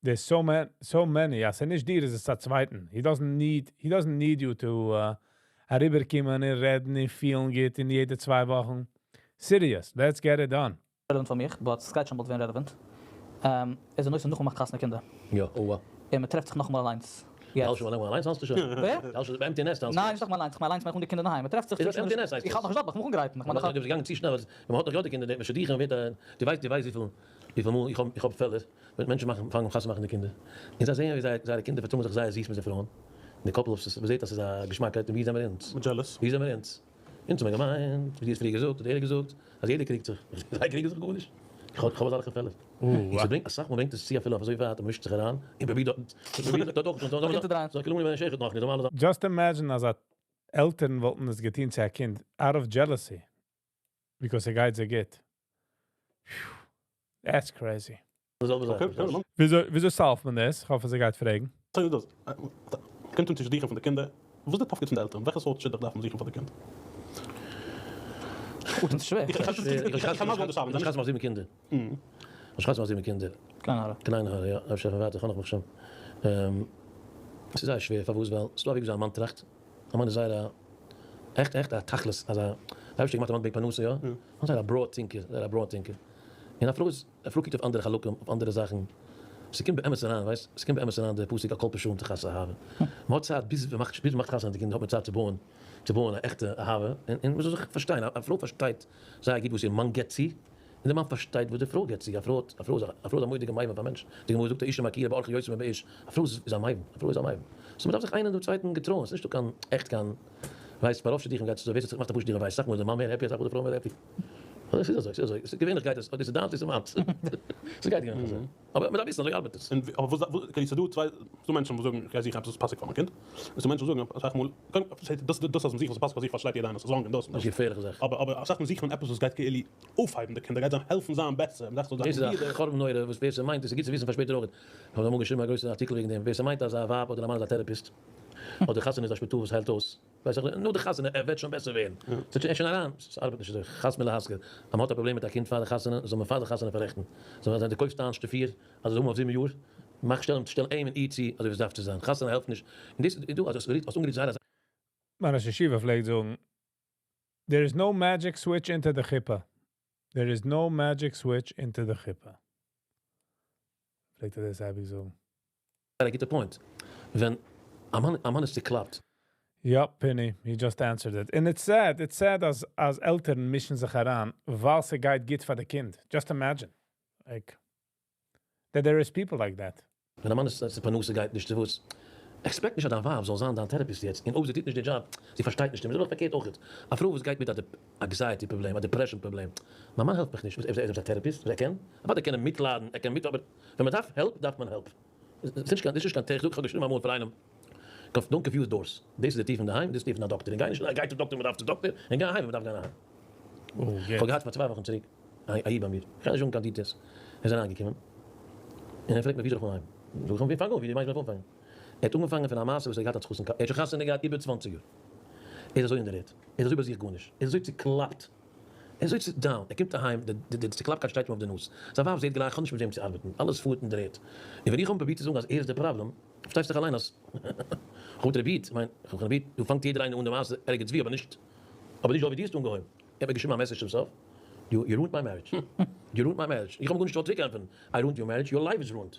there's so many so many אז ס'איז נישט דיר איז עס א צווייטן. He doesn't need he doesn't need you to אריבערקומען און רעדן און פילן גוט אין יעדע צוויי וואכן. Serious, let's get it done. Relevant פאר מיך, but סגייט שוין באלד ווערן relevant, איז די נושא נאכן מאכט חתונה קינדער. יא, אוה. און מ'טרעפט זיך נאכאמאל אליינס. יעצט. האלסט שוין נאכאמאל אליינס האלסטו שוין? ווער? האלסט שוין ביי empty nest האלסטו? ניין נישט נאכאמאל אליינס, כ'מיין אליינס מיין איך אן די קינדער אינדערהיים, מ'טרעפט זיך איז דאס empty nest הייסט איך האלט נאך נישט דארט, איך מוז אנגרייטן, איך מיין איך דו ביסט געגאנגען צו שנעל, ווען מ'האט נאך יא די קינדער, די שידוכים ווערט א, דו ווייסט דו ווייסט וויפיל וויפיל מאל איך האב איך האב פעלער ווען מענטשן מאכן פאנגען חתונה מאכן די קינדער, און זיי זעען ווי זייער זייערע קינדער פארטראגן זיך זייער זיס מיט די פרויען, די couple מ'זעט אז ס'איז א געשמאקייט, און ווי זעמער אונז? ווי זעמער אונז? אונז האבן געמיינט, ווי דו האסט פריער געזאגט, האט ער געזאגט, אז יעדער קריגט זיך. זיי קריגן זיך גארנישט. איך האב אזעלכע פעלער. און ס'ברענגט, אסאך מאל ברענגט עס צו אפילו אויף אזוי ווייט אז מ'מישט זיך אריין, און פרובירט דארט, פרובירט דארט אויך, Just imagine אז עלטערן וואלטן עס געטון צו א קינד out of jealousy, because ס'גייט זיי גוט. That's crazy. וויאזוי solve ט מען דאס? כ'האף אז ער גייט פרעגן. קומט אן צו שידוכים פון די קינדער, וואס איז די תפקיד פון די עלטערן? וועלכע סארט שידוך דארף מען זוכן פאר די קינד? און ס'איז שווער. איך האב זיבן קינדער. איך האב זיבן קינדער. קיין עין הרע. קיין עין הרע, יא. אפשר פון ווייטער, איך האב נאך ברוך השם. ס'איז זייער שווער, פארוואס? ווייל ס'דא א וועג וויאזוי א מאן טראכט. א מאן איז זייער א עכט עכט א תכלית, אזא, דער אייבערשטער האט געמאכט א מאן וועגן פרנסה, יא? א מאן איז זייער א broad thinker, זייער א broad thinker. און א פרוי איז, א פרוי קוקט אויף אנדערע חלקים, אויף אנדערע זאכן. ס'קומט באמת אריין, ווייסט, ס'קומט באמת אריין די פסוק על כל פשעים תכסה אהבה. מ'האט צייט ביז מ'מאכט ביז מ'מאכט חתונה די קינדער האט מען צייט צו בויען צו בויען א עכטע אהבה, און און מ'זאל זיך פארשטיין, א פרוי פארשטייט זייער גוט וואס איר מאן גיבט צו, און די מאן פארשטייט וואס די פרוי גיבט צו, א פרוי האט א פרוי איז א פרוי איז א מורא'דיגע מבין פאר מענטשן, די גמרא זאגט האשה מכירה באורחה יותר מבאיש, א פרוי איז א מבין, א פרוי איז א מבין, סאו מ'דארף זיך איינער דעם צווייטן געטרויען, ס'נישטא קיין עכט קיין ווייסט ביי רוב שידוכים גייט עס אזוי, ווער ס'מאכט אפאר שידוכים ווייסט, אסאך מאל איז די מאן מער happy אסאך מאל די פרוי מער happy. ס'איז אזוי, ס'איז אזוי, געווענליך גייט עס, אדער ס'איז דיינס אדער ס'איז מיינס, ס'גייט געווענליך אזוי, אבער מ'דארף וויסן אזוי ארבעט עס. און אבער וואס דארף, okay ס'דא צוויי, ס'דא מענטשן וואס זאגן איך גיי זוכן עפעס וואס פאסיג פאר מיין קינד, און ס'דא מענטשן וואס זאגן אסאך מאל, דאס דאס אז מ'זוכט וואס פאסיג פאר זיך פארשטייט יעדער איינער, ס'איז wrong און דאס און דאס, נישט געפערליכע זאך. אבער אבער אסאך מאל זוכט מען עפעס וואס גייט כאילו אויפהייבן די קינדער, גייט זיי העלפן זיין בעסער, מ'דארף זאל דאס זיין איז א leader. חורבן נורא וואס ווער ס'מיינט, עס איז גוט צו וויסן פאר שפעטער אויך, איך האב אמאל געשריבן א גרויסע ארטיקל וועגן דעם, ווער ס'מיינט אז א ווייב אדער א מאן איז א therapist, אדער חתונה איז א שפיטאל וואס היילט אויס, ווייס איך נאך די חתונה ער וועט שוין בעסער ווערן, ס'האט שוין שוין אריין, ס'ארבעט נישט אזוי, חס מלהזכיר, אז מ'האט א פראבלעם מיט א קינד פאר די חתונה, זאל מען פאר די חתונה פאררעכטן, זאל מען זיין די קויפסט איין שטאפיר אז ער זאל האבן אויף זיבן יאר, מאך שטעל אים שטעל אים און איר צו אזוי ווי עס דארף צו זיין, חתונה העלפט נישט, און דאס איז דא אז האסט אנגערירט זייער א. מיין ראש ישיבה פלעגט זאגן, There is no magic switch אונטער די חופה. There is no magic switch אונטער די חופה. פלעגט ער דאס אייביג זאגן. זייער א גוטע point. ווען א מאן א מאן איז צוקלאפט. יאפ פיני, he just answered it. און it's sad, it's sad אז אז עלטערן מישן זיך אריין ווייל ס'גייט גוט פאר די קינד. Just imagine like that there is people like that. ווען א מאן איז צו פרנסה גייט נישט צו וואס. Expect נישט אז דיין ווייב זאל זיין דיין therapist יעצט און אויב זי טוט נישט די דזשאב, זי פארשטייט נישט און אזוי פארקערט אויך. א פרוי וואס גייט מיט א anxiety פראבלעם, א depression פראבלעם, מיין מאן העלפט מיך נישט, וואס ער איז א therapist? וואס ער קען? אוודאי קען ער מיטליידן, ער קען מיט אבער ווען מען דארף help דארף מען help. ס'איז נישט קיין נישט קיין טעכ, כ'האב געשריבן אמאל פאר איינעם, don't confuse doors, דאס איז די טיר פון די היים, דאס איז די טיר פון א דאקטער, און גיי נישט גיי צום דאקטער ווען מען דארף צום דאקטער, און גיי אהיים ווען מען דארף גיין אהיים. כ'האב געהאט פאר צוויי וואכן צוריק א איד ביי מיר, כ'גיי נישט זאגן קיין details, ער איז אריינגעקומען, און ער פרעגט מיר ווי זאל איך אנהייבן? זאג איך אים ווי פאנג אן, ווי דו מיינסט זאל איך אנפאנגען? ער האט אנגעפאנגען פון א מעשה וואס ער האט געהאט אלס חתן, ער האט שוין חתונה געהאט איבער צוואנציג יאר, ער איז אזוי אין דער ערד, ער איז אזוי ביי זיך גארנישט, ער איז אזוי צוקלאפט, ער איז אזוי צו down, ער קומט אהיים, די די צוקלאפטקייט שטייט אים אויף די נאז, זיין ווייב זעט גלייך, כ'האב נישט מיט וועם צו ארבעטן, אלעס פארט אין דער ערד, און ווען איך האב אים פרובירט צו זאגן אז ער איז די פראבלעם, פארשטייסט דאך אליין אז כ'האב פרובירט, כ'מיין, כ'האב פרובירט, דא פאנגט יעדער איינער אן די מעשה ערגעץ וואו, אבער נישט, אבער נישט דא ווי דו האסט אנגעהויבן, ער האט מיר געשריבן א message צום סוף, you ruined my marriage, you ruined my marriage, איך האב אים גארנישט געוואלט צוריקענטפערן, I ruined your marriage, your life is ruined,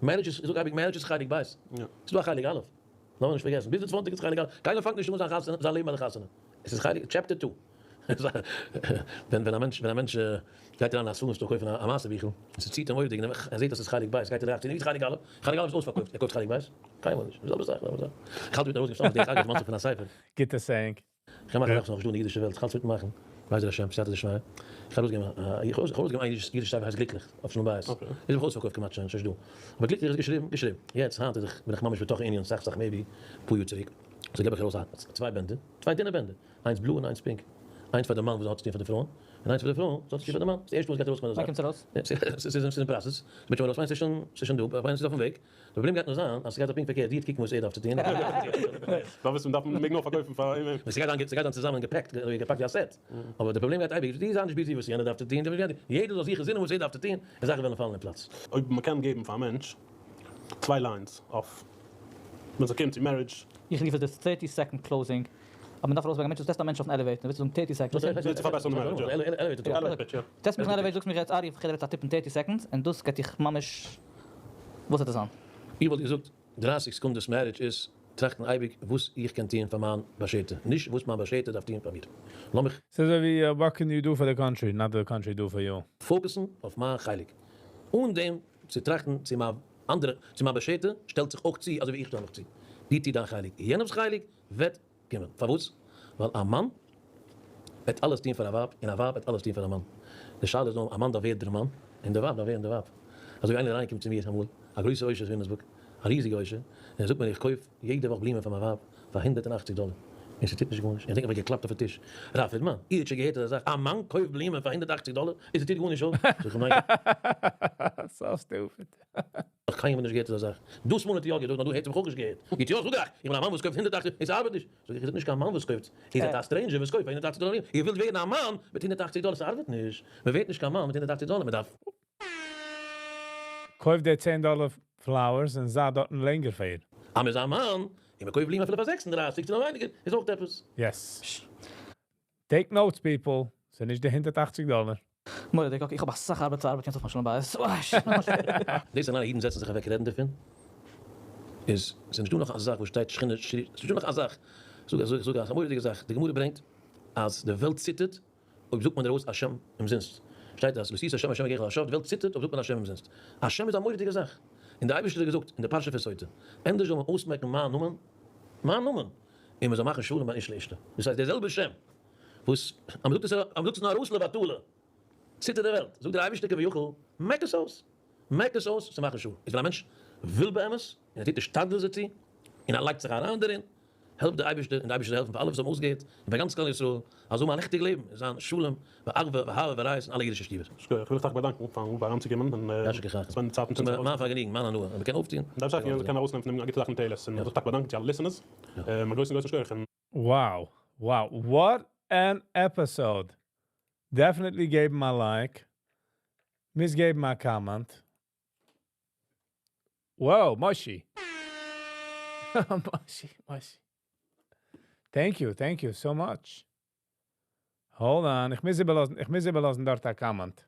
marriage איז, איך זאג אייביג marriage איז חלק ב', ס'איז דא א חלק א', לאמיר נישט פארגעסן, ביז די צוואנציג איז חלק א', קיינער פאנגט נישט אן זיין חתונה, זיין לעבן ביי די חתונה, עס איז חלק, chapter two. ווען ווען א מענטש ווען א מענטש גייט אריין אין א ספרים store קויפן א מעשה ביכל, און ס'ציט אים מורא'דיג, און ער זעט אז ס'איז חלק ב', גייט ער אריין, ווי איז חלק א'? חלק א' איז אויספארקויפט, ער קויפט חלק ב'? קיינמאל נישט, די זעלבע זאך, זעלבע זאך. איך האלט מיטן ארויסגעבן סתם דרך אגב מאנטל פון א ספר. גוטע saying. איך מאך אזאך וואס נאך נישטא אין די אידישע וועלט, איך האלט מיטן מאכן, בעזר השם, בסייעתא דשמיא, איך האב ארויסגעגעבן א, איך האב ארויסגעגעבן איין אידישע ספר הייסט גליקליך, אויף שלום בית, איז אויך אויספארקויפט כמעט שוין, שוין נישטא, אבער גליקליך איז געשריבן, געשריבן, יעצט היינט איז איך, בין איך ממש בתוך הענין סאך סאך מער ווי אפאר יאר צוריק, סאו געב איך ארויס א צוויי בענדער, צוויי דינע בענדער, איינס blue און איינס pink, איינס פאר די מאן וואס האט צו טון פאר די פרויען, און איינס פאר די פרוי וואס האט צו טון פאר די מאן, ס'איז די ערשטע מאל וואס גייט ארויסקומען אזא ווען זאך. קומט עס ארויס? ס'איז אין process, ס'וועט שוין ארויס, כ'מיין ס'איז שוין דא, כ'מיין ס'איז אויפן וועג, די פראבלעם גייט נאר זיין אז ס'גייט זיין פונקט פארקערט, זי וועט קוקן וואס ער דארף צו טון, און ער וועט טון. דארף וויסן דארף מען מעג נאר פארקויפן פאר אים. ס'גייט זיין ס'גייט זיין צוזאמען געפעקט, געפאקט ווי א set, אבער די פראבלעם גייט אייביג, די זיי נישט busy וואס יענער דארף צו טון, יעדער זאל זיך זינען וואס ער דארף צו טון, און זאכן וועלן פאלן אין פלאץ. אויב מ'קען געבן פאר א מענטש צוויי lines אויף ווען ס'קומט צו marriage. איך רוף עס די thirty second closing, אז מען דארף ארויסברענגען א מענטש, טעסט א מענטש אויפן elevator, וועסטו זאגן thirty seconds. ווילסט צו פארבעסערן די marriage, יא. Elevator pitch, יא. טעסט מיך אין elevator, זאגסט מיר יעצט ארי איך רעד א tip אין thirty seconds, און דאס געט דיך ממש וואס וועט עס זיין? איך וואלט געזאגט דרייסיג סעקונדעס marriage איז טראכטן אייביג וואס איך קען טוען פאר מיין באשערטע, נישט וואס מיין באשערטע דארף טוען פאר מיר. לאמיך. ס'איז אזוי ווי what can you do for the country, not the country do for you. Focus ן אויף מיין חלק, אן דעם צו טראכטן צו מיין אנדערע, צו מיין באשערטע שטעלט זיך אויך צו אזוי ווי איך שטעל מיך צו. דו טו דיין חלק, יענעמ'ס חלק וועט קומען. פארוואס? ווייל א מאן וועט אלעס טון פאר א ווייב, און א ווייב וועט אלעס טון פאר א מאן. די שאלה איז נאר, א מאן דארף ווערן דער מאן, און די ווייב דארף ווערן די ווייב. אזוי ווי איינער איז אריינגעקומען צו מיר אמאל, א גרויסע עושר אין וויליאמסבורג, א ריזיגע עושר, און ער זאגט מיר איך קויף יעדע וואך בלומען פאר מיין ווייב פאר 180 דאלער, און ס'טוט נישט גארנישט. איך דענק איך האב געקלאפט אויפן טיש, רב פרידמאן, איר האט שוין געהערט אזא זאך, א מאן קויפט בלומען פאר 180 דאלער און ס'טוט גארנישט אויף? זאג איך אים ניין. So stupid. נאך קיינמאל נישט געהערט אזא זאך. דאס מאל האט איר יא געזאגט, נאר דא האט זיך אויך נישט געהערט. איר האט יא? זאג איך, איך בין א מאן וואס קויפט 180, און ס'ארבעט נישט. זאג איך, איר זענט נישט קיין מאן וואס קויפט, איר זענט א stranger וואס קויפט פאר 180 דאלער. איר ווילט ווערן א מאן מיט 180 דאלער, ס'ארבעט נישט. מ'ווערט נישט קיין מאן מיט 180 דאלער, מ'דארף. קויף די צען דאלער flowers און זיי דארטן לענגער פאר איר. אז מ'איז א מאן, און מ'קויפט בלומען אפילו פאר 36 צו נאך ווייניגער, איז אויך עפעס. Yes. Take notes people, ס'איז נישט די 180 דאלער. מורא'דיג, okay, איך האב אסאך ארבעט צו ארבעטן יעצט אויף מיין שלום בית. דאס אז אלע אידן זעצן זיך אוועק רעדן דערפון איז ס'איז נישטא נאך א זאך וואס שטייט שכינה שרי ס'איז נישטא נאך א זאך זאג איך זאג א מורא'דיגע זאך די גמרא ברענגט אז די וועלט ציטערט אויב זאגט מען ארויס א שם אומזינסט שטייט אז לא תשא שם השם אלקיך לשווא די וועלט ציטערט אויב זאגט מען א שם אומזינסט א שם איז א מורא'דיגע זאך און די אייבערשטער האט געזאגט אין די פרשה פון סוטה ענדערש זאל מען אויסמעקן מיין נאמען מיין נאמען און מען זאל מאכן שלום בין איש לאשתו דאס הייסט דער זעלבער שם וואס אז מען זאגט עס אז מען זאגט עס נאר ארויס לבטלה ציטערט די וועלט, זאגט דער אייבערשטער כביכול, מעק עס אויס, מעק עס אויס צו מאכן שלום, איז ווען א מענטש וויל באמת, און ער טוט השתדלות דערצו, און ער לייגט זיך אריין דערין, העלפט דער אייבערשטער, און דער אייבערשטער זאל העלפן פאר אלע וואס האבן אויסגעהערט, און פאר גאנץ כלל ישראל, אז זאל האבן א ליכטיג לעבן, און זיין שלום ואחווה ואהבה ורעות אין אלע אידישע שטיבער. שכוח, איך וויל דיך טאקע באדאנקן פארן אריינצוקומען און יישר כחך. spend ן צייט מיט אונז. מיין פארגעניגן, מיין הנאה, אז מען קען אויפטון. דארף זיך קען ארויסנעמען פון דעם א גוטע זאך אין תועלת, און איך וויל זיך טאקע באדאנקן צו אלע listeners, א גרויסן גרויסן שכוח. Wow wow what an episode! Definitely געבן א like, מוז געבן א comment. Wow מושי! מושי מושי. Thank you thank you so much. Hold on, איך מוז איבערלאזן איך מוז איבערלאזן דארט א comment.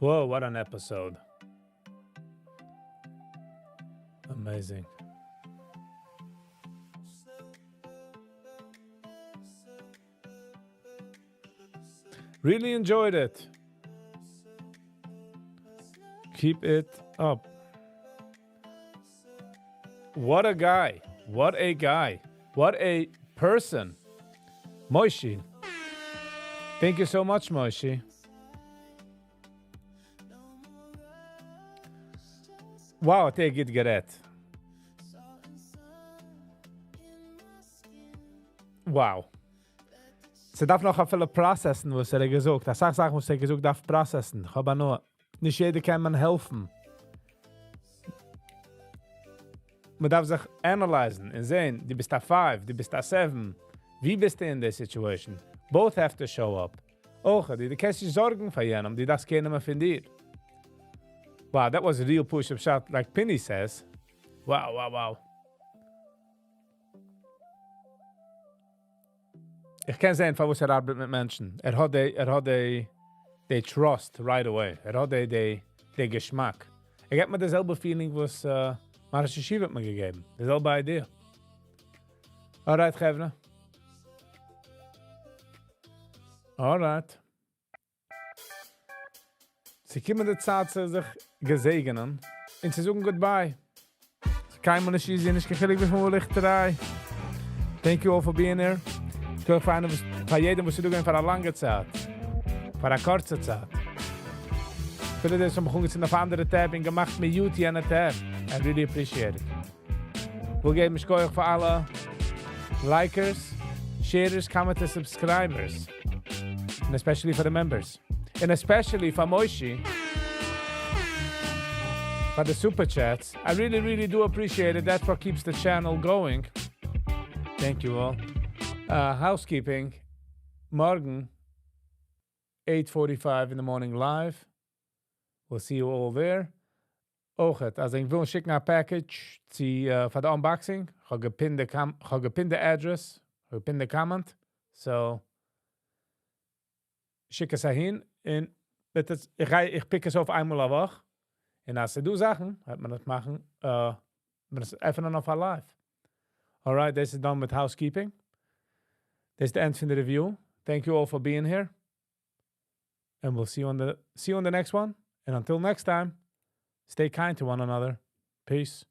Wow, what an episode. Amazing. Really enjoyed it. Keep it up. What a guy. What a guy. What a person. Moishi. Thank you so much, Moishi. Wow, האט ער גוט גערעדט. Wow. ס'דארף נאך אפילו process ן וואס ער האט געזאגט. אסאך זאכן וואס ער האט געזאגט דארף process ן. כ'האב הנאה. נישט יעדער קען מען העלפן. מ'דארף זיך analyze ן און זען, דו ביסט א five, דו ביסט א seven, ווי ביסטו אין די situation? Both have to show up. אויך, דו קענסט נישט זארגן פאר יענעם, דו דארפסט care נעמען פון דיר. Wow, that was real פשוט פשט, like Pini says. Wow, wow, wow. איך קען זען פארוואס ער ארבעט מיט מענטשן. ער האט די, ער האט די, די trust right away. ער האט די, די, די געשמאק. ער געבט מיר די זעלבע feeling וואס מיין ראש ישיבה האט מיר געגעבן. די זעלבע idea. Alright חברה. Alright. ס'קומען די צייט צו זיך געזעגענען און צו זאגן goodbye. ס'קיינמאל נישט easy, נישט קיין חילוק וויפיל מאל איך try. Thank you all for being here. שכוח פאר איינער וואס, פאר יעדעם וואס איז דא געווען פאר א לאנגע צייט, פאר א קורצע צייט. אפילו די וואס האבן מיך אנגעצינדן אויף א אנדערע tab און געמאכט mute יענע tab. I really appreciate it. כ'וויל געבן שכוח פאר אלע likers, sharers, commenters, subscribers. און especially פאר די members. און especially פאר מושי. פאר די super chats. I really really do appreciate it. That's what keeps the channel going. Thank you all. Housekeeping. מארגן, 8:45 in the morning live. We'll see you all there. אויכעט, אז ענק ווילן שיקן א package צו פאר די unboxing, כ'האב גע pin ט די com, כ'האב גע pin ט די address, כ'האב גע pin ט די comment, so שיק עס אהין און וועט עס, איך גיי, איך pick עס אויף איינמאל א וואך, און אז ס'איז דא זאכן, וועט מען עס מאכן, מען עס עפענען אויף א live. Alright, דאס איז done מיט housekeeping. דאס איז די end פון די review. Thank you all for being here. And we'll see you on the, see you on the next one. And until next time, stay kind to one another. Peace.